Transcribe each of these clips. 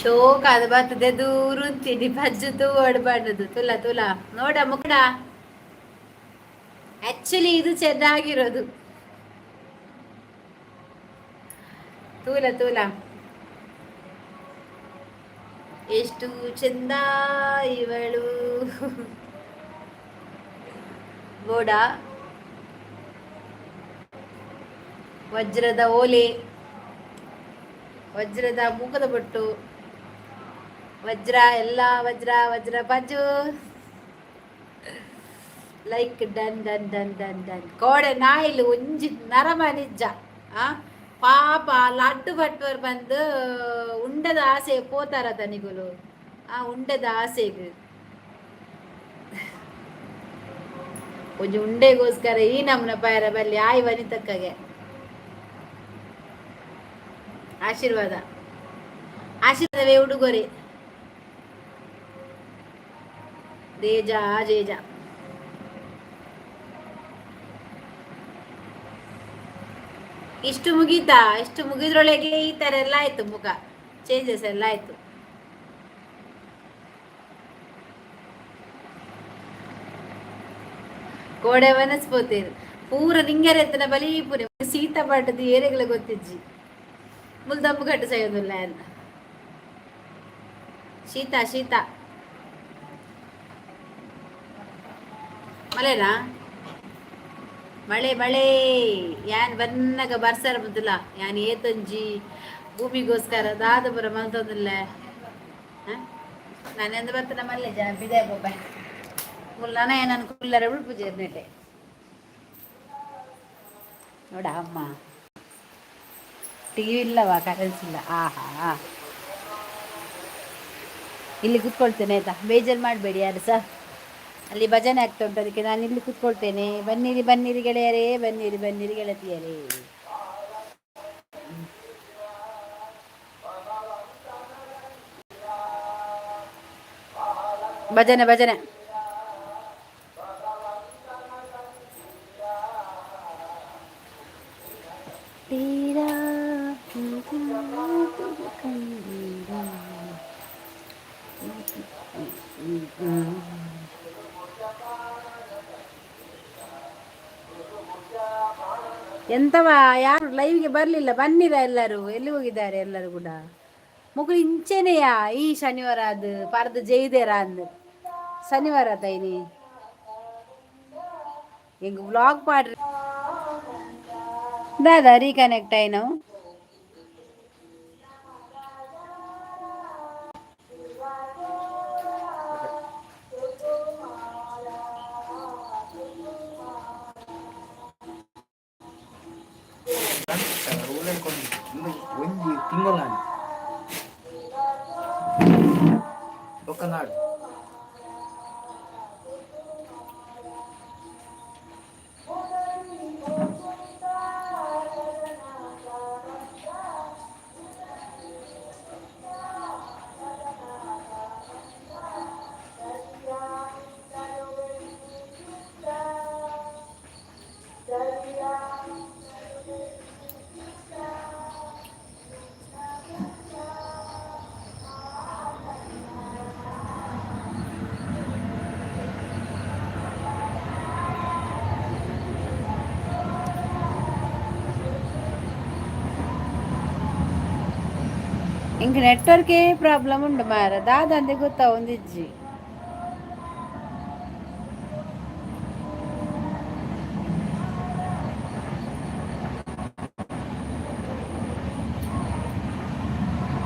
ಶೋಕಾದ ಬರ್ತದೆ ದೂರುಂತೀನಿ ಪಜ್ಜು ತೂವಡ್ ಬಣ್ಣದು ತುಲ ತುಲ ನೋಡ ಮುಕಡ. ಆಕ್ಚುಲಿ ಇದು ಚೆನ್ನಾಗಿರೋದು. ತೂಲ ತೂಲ ಎಷ್ಟು ಚೆಂದ ಇವಳು. ಬೋಡ ವಜ್ರದ ಓಲೆ, ವಜ್ರದ ಮೂಕದ ಬೊಟ್ಟು, ವಜ್ರ ಎಲ್ಲ ವಜ್ರ ವಜ್ರ ಪಜ್ಜು. Like done done done done done. ಕೋಡೆ ನಾಯಿಲು ಒಂಜಿ ನರಮನಿಜ್ಜ. ಆ ಪಾಪ ಲಡ್ಡು ಭಟ್ವರ್ ಬಂದು ಉಂಡದ ಆಸೆ ಪೋತಾರ ತನಿಗುಲು. ಆ ಉಂಡದ ಆಸೆಗ್ ಒಂಜಿ ಉಂಡೆಗೋಸ್ಕರ ಈ ನಮ್ನ ಪಾಯರ ಬಲ್ಲಿ ಆಯ್ ವನಿತಕ್ಕಗೆ ಆಶೀರ್ವಾದ ಆಶೀರ್ವಾದವೇ ಉಡುಗೊರೆ. ದೇಜ ಜೇಜ. ಇಷ್ಟು ಮುಗೀತಾ? ಇಷ್ಟು ಮುಗಿದ್ರೊಳಗೆ ಈ ತರ ಎಲ್ಲ ಆಯ್ತು, ಮುಖ ಚೇಂಜಸ್ ಎಲ್ಲ ಆಯ್ತು. ಕೋಡೆ ವನಸ್ಪತಿ ಪೂರ ನಿಂಗೆರೆತ್ತನ ಬಲಿ ಪೂರಿ ಸೀತಾ ಪಾಟದ ಏರೆಗಳ ಗೊತ್ತಿಜ್ಜಿ. ಮುಲ್ದಮ್ಮು ಕಟ್ಟು ಸೆಯ್ಯೊಂದುಲ್ಲ. ಶೀತ ಶೀತ ಮಳೆನಾ? ಮಳೆ ಮಳೆ ಯಾನ್ ಬನ್ನಗ ಬರ್ಸರ ಬುದ್ದುಲ ಯಾನ್ ಏತೊಂಜಿ ಭೂಮಿಗೋಸ್ಕರ ದಾದ ಪೂರ ಮಲ್ತೊಂದುಲ್ಲೆ. ನಾನೆಂದು ಬರ್ತನ ಮಲ್ಲೆ ಜನ ಬಿದೆ ಬೊಬ್ಬೆ ಮುಲ್ ನನ ಏನನ್ ಕುಲ್ಲರೆ ಉಳ್ಪುಜೆರ್ ನೆಟೆ ನೋಡ ಅಮ್ಮ. ಟಿವಿ ಇಲ್ಲವಾ? ಕರೆನ್ಸ್ ಇಲ್ಲ. ಆಹಾ, ಇಲ್ಲಿ ಕೂತ್ಕೊಳ್ತೇನೆ ಆಯ್ತಾ? ಬೇಜಾರು ಮಾಡಬೇಡಿ ಯಾರು ಸಹ. ಅಲ್ಲಿ ಭಜನೆ ಆಗ್ತಾ ಉಂಟು, ಅದಕ್ಕೆ ನಾನು ಇಲ್ಲಿ ಕೂತ್ಕೊಳ್ತೇನೆ. ಬನ್ನಿರಿ ಬನ್ನಿರಿ ಗೆಳೆಯರೇ, ಬನ್ನಿರಿ ಬನ್ನಿರಿ ಗೆಳತಿಯರೇ. ಭಜನೆ ಭಜನೆ. ಎಂತವಾ, ಯಾರು ಲೈವ್ಗೆ ಬರಲಿಲ್ಲ? ಬನ್ನಿರ ಎಲ್ಲರೂ. ಎಲ್ಲಿ ಹೋಗಿದ್ದಾರೆ ಎಲ್ಲರೂ ಕೂಡ? ಮುಗುಳು ಇಂಚೆನೆಯಾ ಈ ಶನಿವಾರ ಅದು ಪರ್ದು ಜೈದೇರ ಅಂದ್ ಶನಿವಾರ ತೈನಿ ಎಂಗ್ ವ್ಲಾಗ್ ಪಾಡ್ರಿ ದಾದಾ ರೀಕನೆಕ್ಟ್ ಆಯ್ನವು. ಒಂಜಿ ತಿಂಗಳಾಂಡ್ ಬೊಕ್ಕ ನಾಡು. ಇಂಕ್ ನೆಟ್ವರ್ಕೇ ಪ್ರಾಬ್ಲಮ್ ಉಂಡು ಮಾರ, ದಾದಂದೆ ಗೊತ್ತಾ ಒಂದಿಜ್ಜಿ.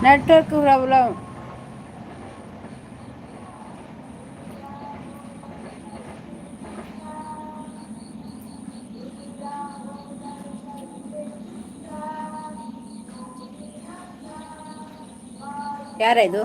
Network problem. ಯಾರ ಇದು?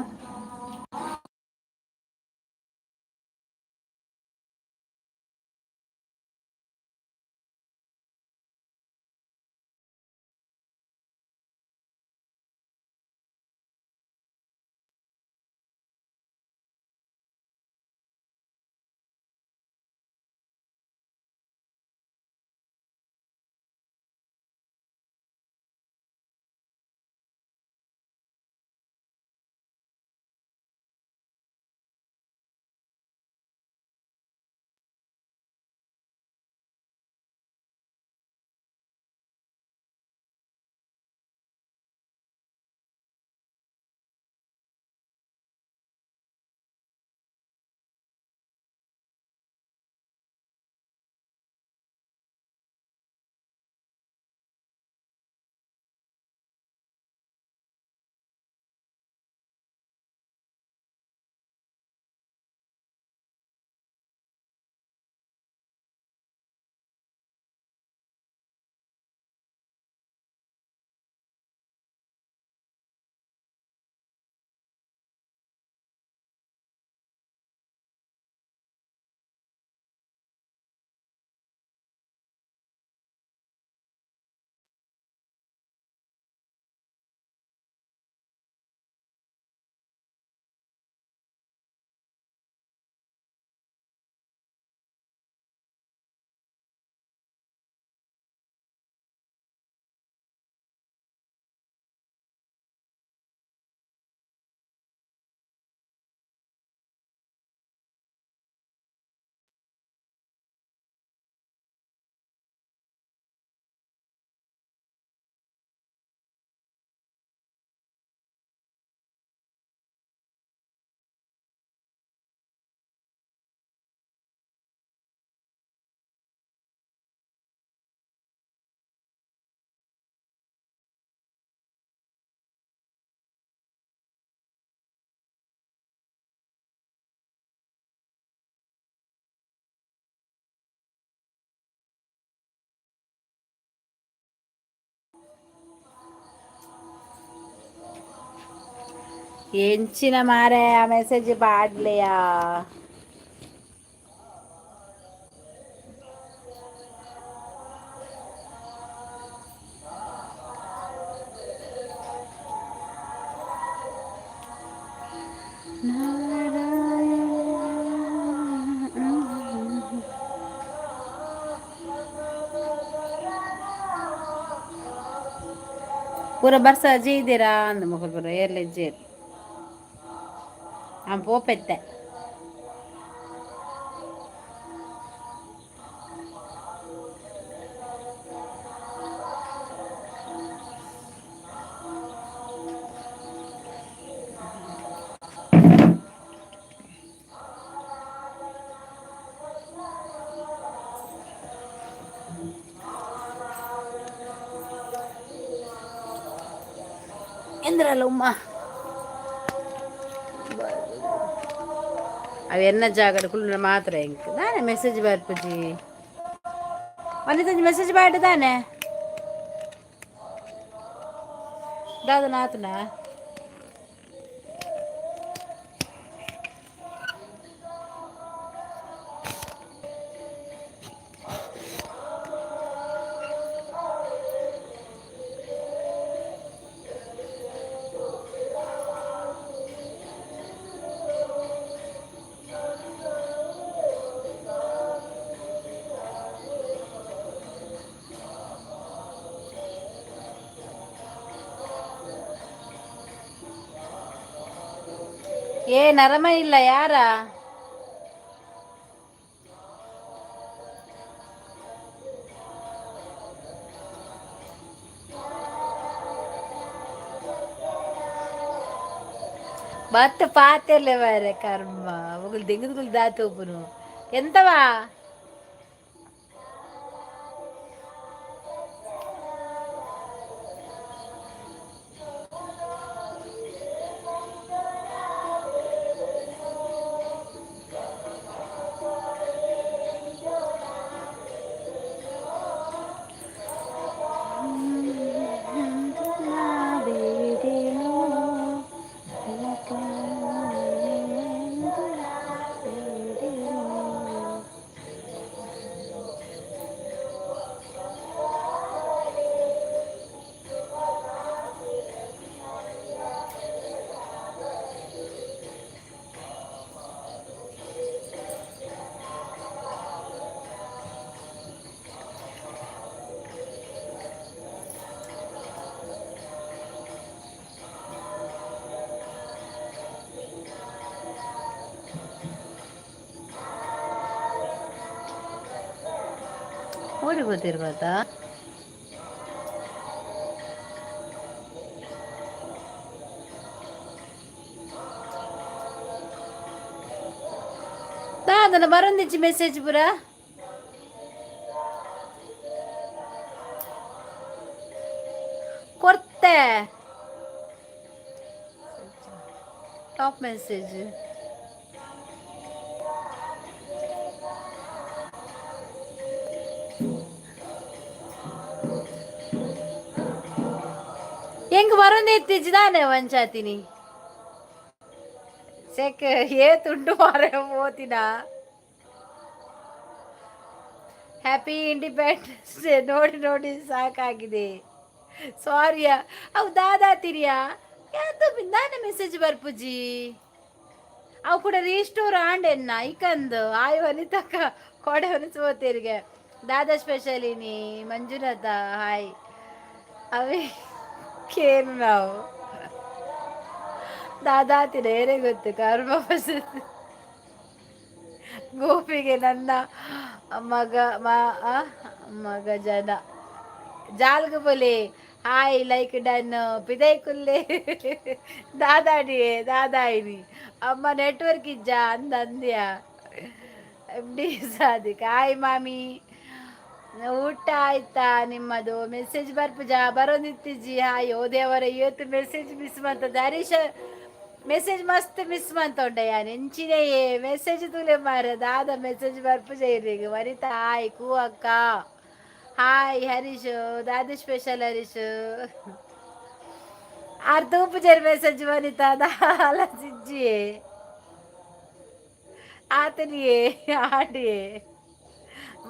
ಎಂಚಿನ ಮಾರೆ, ಆ ಮೆಸೇಜ್ ಪಾಡ್ಲೆಯಾ? ಪೂರ ಬರ್ಸ ಜೀದಿರಾ ಅಂದ್ ಮೊಕುಲು ಪೂರ ಏರ್ಲ ಇಜ್ಜೆರ್. ಆನ್ ಪೋಪೆತ್ತೆ. ಎಂದ್ರಲ್ಲ ಉಮ್ಮ, ಅವು ಎನ್ನ ಜಾಗಡ್ ಕುಲ್ಲುನ ಮಾತ್ರ. ಎಂಕ್ ದಾನೆ ಮೆಸೇಜ್ ಬರ್ಪುಜಿ? ವನಿತಂಜಿ ಮೆಸೇಜ್ ಬಾಯ್ಡ್ ದಾನೆ ದಾದನ ಆತನ? ಏ ನರಮ ಇಲ್ಲ ಯಾರ? ಬತ್ತ ಪಾತೆರ್ಲೆ ಮಾರೆ, ಕರ್ಮ ಮೊಗುಲು ದೆಂಗುದುಗುಲು ದಾತೋಪುನು ಎಂತವಾ? ಓಡಿ ಗೊತ್ತಿರ್ಬೋದಾ? ದಾದನ ಬರೊಂದಿಜ್ಜಿ ಮೆಸೇಜ್ ಪೂರ. ಕೊರ್ತೆ ಟಾಪ್ ಮೆಸೇಜ್. ಹೆಂಗ್ ಬರೊಂದಿತ್ತಿಜ್ಜಿ ದಾನೆ ವಂಚಾತಿನಿ ಸೆಕ್ ಏತುಂಡು ಮಾರೆ ಪೋತಿನ. Happy independence day. ನೋಡಿ ನೋಡಿ ಸಾಕಾಗಿದೆ, ಸಾರಿಯಾ. ಅವು ದಾದಾತಿರಿಯಾ ಯಾವ್ದು ದಾನೆ ಮೆಸೇಜ್ ಬರ್ಪುಜಿ? ಅವು ಕೂಡ ರೀಸ್ಟೋರ್ ಆಂಡೆನ್ನ ಐಕಂದು. ಆಯ್ ವನಿತಕ್ಕ ಕೊಡೆ ಹೊಲಿಸ್ಬೋತಿರಿಗೆ. ದಾದಾ ಸ್ಪೆಷಲ್ ಇನಿ. ಮಂಜುನಾಥ ಹಾಯ್. ಅವೇ ಕೇನು ನಾವು ದಾದಾತಿರ ಏರೇ ಗೊತ್ತು, ಕರ್ಮ. ಗೋಪಿಗೆ ನನ್ನ ಮಗ ಮಗ ಜನ ಜಾಲ್ಗ ಬೋಲೆ. Hi, like done. ಪಿದೈ ಕುಲ್ಲೆ ದಾದಾಡಿ ದಾದಾಯಿನಿ ಅಮ್ಮ. ನೆಟ್ವರ್ಕ್ ಇಜ್ಜ ಅಂದ ಅಂದ್ಯ. ಎಮ್ ಡಿ ಸಾದಿಕ್ ಹಾಯ್ ಮಾಮಿ, ಊಟ ಆಯ್ತಾ ನಿಮ್ಮದು? ಮೆಸೇಜ್ ಬರ್ಪುಜಾ? ಬರೋದಿತ್ತಿಜ್ಜಿ. ಅಯ್ಯೋ ದೇವರ, ಇವತ್ತು ಮೆಸೇಜ್ ಮಿಸ್ ಮಂತದ. ಹರೀಶ ಮೆಸೇಜ್ ಮಸ್ತ್ ಮಿಸ್ ಮಂತೊಂಡೆ ಯಾನ್. ಎಂಚಿನೆಯೇ ಮೆಸೇಜ್ ತೂಲೆ ಮಾರೆ, ದಾದ ಮೆಸೇಜ್ ಬರ್ಪುಜ ಇರ್ರಿಗೆ. ವನಿತಾ ಹಾಯ್, ಕೂ ಅಕ್ಕ ಹಾಯ್, ಹರೀಶ್ ದಾದ ಸ್ಪೆಷಲ್. ಹರೀಶ್ ಆರ್ ತೂಪುಜರ್ ಮೆಸೇಜ್ ವನಿತಾ ದಾಲ ಸಿಜ್ಜಿಯೇ ಆತನಿಯೇ ಆಂಡಿಯೇ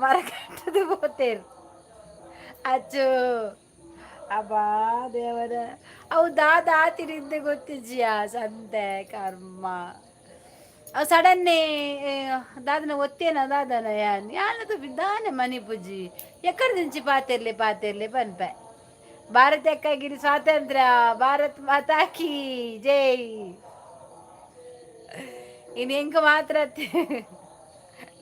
ಮರಕಟ್ಟದು ಪೋತೇರು ಅಚ್ಚು. ಅಬ್ಬಾ ದೇವರ, ಅವು ದಾದ ಆತಿರಿಂದೆ ಗೊತ್ತಿಜ್ಜಿಯಾ ಸಂತೆ ಕರ್ಮ. ಅವು ಸಡನ್ನೇ ದಾದನ ಒತ್ತೇನ ದಾದನ ಯಾನ್ ಯಾನ ದಾನೆ ಮನಿ ಪೂಜಿ ಎಕ್ಕಡ ದಿಂಚಿ ಪಾತೆರ್ಲೆ ಪಾತೆರ್ಲೆ ಪನ್ಪೆ. ಭಾರತಕ್ಕಾಗಿರಿ ಸ್ವಾತಂತ್ರ್ಯ, ಭಾರತ್ ಮಾತಾ ಕಿ ಜೈ. ಇನ್ನು ಎಂಕ ಮಾತ್ರ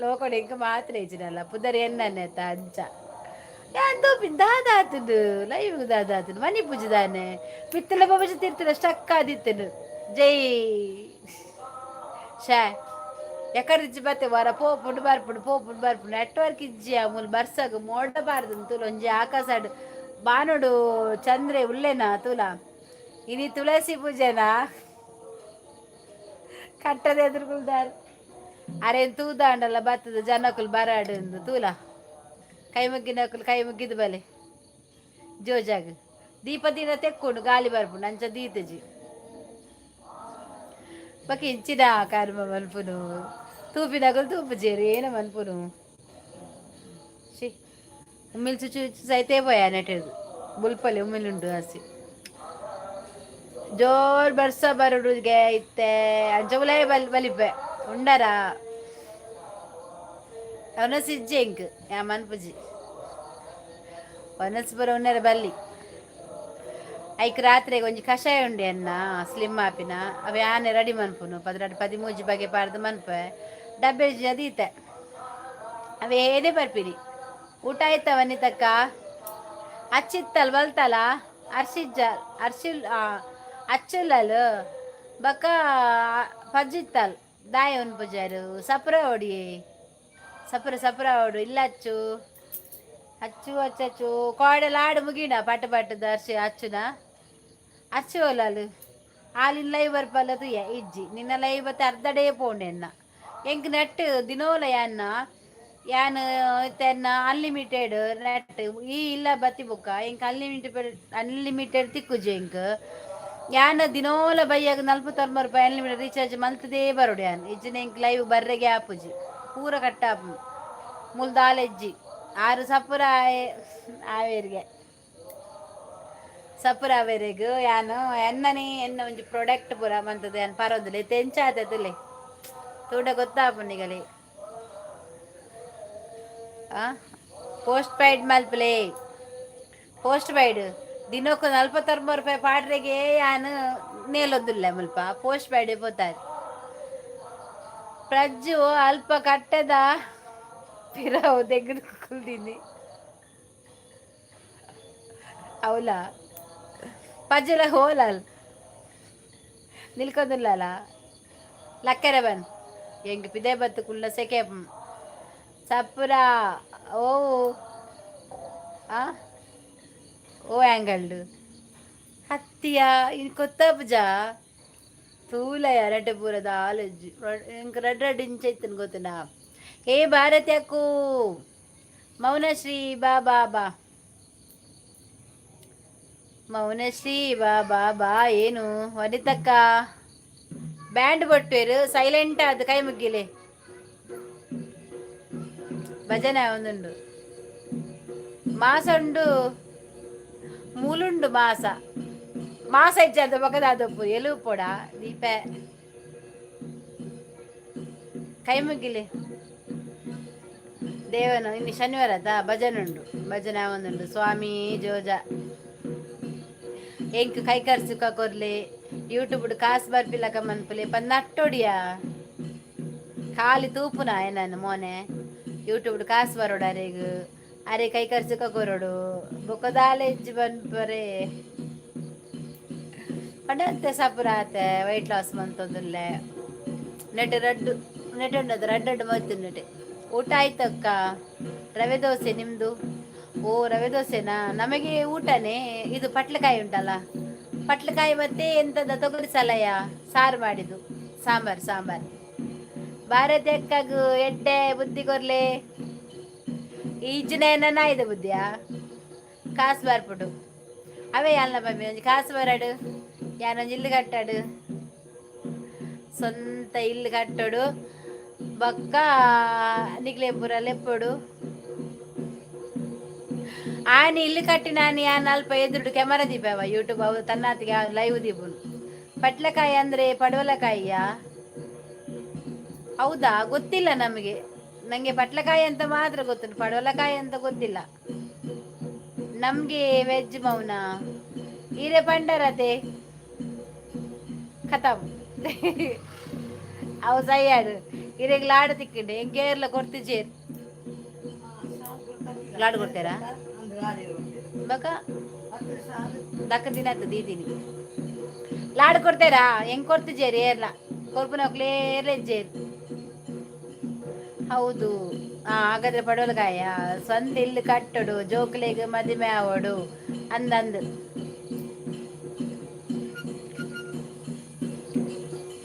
ಲೋಕಡ್ ಎಂಕ ಮಾತ್ರ ಇಜ್ಜಿನಲ್ಲ ಪುದರ್ ಎನ್ನನೆ ಅಂಚ ಯಾನ್ ತೂಪಿನ್ ದಾದ ಆತುಂಡು ಲೈವ್ ದಾದ ಆತುಂಡು ಮನಿ ಪೂಜೆ ದಾನೆ ಪಿತ್ತಲ ಬೊಬಜಿ ತಿರ್ತಲ ಸ್ಟಕ್ ಆದಿತ್ತುಂಡು. ಜೈ ಶೇ ಎಕರಿಜ್ಜಿ ಬತ್ತೆ ವರ ಪೋಪುಂಡು ಬರ್ಪುಂಡು ಪೋಪುಂಡು ಬರ್ಪುಂಡು. ನೆಟ್ವರ್ಕ್ ಇಜ್ಜಿ. ಮೂಲು ಬರ್ಸಗ್ ಮೋಡ ಬಾರ್ದು ತೂಲ. ಒಂಜಿ ಆಕಾಶಡ್ ಬಾನುಡು ಚಂದ್ರೆ ಉಲ್ಲೆನಾ ತೂಲ. ಇನಿ ತುಳಸಿ ಪೂಜೆನಾ? ಕಟ್ಟದ ಎದುರುಗುಲ್ದಾರ್ ಅರೆ ತೂದಾಂಡಲ ಬತ್ತದ ಜನಕುಲು ಬರಾಡು ತೂಲ. ಕೈ ಮುಗ್ಗಿನಕುಲು ಕೈ ಮುಗ್ಗಿದ ಬಲೆ ಜೋಜಾಗ ದೀಪ ದಿನ ತೆಕ್ಕೊಂಡು ಗಾಳಿ ಬರ್ಪುಂಡು ಅಂಚ ದೀತಜಿ. ಬೊಕ ಇಂಚಿನ ಕರ್ಮ ಮನ್ಪುನು ತೂಪಿನಕುಲು ತೂಪುಜೆರ್ ಏನ ಮನ್ಪುನು. She ಉಮ್ಮಿಲ್ ಚುಚ್ಚು ಚುಚ್ಚು ಸೈತೇ ಪೋಯ ನೆಟೆದು ಬುಲ್ಪಲೆ ಉಮ್ಮಿಲುಂಡು ಹಸಿ. ಜೋರ್ ಬರ್ಸ ಬರುಡುಗೆ ಇತ್ತೆ ಅಂಚ ಉಲಾಯಿ ಬಲ್ ಬಲಿಪೆ ಉಂಡರ ಅವನಸ್ ಇಜ್ಜೆ ಇಂಕ್ ಯಾ ಮನ್ಪುಜಿ ಒನಸ್ ಪೂರ ಉನ್ನರ ಬಲ್ಲಿ. ಐಕ್ ರಾತ್ರೆಗ್ ಒಂಜಿ ಕಷಾಯ ಉಂಡೆ ಅನ್ನ ಸ್ಲಿಮ್ ಆಪಿನ. ಅವೆ ಆನೆ ರೆಡಿ ಮನ್ಪುನು 12 13 ಬಗೆ ಪಾಡ್ದು ಮನ್ಪೆ ಡಬ್ಬೆ ದೀತೆ ಅವೇನೇ ಬರ್ಪಿನಿ. ಊಟ ಆಯ್ತಾ ವನಿತಕ್ಕ? ಅಚ್ಚಿತ್ತಲ್ ಬಲ್ತಲ ಅರ್ಶಿಜ್ಜ ಅರ್ಶಿಲ್ ಅಚ್ಚುಲ್ಲಲ್ ಬೊಕ್ಕ ಪಜ್ಜಿತ್ತಲ್ ದಾಯ ಉನ್ಪುಜಾರು ಸಪ್ರ ಹೊಡಿಯೇ ಸಪ್ರ ಸಪ್ರ ಹೊಡು ಇಲ್ಲ ಅಚ್ಚು ಅಚ್ಚು ಅಚ್ಚು ಕೋಡೆಲ ಆಡು ಮುಗಿಣ ಪಟ್ಟು ಪಟ್ಟು ಅರ್ಶಿ ಅಚ್ಚುನ ಅಚ್ಚು ಒಲಾಲು ಆಲಿನ ಲೈವ್ ಬರ್ಪಲ್ಲ ತುಯ್ಯ ಇಜ್ಜಿ ನಿನ್ನ ಲೈವ್ ಬತ್ತೆ ಅರ್ಧ ಡೇ ಪೋಂಡೆ ಎನ್ನ ಎಂಕ್ ನೆಟ್ ದಿನೋಲ ಯಾನ್ನ ಯಾನ್ ಇತ್ತೆ ಅನ್ಲಿಮಿಟೆಡ್ ನೆಟ್ ಈ ಇಲ್ಲ ಬತ್ತಿ ಬುಕ್ಕ ಎಂಕ್ ಅನ್ಲಿಮಿಟೆಡ್ ಅನ್ಲಿಮಿಟೆಡ್ ತಿಕ್ಕುಜಿ ಎಂಕ್. ಯಾನ್ ದಿನೋಲ ಬಯ್ಯಾಗ 49 ರೂಪಾಯಿ ಅನ್ಲಿಮಿಟೆಡ್ ರೀಚಾರ್ಜ್ ಮಲ್ತದೇ ಬರೋಡು ಯಾನ್. ಇಜ್ಜಿನ ಎಂಕ್ ಲೈವ್ ಬರ್ರೆಗೆ ಆಪುಜಿ, ಪೂರ ಕಟ್ ಆಪು. ಮುಲ್ ದಾಲೆಜ್ಜಿ ಆರು ಸಪುರ ಆವೇರಿಗೆ ಸಪುರ ಆವೇರೆಗ್ ಯಾನು ಎನ್ನನೇ ಎನ್ನ ಒಂಜಿ ಪ್ರಾಡಕ್ಟ್ ಪೂರ ಮಂತದ ಯಾನ್ ಪರೊಂದುಲ್ಲೆ. ಇತ್ತೆ ಎಂಚ ಆತದುಲ್ಲೆ ತೂಂಡ ಗೊತ್ತಾಪುಂಡು. ಆ ಪೋಸ್ಟ್ ಪೇಯ್ಡ್ ಮಲ್ಪಲೆ. ಪೋಸ್ಟ್ ಪೇಯ್ಡ್ ದಿನಕ್ಕೂ 49 ರೂಪಾಯಿ ಪಾಡ್ರೆಗೆ ಯಾನ್ ನೇಲೊಂದುಲ್ಲೆ ಮುಲ್ಪ ಪೋಸ್ಟ್ ಪೇಯ್ಡ್ ಪೋತಾರೆ. ಪ್ರಜ್ಜು ಅಲ್ಪ ಕಟ್ಟೆದ ಪಿರವು ದೆಗ್ದು ಕುಲ್ದಿನಿ ಅವಲ ಪಜ್ಜಲ ಹೋಲಲ್ ನಿಲ್ಕೊಂದುಲ್ಲಲ್ಲ ಲಕ್ಕರೆ ಬನ್ ಎಂಕ್ ಪಿದೆ ಬತ್ತು ಕುಲ್ಲ ಸೆಕೆ ಸಪುರ. ಓ ಆ ಓ ಆ್ಯಂಗಲ್ಡ್ ಹತ್ತಿಯ ಇನ್ ಕೊತ್ತಪುಜ ತೂಲಯ ರಡ್ಡೆ ಪೂರ ದಾಲಜ್ಜಿ ಇಂಕ್ ರಡ್ಡ್ ರಡ್ಡ್ ಇಂಚ ಇತ್ತನ್ ಗೊತ್ತುಂಡಾ. ಏ ಭಾರತಿ ಅಕ್ಕು, ಮೌನಶ್ರೀ ಬಾ ಬಾ ಬಾ. ಮೌನಶ್ರೀ ಬಾ ಬಾ ಬಾ. ಏನು ವನಿತಕ್ಕ ಬ್ಯಾಂಡ್ ಬೊಟ್ಟುವೆರು? ಸೈಲೆಂಟ್ ಅದು ಕೈ ಮುಗ್ಗಿಲೆ ಭಜನೆ ಒಂದುಂಡು ಮಾಸ ಉಂಡು ಮೂಲುಂಡು ಮಾಸ ಮಾಸ ಇಜ್ಜಾದ ಬೊಕದ ಅದಪ್ಪು ಎಲು ಪೊಡ ದೀಪೆ ಕೈ ಮುಗಿಲಿ ದೇವನ. ಇನ್ನು ಶನಿವಾರ ಅದ ಭಜನೆ ಉಂಡು ಭಜನೆ ಒಂದುಂಡು. ಸ್ವಾಮಿ ಜೋಜ ಎಂಕ್ ಕೈ ಸುಖ ಕೊರ್ಲೆ. ಯೂಟ್ಯೂಬ್ ಕಾಸು ಬರ್ಪಿಲಕ ಮನ್ಪುಲೆ ಪಂದ್ ನಟ್ಟೊಡಿಯಾ ಖಾಲಿ ತೂಪುನ ಏನನ್ನು ಮೋನೆ. ಯೂಟ್ಯೂಬ್ ಕಾಸು ಬರೋಡು ಅರೆಗ್ ಅರೆ ಕೈ ಸುಖ ಕೊರೊಡು ಬೊಕ್ಕ ದಾಲೆಜ್ಜಿ ಬನ್ಪರೆ ಪಂಡ ಸಪುರ ಆತೆ ವೈಟ್ ಲಾಸ್ ಮಂತೊಂದುಲ್ಲೆ. ನೆಟ್ ರಡ್ಡು ನೆಟ್ ಉಂಡದು ರಡ್ಡು ರಡ್ಡು ಮಯ್ತು ನೆಟೆ. ಊಟ ಆಯ್ತಕ್ಕ? ರವೆ ದೋಸೆ ನಿಮ್ದು. ಓ ರವೆ ದೋಸೆನಾ? ನಮಗೆ ಊಟನೇ ಇದು. ಪಟ್ಲಕಾಯಿ ಉಂಟಲ್ಲ, ಪಟ್ಲಕಾಯಿ ಮತ್ತೆ ಎಂತದ ತೊಗರಿ ಸಲಯ ಸಾರು ಮಾಡಿದ್ದು, ಸಾಂಬಾರ್ ಸಾಂಬಾರ್. ಭಾರತಿ ಅಕ್ಕಗು ಎಡ್ಡೆ ಬುದ್ಧಿ ಕೊರ್ಲೆ. ಈಜಿನ ಇದೆ ಬುದ್ಧಿಯಾ ಕಾಸು ಬರ್ಪುಡು ಅವೇ ಅಲ್ಲ ಮಮ್ಮಿ ಒಂಜಿ ಕಾಸು ಬರಡು. ಯಾನೊಂಜಿ ಇಲ್ಲು ಕಟ್ಟಾಡು, ಸ್ವಂತ ಇಲ್ಲು ಕಟ್ಟೋಡು. ಬೊಕ್ಕ ನಿಕ್ಲೆ ಪೂರ ಲೆಪ್ಪೊಡು. ಆನಿ ಇಲ್ಲು ಕಟ್ಟಿನಾನಿ ಆನ್ ಅಲ್ಪ ಎದುರುಡು ಕ್ಯಾಮರಾ ದೀಪವ, ಯೂಟ್ಯೂಬ್ ಅವು ತನ್ನಾತಿಗೆ ಲೈವ್ ದೀಪುನು. ಪಟ್ಲಕಾಯಿ ಅಂದ್ರೆ ಪಡವಲಕಾಯಿಯಾ? ಹೌದಾ? ಗೊತ್ತಿಲ್ಲ ನಮಗೆ. ನಂಗೆ ಪಟ್ಲಕಾಯಿ ಅಂತ ಮಾತ್ರ ಗೊತ್ತುಂಟು, ಪಡವಲಕಾಯಿ ಅಂತ ಗೊತ್ತಿಲ್ಲ ನಮ್ಗೆ. ವೆಜ್ ಮೌನ ಹೀರೆ ಪಂಡರತೆ ಖತಮ್. ಅವು ಸಯ್ಯಾಡು ಇರೆಗ್ ಲಾಡು ತಿಕ್ಕಿಂಡೆ ಎಂಕೇರ್ಲ ಕೊರ್ತಿಜೇರ್. ಲಾಡು ಕೊಡ್ತೀರಾ? ಬಕ ದಕ್ಕ ದಿನ ಆತು ದೀದಿನಿ. ಲಾಡು ಕೊಡ್ತೀರಾ? ಹೆಂಗ್ ಕೊರ್ತಿಜೇರಿ? ಏರ್ಲ ಕೊರ್ಪುನಕ್ಲೆ ಏರ್ಲ ಇಜ್ಜೇರ್. ಹೌದು. ಹಾಗಾದ್ರೆ ಪಡವಲಕಾಯ. ಸ್ವಂತ ಇಲ್ಲು ಕಟ್ಟೊಡು, ಜೋಕ್ಲೆಗ್ ಮದಿಮೆ ಆವೊಡು ಅಂದಂದು.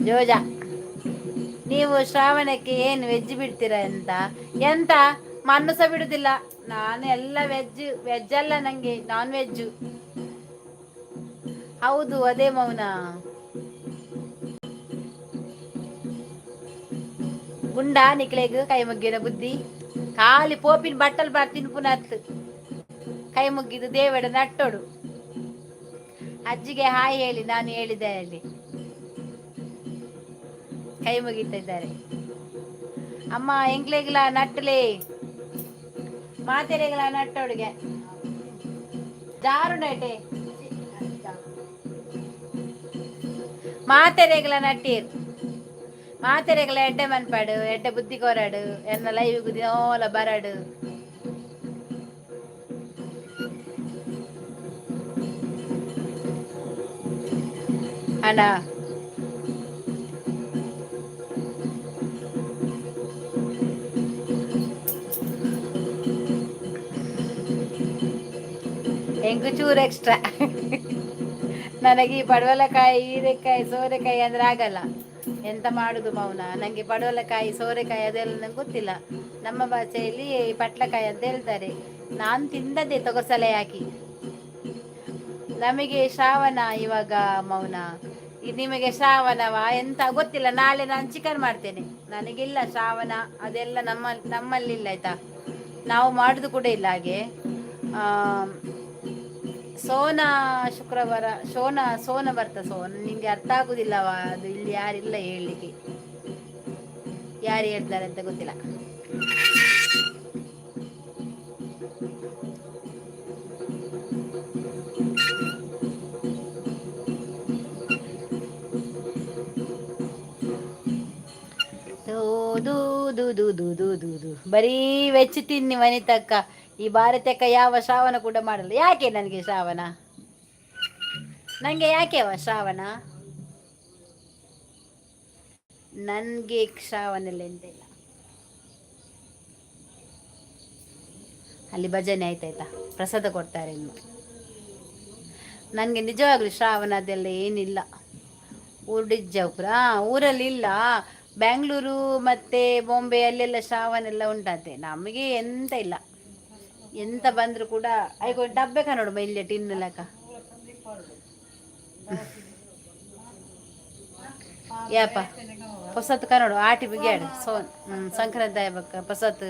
ಜೋಜ, ನೀವು ಶ್ರಾವಣಕ್ಕೆ ಏನು ವೆಜ್ ಬಿಡ್ತೀರಾ ಅಂತ? ಎಂತ ಮಣ್ಣು ಸಹ ಬಿಡುದಿಲ್ಲ ನಾನು. ಎಲ್ಲ ವೆಜ್. ವೆಜ್ ಅಲ್ಲ, ನಂಗೆ ನಾನ್ ವೆಜ್. ಹೌದು, ಅದೇ ಮೌನ. ಗುಂಡ ನಿಕ್ಲೆಗ್ ಕೈ ಮುಗ್ಗಿನ ಬುದ್ಧಿ. ಖಾಲಿ ಪೋಪಿನ ಬಟ್ಟಲ್ ಬಾರ್ ತಿನ್ಪುನತ್. ಕೈ ಮುಗ್ಗಿದು ದೇವಡ ನಟ್ಟೋಡು. ಅಜ್ಜಿಗೆ ಹಾಯ್ ಹೇಳಿ. ನಾನು ಹೇಳಿದೆ ಅಲ್ಲಿ ಕೈ ಮುಗಿತಾ ಇದ್ದಾರೆ ಅಮ್ಮ. ಎಂಕ್ಲೆಗ್ಲ ನಟ್ಟಲೆ, ಮಾತೆರೆಗ್ಲ ನಟ್ಟೋಡುಗೆ ಜಾರು ನಟೆ. ಮಾತೆರೆಗ್ಲ ನಟ್ಟೀರ್. ಮಾತೆರೆಗ್ಲ ಎಡ್ಡೆ ಮನ್ಪಾಡು, ಎಡ್ಡೆ ಬುದ್ಧಿ ಕೊರಡು, ಎನ್ನ ಲೈವ್ ದಿನೋಲ ಬರಡು. ಅಣ್ಣ, ಎಂಕು ಚೂರು ಎಕ್ಸ್ಟ್ರಾ. ನನಗೆ ಈ ಪಡವಲಕಾಯಿ, ಹೀರೆಕಾಯಿ, ಸೋರೆಕಾಯಿ ಅಂದ್ರೆ ಆಗಲ್ಲ. ಎಂತ ಮಾಡುದು ಮೌನ? ನನಗೆ ಪಡವಲಕಾಯಿ, ಸೋರೆಕಾಯಿ ಅದೆಲ್ಲ ನಂಗೆ ಗೊತ್ತಿಲ್ಲ. ನಮ್ಮ ಭಾಷೆಯಲ್ಲಿ ಪಟ್ಲಕಾಯಿ ಅಂತ ಹೇಳ್ತಾರೆ. ನಾನು ತಿಂದದ್ದೇ ತೊಗಸಲೆ ಹಾಕಿ. ನಮಗೆ ಶ್ರಾವಣ ಇವಾಗ ಮೌನ. ನಿಮಗೆ ಶ್ರಾವಣವಾ ಎಂತ ಗೊತ್ತಿಲ್ಲ. ನಾಳೆ ನಾನು ಚಿಕನ್ ಮಾಡ್ತೇನೆ. ನನಗಿಲ್ಲ ಶ್ರಾವಣ ಅದೆಲ್ಲ, ನಮ್ಮಲ್ಲಿಲ್ಲ ಆಯ್ತಾ? ನಾವು ಮಾಡುದು ಕೂಡ ಇಲ್ಲ ಹಾಗೆ. ಸೋನಾ ಶುಕ್ರವಾರ ಸೋನಾ ಸೋನ ಬರ್ತಾ ಸೋನ. ನಿಂಗೆ ಅರ್ಥ ಆಗುದಿಲ್ಲವಾ ಅದು? ಇಲ್ಲಿ ಯಾರಿಲ್ಲ ಹೇಳಲಿಕ್ಕೆ. ಯಾರು ಹೇಳ್ತಾರೆ ಅಂತ ಗೊತ್ತಿಲ್ಲ. ದೂ ದೂ ದೂ ದೂ ದೂ ದೂ ದೂ. ಬರೀ ವೆಜ್ ತಿನ್ನಿ ವನಿತಕ್ಕ. ಈ ಭಾರತಕ್ಕ ಯಾವ ಶ್ರಾವಣ ಕೂಡ ಮಾಡಲ್ಲ. ಯಾಕೆ ನನಗೆ ಶ್ರಾವಣ? ನನಗೆ ಯಾಕೆವ ಶ್ರಾವಣ? ನನಗೆ ಶ್ರಾವಣ ಇಲ್ಲ, ಎಂತ ಇಲ್ಲ. ಅಲ್ಲಿ ಭಜನೆ ಆಯ್ತಾಯ್ತಾ, ಪ್ರಸಾದ ಕೊಡ್ತಾರೆ ಇನ್ನು. ನನಗೆ ನಿಜವಾಗ್ಲೂ ಶ್ರಾವಣ ಅದೆಲ್ಲ ಏನಿಲ್ಲ. ಊರುಡಿಜ್ಜ ಊರಲ್ಲಿ ಇಲ್ಲ. ಬ್ಯಾಂಗ್ಳೂರು ಮತ್ತು ಬಾಂಬೆ ಅಲ್ಲೆಲ್ಲ ಶ್ರಾವಣ ಎಲ್ಲ ಉಂಟಂತೆ. ನಮಗೆ ಎಂತ ಇಲ್ಲ. ಎಂತ ಬಂದರೂ ಕೂಡ ಐಕೊ ಡಬ್ಬೆ ಕನ್ನಡ ಇಲ್ಲಿ ಟಿನ್ ಲೆಕ್ಕ. ಯಾಪ ಹೊಸತ್ ಕನ್ನಡ ಆಟಿ ಬಿಗ್ಯಾಡು ಸೋ ಸಂಕ್ರಾಂತಿ ಆಯ್ಬೇಕ. ಹೊಸತ್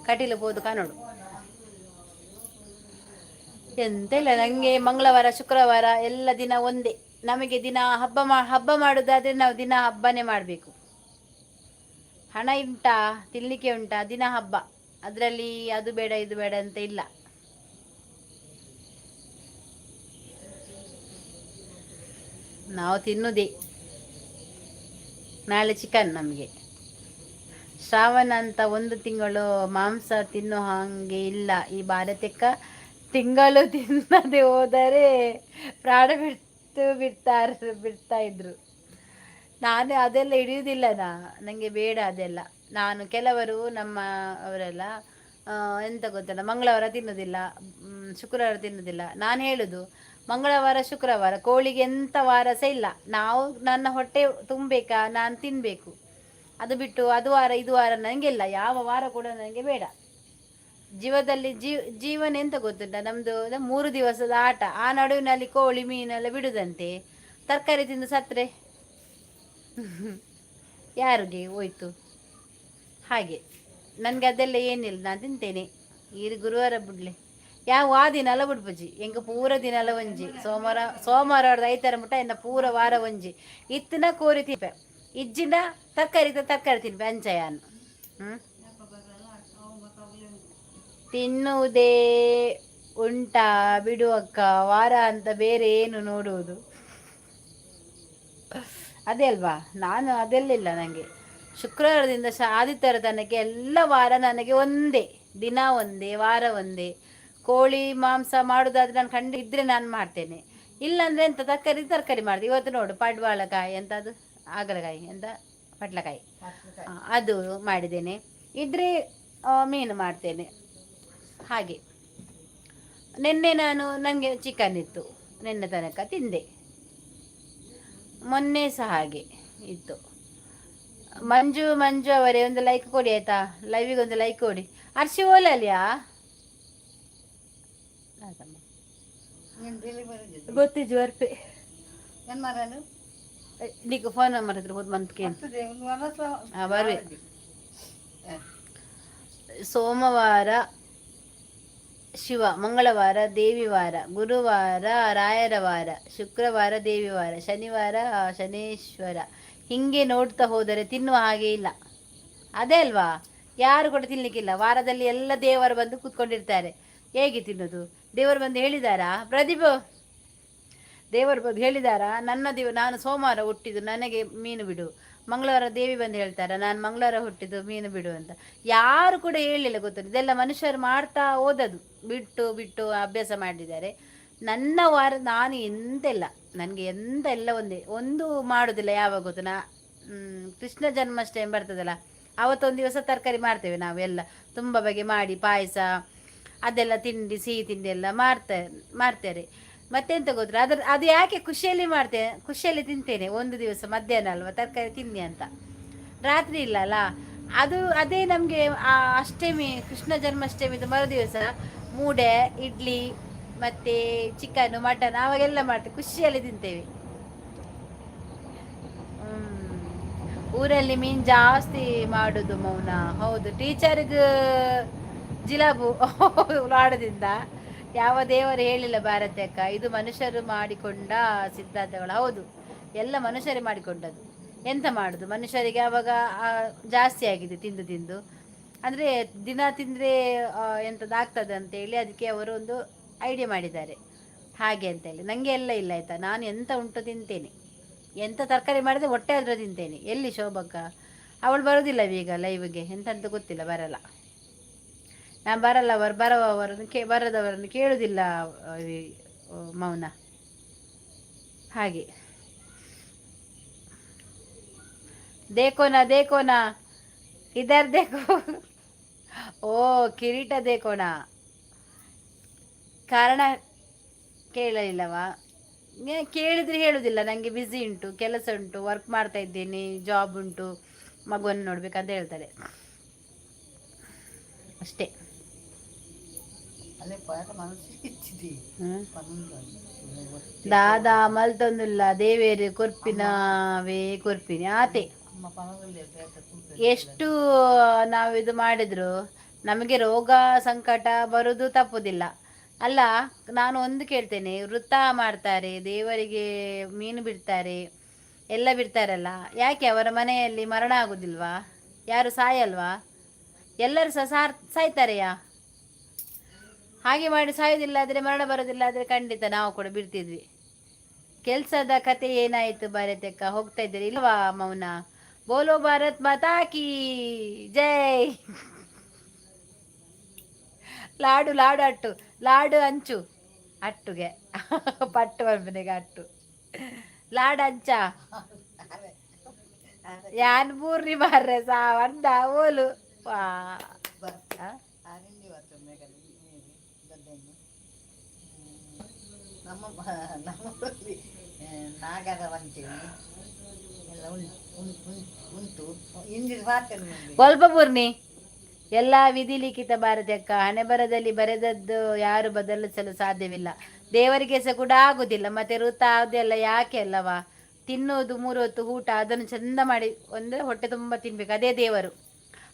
ಕಟೀಲು ಪೋದು ಕನ್ನಡ ಎಂತ ಇಲ್ಲ ನನಗೆ. ಮಂಗಳವಾರ, ಶುಕ್ರವಾರ ಎಲ್ಲ ದಿನ ಒಂದೇ ನಮಗೆ. ದಿನ ಹಬ್ಬ ಮಾ ಹಬ್ಬ ಮಾಡೋದಾದ್ರೆ ನಾವು ದಿನ ಹಬ್ಬನೇ ಮಾಡಬೇಕು. ಹಣ ಉಂಟಾ, ತಿನ್ನಲಿಕ್ಕೆ ಉಂಟಾ, ದಿನ ಹಬ್ಬ. ಅದರಲ್ಲಿ ಅದು ಬೇಡ ಇದು ಬೇಡ ಅಂತ ಇಲ್ಲ. ನಾವು ತಿನ್ನುವುದೇ. ನಾಳೆ ಚಿಕನ್ ನಮಗೆ. ಶ್ರಾವಣ ಅಂತ ಒಂದು ತಿಂಗಳು ಮಾಂಸ ತಿನ್ನೋ ಹಾಗೆ ಇಲ್ಲ. ಈ ಭಾರತಕ್ಕ ತಿಂಗಳು ತಿನ್ನದೆ ಹೋದರೆ ಪ್ರಾಣ ಬಿಟ್ಟು ಬಿಡ್ತಾರೆ, ಬಿಡ್ತಾ ಇದ್ರು. ನಾನು ಅದೆಲ್ಲ ಹಿಡಿಯುವುದಿಲ್ಲ. ನನಗೆ ಬೇಡ ಅದೆಲ್ಲ. ನಾನು ಕೆಲವರು ನಮ್ಮ ಅವರೆಲ್ಲ ಎಂತ ಗೊತ್ತಲ್ಲ, ಮಂಗಳವಾರ ತಿನ್ನೋದಿಲ್ಲ, ಶುಕ್ರವಾರ ತಿನ್ನೋದಿಲ್ಲ. ನಾನು ಹೇಳೋದು, ಮಂಗಳವಾರ ಶುಕ್ರವಾರ ಕೋಳಿಗೆ ಎಂಥ ವಾರ ಸಹ ಇಲ್ಲ. ನಾವು ನನ್ನ ಹೊಟ್ಟೆ ತುಂಬಬೇಕಾ, ನಾನು ತಿನ್ನಬೇಕು. ಅದು ಬಿಟ್ಟು ಅದು ವಾರ ಇದು ವಾರ ನನಗಿಲ್ಲ. ಯಾವ ವಾರ ಕೂಡ ನನಗೆ ಬೇಡ. ಜೀವದಲ್ಲಿ ಜೀವನ ಎಂತ ಗೊತ್ತುಂಟ? ನಮ್ಮದು 3 ದಿವಸದ ಆಟ. ಆ ನಡುವಿನಲ್ಲಿ ಕೋಳಿ ಮೀನೆಲ್ಲ ಬಿಡುದಂತೆ. ತರಕಾರಿ ತಿಂದು ಸತ್ರೆ ಯಾರಿಗೆ ಹೋಯ್ತು? ಹಾಗೆ ನನಗೆ ಅದೆಲ್ಲ ಏನಿಲ್ಲ, ನಾನು ತಿಂತೇನೆ. ಈ ಗುರುವಾರ ಬಿಡ್ಲಿ, ಯಾವ ಆ ದಿನ ಅಲ್ಲ ಬಿಡ್ಪುಜಿ. ಎಂಕ ಪೂರ ದಿನ ಅಲ್ಲ ಒಂಜಿ. ಸೋಮವಾರ ಸೋಮವಾರ ಐತಾರ ಮುಟ್ಟ ಎನ್ನ ಪೂರ ವಾರ ಒಂಜಿ. ಇತ್ತಿನ ಕೋರಿ ತಿನ್ಪೆ, ಇಜ್ಜಿನ ತರಕಾರಿ ತರಕಾರಿ ತಿನ್ಪೆ ಅಂಚಯಾನ್. ಹ್ಞೂ, ತಿನ್ನುವುದೇ ಉಂಟಾ ಬಿಡು ಅಕ್ಕ, ವಾರ ಅಂತ ಬೇರೆ ಏನು ನೋಡುವುದು? ಅದೇ ಅಲ್ವಾ? ನಾನು ಅದೆಲ್ಲ ಇಲ್ಲ ನನಗೆ. ಶುಕ್ರವಾರದಿಂದ ಆದಿತ್ಯವಾರ ತನಕ ಎಲ್ಲ ವಾರ ನನಗೆ ಒಂದೇ ದಿನ, ಒಂದೇ ವಾರ, ಒಂದೇ. ಕೋಳಿ ಮಾಂಸ ಮಾಡೋದಾದ್ರೆ ನಾನು ಕಂಡು ಇದ್ದರೆ ನಾನು ಮಾಡ್ತೇನೆ, ಇಲ್ಲಾಂದರೆ ಎಂತ ತರಕಾರಿ ತರಕಾರಿ ಮಾಡ್ತೇನೆ. ಇವತ್ತು ನೋಡು, ಪಡ್ವಾಳಕಾಯಿ ಎಂತ ಅದು, ಹಾಗಲಕಾಯಿ ಎಂತ, ಪಟ್ಲಕಾಯಿ, ಅದು ಮಾಡಿದ್ದೇನೆ. ಇದ್ದರೆ ಮೀನು ಮಾಡ್ತೇನೆ. ಹಾಗೆ ನಿನ್ನೆ ನಾನು ನನಗೆ ಚಿಕನ್ ಇತ್ತು, ನಿನ್ನೆ ತನಕ ತಿಂದೆ. ಮೊನ್ನೆ ಸಹ ಹಾಗೆ ಇತ್ತು. ಮಂಜು ಮಂಜು ಅವರೇ, ಒಂದು ಲೈಕ್ ಕೊಡಿ ಆಯ್ತಾ? ಲೈವಿಗೆ ಒಂದು ಲೈಕ್ ಕೊಡಿ. ಅರ್ಶಿ ಓಲಲ್ಲಿಯಾ? ಗೊತ್ತಿಜ್ಜು ಬರ್ಪೆ. ನೀಕು ಫೋನ್ ನಂಬರ್ ಹತ್ರ ಹೋದ್ ಮಂತ್ಗೆ ಬರ್ವೆ. ಸೋಮವಾರ ಶಿವ, ಮಂಗಳವಾರ ದೇವಿವಾರ, ಗುರುವಾರ ರಾಯರ ವಾರ, ಶುಕ್ರವಾರ ದೇವಿವಾರ, ಶನಿವಾರ ಶನೇಶ್ವರ. ಹಿಂಗೆ ನೋಡ್ತಾ ಹೋದರೆ ತಿನ್ನುವ ಹಾಗೆ ಇಲ್ಲ. ಅದೇ ಅಲ್ವಾ? ಯಾರು ಕೂಡ ತಿನ್ಲಿಕ್ಕಿಲ್ಲ. ವಾರದಲ್ಲಿ ಎಲ್ಲ ದೇವರು ಬಂದು ಕೂತ್ಕೊಂಡಿರ್ತಾರೆ, ಹೇಗೆ ತಿನ್ನೋದು? ದೇವರು ಬಂದು ಹೇಳಿದಾರಾ ಪ್ರದೀಪ್? ದೇವರು ಬಂದು ಹೇಳಿದಾರಾ, ನನ್ನ ದೇವ ನಾನು ಸೋಮವಾರ ಹುಟ್ಟಿದ್ದು, ನನಗೆ ಮೀನು ಬಿಡು? ಮಂಗಳವಾರ ದೇವಿ ಬಂದು ಹೇಳ್ತಾರೆ, ನಾನು ಮಂಗಳವಾರ ಹುಟ್ಟಿದ್ದು, ಮೀನು ಬಿಡು ಅಂತ? ಯಾರು ಕೂಡ ಹೇಳಲಿಲ್ಲ, ಗೊತ್ತು? ಇದೆಲ್ಲ ಮನುಷ್ಯರು ಮಾಡ್ತಾ ಹೋದದು, ಬಿಟ್ಟು ಬಿಟ್ಟು ಅಭ್ಯಾಸ ಮಾಡಿದ್ದಾರೆ. ನನ್ನ ವಾರ ನಾನು ಎಂತೆಲ್ಲ, ನನಗೆ ಎಂತ ಎಲ್ಲ ಒಂದೇ. ಒಂದು ಮಾಡೋದಿಲ್ಲ. ಯಾವಾಗ ಗೊತ್ತು? ನಾ ಕೃಷ್ಣ ಜನ್ಮಾಷ್ಟಮಿ ಬರ್ತದಲ್ಲ, ಆವತ್ತೊಂದು ದಿವಸ ತರಕಾರಿ ಮಾಡ್ತೇವೆ ನಾವೆಲ್ಲ. ತುಂಬ ಬಗೆ ಮಾಡಿ, ಪಾಯಸ ಅದೆಲ್ಲ ತಿಂಡಿ, ಸಿಹಿ ತಿಂಡಿ ಎಲ್ಲ ಮಾಡ್ತಾರೆ. ಮತ್ತೆಂತ ಗೊತ್ತಾ? ಅದ್ರ ಅದು ಯಾಕೆ ಖುಷಿಯಲ್ಲಿ ಮಾಡ್ತೇನೆ, ಖುಷಿಯಲ್ಲಿ ತಿಂತೇನೆ. ಒಂದು ದಿವಸ ಮಧ್ಯಾಹ್ನ ಅಲ್ವಾ, ತರಕಾರಿ ತಿನ್ನಿ ಅಂತ. ರಾತ್ರಿ ಇಲ್ಲ ಅಲ್ಲ ಅದು. ಅದೇ ನಮಗೆ ಆ ಅಷ್ಟಮಿ, ಕೃಷ್ಣ ಜನ್ಮಾಷ್ಟಮಿದು ಮರು ದಿವಸ ಮೂಡೆ, ಇಡ್ಲಿ ಮತ್ತು ಚಿಕನ್, ಮಟನ್ ಆವಾಗೆಲ್ಲ ಮಾಡ್ತೇವೆ, ಖುಷಿಯಲ್ಲಿ ತಿಂತೇವೆ. ಊರಲ್ಲಿ ಮೀನು ಜಾಸ್ತಿ ಮಾಡುದು ಮೌನ. ಹೌದು, ಟೀಚರ್ಗೆ ಜಿಲಾಬು ಲಾಡದಿಂದ. ಯಾವ ದೇವರು ಹೇಳಿಲ್ಲ ಭಾರತಕ್ಕ, ಇದು ಮನುಷ್ಯರು ಮಾಡಿಕೊಂಡ ಸಿದ್ಧಾಂತಗಳು. ಹೌದು, ಎಲ್ಲ ಮನುಷ್ಯರೇ ಮಾಡಿಕೊಂಡದ್ದು. ಎಂತ ಮಾಡುದು? ಮನುಷ್ಯರಿಗೆ ಆವಾಗ ಜಾಸ್ತಿ ಆಗಿದೆ ತಿಂದು ತಿಂದು. ಅಂದರೆ ದಿನ ತಿಂದರೆ ಎಂಥದ್ದು ಆಗ್ತದೆ ಅಂತೇಳಿ ಅದಕ್ಕೆ ಅವರು ಒಂದು ಐಡಿಯಾ ಮಾಡಿದ್ದಾರೆ ಹಾಗೆ ಅಂತೇಳಿ. ನನಗೆ ಎಲ್ಲ ಇಲ್ಲ ಆಯಿತಾ? ನಾನು ಎಂತ ಉಂಟು ತಿಂತೇನೆ. ಎಂತ ತರಕಾರಿ ಮಾಡಿದ್ರೆ ಹೊಟ್ಟೆ ಆದರೂ ತಿಂತೇನೆ. ಎಲ್ಲಿ ಶೋಭಕ್ಕ? ಅವಳು ಬರೋದಿಲ್ಲ ಈಗ ಲೈವ್ಗೆ, ಎಂತಂತ ಗೊತ್ತಿಲ್ಲ, ಬರಲ್ಲ. ನಾನು ಬರಲ್ಲ, ಅವರು ಬರವವರನ್ನು ಬರದವರನ್ನು ಕೇಳುವುದಿಲ್ಲ ಮೌನ. ಹಾಗೆ ದೇಖೋನಾ, ದೇಖೋನಾ, ಇದರ್ ದೇಖೋ, ಓ ಕಿರೀಟ ದೇಖೋಣ. ಕಾರಣ ಕೇಳಲಿಲ್ಲವಾ? ಕೇಳಿದರೆ ಹೇಳುವುದಿಲ್ಲ, ನನಗೆ ಬ್ಯುಸಿ ಉಂಟು, ಕೆಲಸ ಉಂಟು, ವರ್ಕ್ ಮಾಡ್ತಾ ಇದ್ದೇನೆ, ಜಾಬ್ ಉಂಟು, ಮಗುವನ್ನು ನೋಡ್ಬೇಕಂತ ಹೇಳ್ತಾರೆ ಅಷ್ಟೇ. ದಾದಾ ಮಲ್ತೊಂದುಲ್ಲ ದೇವೇರು ಕೊರ್ಪಿನವೇ ಕೊರ್ಪಿನಿ ಆತೆ. ಎಷ್ಟು ನಾವು ಇದು ಮಾಡಿದ್ರು ನಮಗೆ ರೋಗ ಸಂಕಟ ಬರುವುದು ತಪ್ಪುದಿಲ್ಲ ಅಲ್ಲ? ನಾನು ಒಂದು ಕೇಳ್ತೇನೆ, ವೃತ್ತ ಮಾಡ್ತಾರೆ, ದೇವರಿಗೆ ಮೀನು ಬಿಡ್ತಾರೆ, ಎಲ್ಲ ಬಿಡ್ತಾರಲ್ಲ, ಯಾಕೆ ಅವರ ಮನೆಯಲ್ಲಿ ಮರಣ ಆಗುದಿಲ್ವಾ? ಯಾರು ಸಾಯಲ್ವಾ? ಎಲ್ಲರೂ ಸಹ ಸಾಯ್ತಾರೆಯಾ? ಹಾಗೆ ಮಾಡಿ ಸಾಯೋದಿಲ್ಲ ಆದರೆ, ಮರಣ ಬರೋದಿಲ್ಲ ಆದರೆ ಖಂಡಿತ ನಾವು ಕೂಡ ಬಿಡ್ತಿದ್ವಿ. ಕೆಲಸದ ಕತೆ ಏನಾಯಿತು ಭಾರತಕ್ಕ? ಹೋಗ್ತಾ ಇದ್ದೀರಿ ಇಲ್ವಾ ಮೌನ? ಬೋಲೋ ಭಾರತ್ ಮಾತಾ ಕಿ ಜೈ. ಲಾಡು ಲಾಡು ಅಟ್ಟು, ಲಾಡು ಅಂಚು ಅಟ್ಟುಗೆ ಪಟ್ಟು ಬರ್ಬನಿಗೆ ಅಟ್ಟು ಲಾಡು ಅಂಚ ಯಾನ್ ಬೂರ್ರಿ ಮಾರ್ರೆ ಸಾವಂದ ಓಲು ವಾ. ನಮ್ಮ ನಮ್ಮಲ್ಲಿ ನಾಗರ ಪಂಚಮಿ ಎಲ್ಲ ಉಂಟು. ಇಂದಿನ. ಒಲ್ಪ ಬೂರ್ನಿ. ಎಲ್ಲ ವಿಧಿ ಲಿಖಿತ ಭಾರತಿ ಅಕ್ಕ, ಹಣೆ ಬರದಲ್ಲಿ ಬರೆದದ್ದು ಯಾರು ಬದಲಿಸಲು ಸಾಧ್ಯವಿಲ್ಲ. ದೇವರಿಗೆ ಸಹ ಕೂಡ ಆಗುದಿಲ್ಲ. ಮತ್ತೆ ವೃತ ಅದೆಲ್ಲ ಯಾಕೆ ಅಲ್ಲವಾ? ತಿನ್ನೋದು ಮೂರು ಹೊತ್ತು ಊಟ, ಅದನ್ನು ಚಂದ ಮಾಡಿ ಅಂದರೆ ಹೊಟ್ಟೆ ತುಂಬ ತಿನ್ಬೇಕು, ಅದೇ ದೇವರು.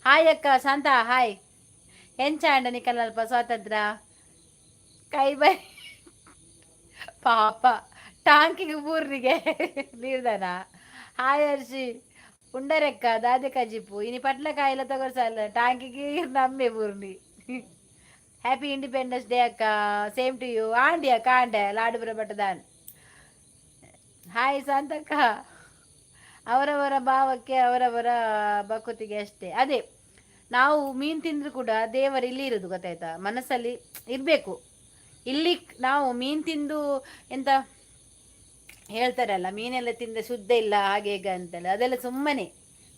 ಹಾಯ್ ಅಕ್ಕ ಶಾಂತ, ಹಾಯ್. ಎಂಚಾಂಡ ನಿಕಲ್ಪ ಸ್ವಾತಂತ್ರ್ಯ ಕೈ ಬೈ ಪಾಪ ಟಾಂಕಿಗೆ ಬೂರ್ರಿಗೆ ನೀರ್ದನ. ಹಾಯ್ ಹರ್ಷಿ ಉಂಡರೆಕ್ಕ ದಾದೆ ಕಜಿಪು ಇನಿ ಪಟ್ಲಕಾಯಿಲ ತಗೊಳ್ಸಲ್ಲ ಟಾಂಕಿಗೆ ನಮ್ಮೆ ಬೂರ್ನಿ. ಹ್ಯಾಪಿ ಇಂಡಿಪೆಂಡೆನ್ಸ್ ಡೇ ಅಕ್ಕ, ಸೇಮ್ ಟು you. ಆಂಡಿ ಅಕ್ಕ ಆಂಡೆ ಲಾಡುಪುರ ಬಟ್ಟದಾನ್. ಹಾಯ್ ಶಾಂತಕ್ಕ. ಅವರವರ ಭಾವಕ್ಕೆ ಅವರವರ ಬಕುತಿಗೆ ಅಷ್ಟೇ. ಅದೇ ನಾವು ಮೀನು ತಿಂದರೂ ಕೂಡ ದೇವರು ಇಲ್ಲಿ ಇರೋದು, ಗೊತ್ತಾಯ್ತಾ? ಮನಸ್ಸಲ್ಲಿ ಇರಬೇಕು. ಇಲ್ಲಿ ನಾವು ಮೀನು ತಿಂದು ಎಂತ ಹೇಳ್ತಾರಲ್ಲ, ಮೀನೆಲ್ಲ ತಿಂದ ಶುದ್ಧ ಇಲ್ಲ ಹಾಗೆ ಹೇಗೆ ಅಂತೆಲ್ಲ, ಅದೆಲ್ಲ ಸುಮ್ಮನೆ,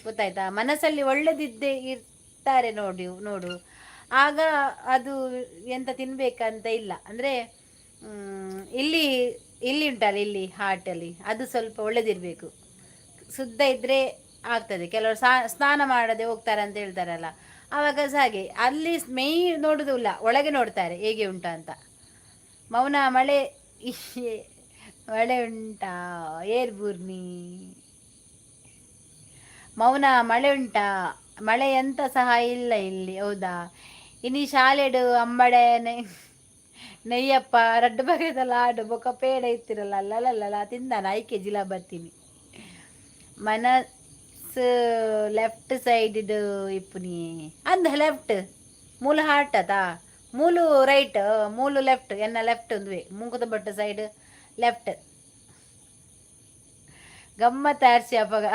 ಗೊತ್ತಾಯ್ತಾ? ಮನಸ್ಸಲ್ಲಿ ಒಳ್ಳೆದಿದ್ದೇ ಇರ್ತಾರೆ ನೋಡಿ ನೋಡು, ಆಗ ಅದು ಎಂತ ತಿನ್ಬೇಕಂತ ಇಲ್ಲ. ಅಂದರೆ ಇಲ್ಲಿ ಇಲ್ಲಿ ಉಂಟಲ್ಲ, ಇಲ್ಲಿ ಹಾರ್ಟಲ್ಲಿ ಅದು ಸ್ವಲ್ಪ ಒಳ್ಳೆದಿರಬೇಕು. ಶುದ್ಧ ಇದ್ದರೆ ಆಗ್ತದೆ. ಕೆಲವರು ಸ್ನಾನ ಮಾಡದೆ ಹೋಗ್ತಾರೆ ಅಂತ ಹೇಳ್ತಾರಲ್ಲ, ಆವಾಗ ಸಹ ಹಾಗೆ. ಅಲ್ಲಿ ಮೈ ನೋಡುವುದಿಲ್ಲ, ಒಳಗೆ ನೋಡ್ತಾರೆ ಹೇಗೆ ಉಂಟಾ ಅಂತ. ಮೌನ ಮಳೆ ಮಳೆ ಉಂಟಾ ಏರ್ಬೂರ್ನಿ? ಮೌನ ಮಳೆ ಉಂಟಾ? ಮಳೆ ಎಂತ ಸಹ ಇಲ್ಲ ಇಲ್ಲಿ. ಹೌದಾ? ಇನಿ ಶಾಲೆಡು ಅಂಬಡೆ ನೆಯ್ಯಪ್ಪ ರಡ್ಡು ಬಗೆದ ಲಾಡು ಬೊಕ ಪೇಡ ಇತ್ತಿರಲ್ಲ, ಅಲ್ಲಲ್ಲಲ್ಲ ತಿಂದಾನ ಐಕೆ ಜಿಲಾ ಬರ್ತೀನಿ. ಮನಸ್ಸು ಲೆಫ್ಟ್ ಸೈಡ್ ಇಪ್ಪುನಿ ಅಂದ ಲೆಫ್ಟ್ ಮೂಲು ಹಾರ್ಟ್ ಅತಾ, ಮೂಲು ರೈಟ್ ಮೂಲು ಲೆಫ್ಟ್, ಎನ್ನ ಲೆಫ್ಟ್ ಒಂದುವೆ ಮೂಕುದ ಬಟ್ಟ ಸೈಡ್ ಲೆಫ್ಟ್. ಗಮ್ಮತ್ತ ಆರ್ಸಿ ಅಪ್ಪಗ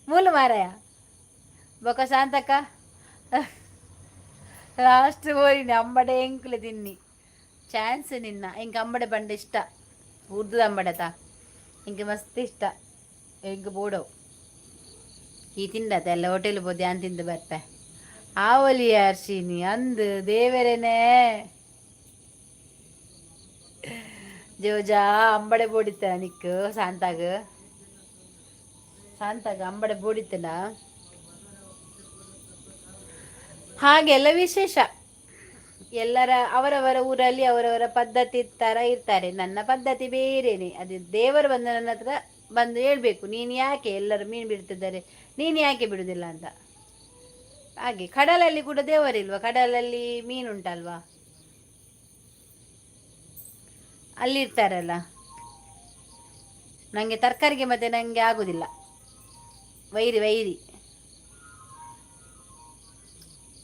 ಮೂಲು ಮಾರಾಯ. ಬೊಕ ಶಾಂತಕ್ಕ ಲಾಸ್ಟ್ ಹೋರಿನಿ ಅಂಬಡೆ ಎಂಕ್ಲೆ ತಿನ್ನಿ ಚಾನ್ಸ್ ನಿನ್ನ. ಇಂಕ ಅಂಬಡೆ ಬಂಡೆ ಇಷ್ಟ, ಉರ್ದುದ ಅಂಬಡೆತ ಇಂಕ ಮಸ್ತ್ ಇಷ್ಟ. ಎಂಕ್ ಬೋಡವು ಈ ತಿಂಡತ ಎಲ್ಲ ಹೋಟೆಲ್ ಬೋದು ಯಾನ್ ತಿಂದು ಬರ್ಪೆ. ಆವಲಿ ಅರ್ಶಿನಿ ಅಂದು ದೇವರೇನೆ ಜೋಜಾ ಅಂಬಡೆ ಬೋಡಿತ್ತ ನಿಕ್ ಶಾಂತಾಗ ಶಾಂತಾಗ ಅಂಬಡೆ ಬೋಡಿತ್ತನ. ಹಾಗೆಲ್ಲ ವಿಶೇಷ. ಎಲ್ಲರ ಅವರವರ ಊರಲ್ಲಿ ಅವರವರ ಪದ್ಧತಿ ಥರ ಇರ್ತಾರೆ. ನನ್ನ ಪದ್ಧತಿ ಬೇರೆನೆ. ಅದು ದೇವರು ಬಂದು ನನ್ನ ಹತ್ರ ಬಂದು ಹೇಳ್ಬೇಕು, ನೀನು ಯಾಕೆ ಎಲ್ಲರೂ ಮೀನು ಬಿಡ್ತಿದ್ದಾರೆ, ನೀನು ಯಾಕೆ ಬಿಡುವುದಿಲ್ಲ ಅಂತ. ಹಾಗೆ ಕಡಲಲ್ಲಿ ಕೂಡ ದೇವರಿಲ್ವಾ? ಕಡಲಲ್ಲಿ ಮೀನುಂಟಲ್ವಾ, ಅಲ್ಲಿ ಇರ್ತಾರಲ್ಲ. ನನಗೆ ತರಕಾರಿಗೆ ಮತ್ತೆ ನನಗೆ ಆಗುದಿಲ್ಲ, ವೈರಿ ವೈರಿ.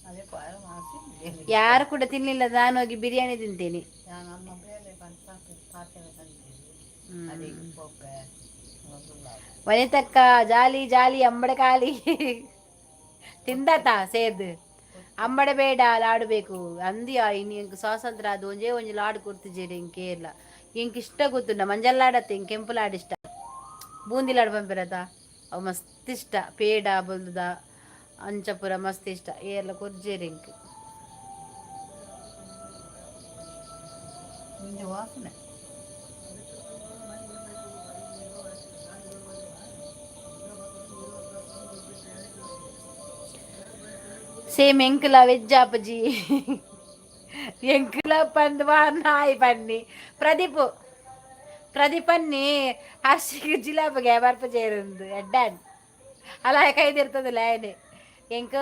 ಅದೇ ಪಾಯ ಮಾಸಿ. ಯಾರು ಕೂಡ ತಿನ್ನಲಿಲ್ಲ, ನಾನು ಹೋಗಿ ಬಿರಿಯಾನಿ ತಿಂತೇನೆ. ನಾನು ಅಮ್ಮ ಬೇರೆ ಪಾತ್ರೆ ತಂದಿದ್ದೇನೆ ಅದಕ್ಕೆ ಪೊಪ್ಪೆ ಮೊದಲು. ವನಿತಕ್ಕ ಜಾಲಿ ಜಾಲಿ ಅಂಬಡೆ ಖಾಲಿ ತಿಂದಾತ ಸೇರ್ದು. ಅಂಬಡೆ ಬೇಡ ಲಾಡು ಬೇಕು ಅಂದಿಯ. ಇನ್ನು ಎಂಕ್ ಸ್ವಾತಂತ್ರ್ಯ ಅದು ಒಂಜೇ ಒಂಜಿ ಲಾಡು ಕೊಡ್ತಿದ್ದೀರಿ ಇಂಕ ಏರ್ಲ. ಎಂಕ್ ಇಷ್ಟ ಗೊತ್ತುಂಡ ಮಂಜಲ್ ಲಾಡತ್ತೆ, ಇಂಕ್ ಕೆಂಪು ಲಾಡು ಇಷ್ಟ. ಬೂಂದಿ ಲಾಡು ಪಂಪಿರತ ಅವು ಮಸ್ತ್ ಇಷ್ಟ. ಪೇಡ ಬೊಲ್ದುದ ಅಂಚಪುರ ಮಸ್ತ್ ಇಷ್ಟ. ಏರ್ಲ ಕೊರ್ಜೇರಿ ಎಂಕ್. ನಿಂದು ವಾಸನೆ. ಸೇಮ್ ಎಂಕುಲ ವೆಜ್ ಆಪಜಿ ಎಂಕುಲ ಪಂದ್ ವಾ ನಾಯಿ ಪನ್ನಿ ಪ್ರದೀಪ್ ಪ್ರದೀಪನ್ನಿ ಹರ್ಷಿಗೆ ಜಿಲಾಬಿಗೆ ಬರ್ಪ ചേರುಂದು ಎಡ್ಡಾನ್ ಅಲ್ಲ ಕೈದಿರ್ತದಲ್ಲ ಆಯ್ನೆ. ಎಂಕ್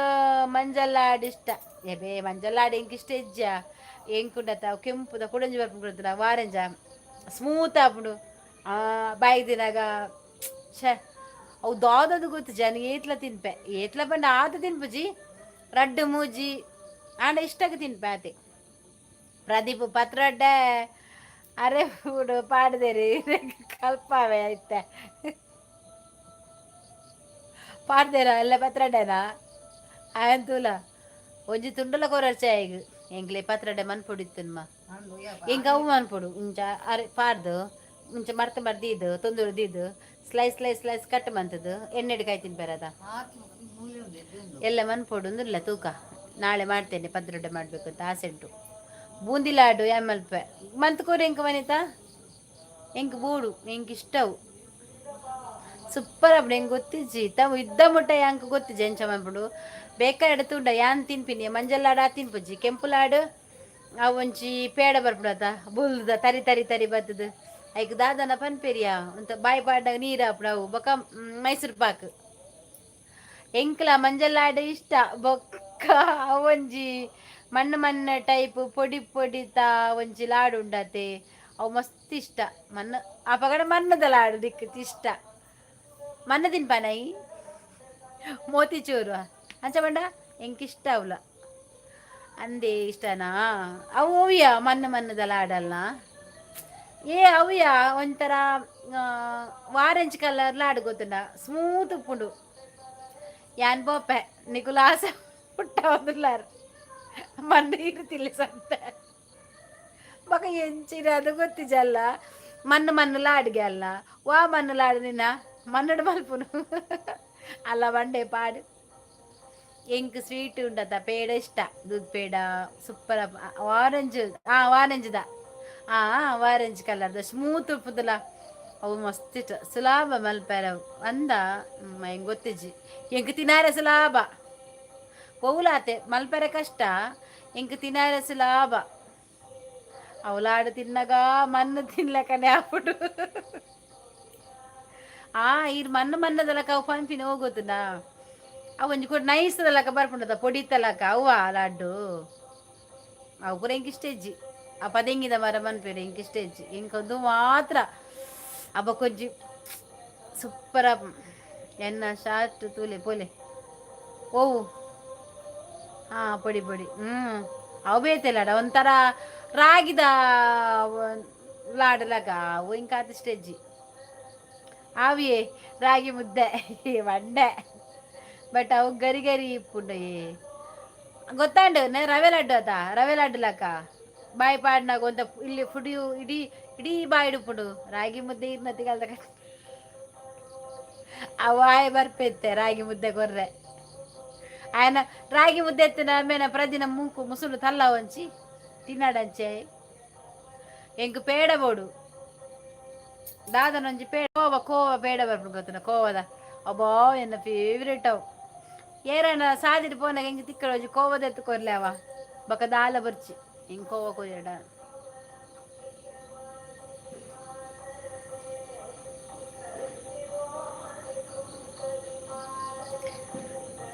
ಮಂಜಲ್ಲಾಡ್ ಇಷ್ಟ ಎಬೆ ಮಂಜಲ್ಲಾಡ್ ಎಂಕ್ ಇಷ್ಟ ಇಜ್ಜ. ಎಂಕುಂಡತ ಕೆಂಪುದ ಕುಡಂಜಿ ಬರ್ಪುಂಡು ಕೊಡ್ತನ ವಾರಂಜ ಸ್ಮೂತ್ ಆಪುಂಡು ಬಾಯಿ ದಿನಾಗ. ಛೇ ಅವು ದಾದದು ಗೊತ್ತು ಜನ ಏತ್ಲ ತಿನ್ಪೆ ಏತ್ಲ ಪಂಡ ಆತ ತಿನ್ಪುಜಿ ರಡ್ಡು ಮೂಜಿ ಆಂಡ ಇಷ್ಟಕ್ಕೆ ತಿನ್ಪೆ ಆತೆ. ಪ್ರದೀಪ್ ಪತ್ರೊಡ್ಡೆ ಅರೆ ಬಿಡು ಪಾಡ್ದೇರಿ ಕಲ್ಪಾವೆ ಐತೆ ಪಾಡ್ದೇರ ಎಲ್ಲ ಪತ್ರೊಡೆನಾ ಆಯಂತೂಲ ಒಂಜಿ ತುಂಡಲ ಕೊರರ್ಚೆ ಈಗ ಎಂಕ್ಲೆ ಪತ್ರೊಡೆ ಮನ್ಪೊಡಿತ್ತನ್ಮ. ಎಂಕ್ ಅವು ಮನ್ಪೊಡು ಇಂಚ ಅರೆ ಪಾಡ್ದು ಇಂಚ ಮರ್ತ ಮರ್ದಿದ್ದು ತೊಂದರೆ ದೀದು ಸ್ಲೈಸ್ ಸ್ಲೈಸ್ ಸ್ಲೈಸ್ ಕಟ್ ಮಂತದ್ದು ಎಣ್ಣೆಡ್ ಕಾಯಿ ತಿನ್ಪೇರದ ಎಲ್ಲ ಮನ್ಪೊಡು ಅಂದ್ರಲ್ಲ ತೂಕ. ನಾಳೆ ಮಾಡ್ತೇನೆ ಪತ್ರೊಡೆ ಮಾಡಬೇಕು ಅಂತ ಆಸೆ ಉಂಟು. ಬೂಂದಿ ಲಾಡು ಎಮ್ಮಲ್ಪೆ ಮಂತ್ ಕೋರಿ ಎಂಕ್ ವನಿತಾ ಎಂಕ್ ಬೋಡು ಎಂಕ್ ಇಷ್ಟವು. ಸೂಪರ್ ಆಪುಂಡು. ಎಂಕ್ ಗೊತ್ತಿಜ್ಜಿ ತಮ್ಮ ಇದ್ದ ಮುಟ್ಟ ಯಾಂಕ್ ಗೊತ್ತಿಜ್ಜಿ ಎಂಚ ಮನ್ಪುಂಡು. ಬೇಕಾರೆ ತೂಂಡ ಯಾನ್ ತಿನ್ಪಿನಿ ಮಂಜಲ್ ಲಾಡು ತಿನ್ಪುಜಿ. ಕೆಂಪು ಲಾಡು ಅವು ಒಂಜಿ ಪೇಡ ಬರ್ಪುಂಡು ಬುಲ್ದ ತರಿ ತರಿ ತರಿ ಬತ್ತದು. ಐಕ್ ದಾದನ ಪನ್ಪೆರಿಯಾ ಒಂತ ಬಾಯಿ ಪಾಡ್ನಾಗ ನೀರು ಆಪುಂಡು ಅವು. ಬೊಕ ಮೈಸೂರು ಪಾಕ್. ಎಂಕ್ಲ ಮಂಜಲ್ ಲಾಡು ಇಷ್ಟ. ಬೊಕ್ಕ ಅವೊಂಜಿ ಮಣ್ಣು ಮಣ್ಣು ಟೈಪ್ ಪೊಡಿ ಪೊಡಿತ ಒಂಜಿ ಲಾಡು ಉಂಡತೆ, ಅವು ಮಸ್ತ್ ಇಷ್ಟ. ಮಣ್ಣು ಅಪಗಡ ಮಣ್ಣದ ಲಾಡು ದಿಕ್ಕು ಇಷ್ಟ. ಮಣ್ಣು ತಿನ್ಪಾನೈ ಮೋತಿಚೂರು ಅಂಚ ಬಂಡ ಎಂಕ್ ಇಷ್ಟ ಅವಲ. ಅಂದೇ ಇಷ್ಟನಾ ಅವು? ಓವಿಯ ಮಣ್ಣು ಮಣ್ಣದ ಲಾಡಲ್ಲ ಏ ಅವುಯ ಒಂಥರ ಆರೆಂಜ್ ಕಲರ್ ಲಾಡು ಗೊತ್ತುಂಡ, ಸ್ಮೂತ್ ಉಪ್ಪುಂಡು. ಯಾನ್ ಪೋಪೆ ನಿಕುಲು ಆಸೆ ಪುಟ್ಟ ಮಣ್ಣು ಇರ್ತಿಲ್ಲ ಸಂತೆ. ಬೊಕ ಎಂಚಿನ ಅದು ಗೊತ್ತಿಜಲ್ಲ. ಮಣ್ಣು ಮಣ್ಣು ಲಾಡಿಗೆ ಅಲ್ಲ ವಾ ಮಣ್ಣು ಲಾಡು ನಿನ್ನ ಮಣ್ಣುಡು ಮಲ್ಪುನು ಅಲ್ಲ ಬಂಡೆ ಪಾಡು. ಎಂಕ್ ಸ್ವೀಟ್ ಉಂಡತ ಪೇಡ ಇಷ್ಟ. ದೂದ್ ಪೇಡ ಸೂಪರ್. ಆರೆಂಜ್ ಆರೆಂಜ್ದ ಆರೆಂಜ್ ಕಲರ್ದ ಸ್ಮೂತ್ ಉಪ್ಪುದಲ ಅವು ಮಸ್ತ್ ಇಷ್ಟ. ಸುಲಾಭ ಮಲ್ಪೆರ ಅಂದ ಎಂಕ್ ಗೊತ್ತಿಜ್ಜಿ. ಎಂಕ್ ತಿನಾರೆ ಸುಲಾಭ. ಒವುಲಾತೆ ಮಲ್ಪೆರೆ ಕಷ್ಟ, ಎಂಕ್ ತಿನಾರೆ ಸುಲಾಭ. ಅವು ಲಾಡು ತಿನ್ನಗ ಮಣ್ಣು ತಿನ್ಲಕನೆ ಆಪುಂಡು. ಈರ್ ಮಣ್ಣು ಮಣ್ಣದಲಕ ಅವು ಪನ್ಪಿನ ಹೋಗೋತುಂಡ. ಅವು ಒಂಜಿ ಕೂಡ ನೈಸ್ ದಲಕ ಬರ್ಪುಂಡದ ಪೊಡಿ ತಲಕ ಅವ್ವ ಲಾಡ್ಡು. ಅವು ಪೂರ ಎಂಕ್ ಇಷ್ಟ ಇಜ್ಜಿ. ಆ ಪದೆಂಗಿದ ಮರ ಮನ್ಪೇರು ಎಂಕ್ ಇಷ್ಟ ಇಜ್ಜಿ. ಎಂಕೊಂದು ಮಾತ್ರ ಅಬ್ಬ ಕೊಂಜಿ ಸೂಪರ್. ಎನ್ನ ಶಾರ್ಟ್ ತೂಲೆ ಪೋಲೆ. ಓವು ಪೊಡಿ ಪೊಡಿ. ಅವು ಬೇತೆ ಲಾಡ ಒಂಥರ ರಾಗಿದ ಲಾಡು ಲಕ ಅವು. ಇಂಕಾತ್ ಇಷ್ಟ ಇಜ್ಜಿ. ಆವಿಯೇ ರಾಗಿ ಮುದ್ದೆ ಬಂಡೆ. ಬಟ್ ಅವು ಗರಿ ಗರಿ ಇಪ್ಪುಂಡು. ಏ ಗೊತ್ತಾಂಡು ನೆ ರವೆ ಲಡ್ಡು ಅತ ರವೆ ಲಡ್ಡು ಲಕ್ಕ ಬಾಯಿ ಪಾಡ್ನಾಗ ಒಂತ ಇಲ್ಲಿ ಫುಡಿಯು ಇಡೀ ಇಡೀ ಬಾಯಿಡ್ ಉಪ್ಪುಂಡು. ರಾಗಿ ಮುದ್ದೆ ಇರ್ನತಿ ಕಲ್ದ ಅವಾಯ್ ಬರ್ಪೆತ್ತೆ ರಾಗಿ ಮುದ್ದೆ ಕೊರ್ರೆ. ఆయన ರಾಗಿ ಮುದ್ದೆ ಎತ್ತಿನ ಮೇನ ಪ್ರದಿನ ಮೂಕು ಮುಸುಲು ತಲ್ಲ ಒಂಚಿ ತಿನ್ನಡಂಚೆ. ಎಂಕ್ ಪೇಡ ಬೋಡು. ದಾದನೊಂಜಿ ಪೇಡ ಕೋವ ಕೋವ ಪೇಡ ಬರ್ಪುಂಡು ಗೊತ್ತುಂಡ ಕೋವದ. ಅಬ್ಬಾ ಎನ್ನ ಫೇವ್ರೇಟ್ ಅವು. ಏರನ ಸಾದಿಡ್ ಪೋನಾಗ ಎಂಕ್ ತಿಕ್ಕಡ ಒಂಜಿ ಕೋವದ ಎತ್ತು ಕೊರ್ಲೆ ಅವ. ಬೊಕ ದಾಲ ಬೊರ್ಚಿ ಎಂಕ್ ಕೋವ ಕೊರಿಯಡ.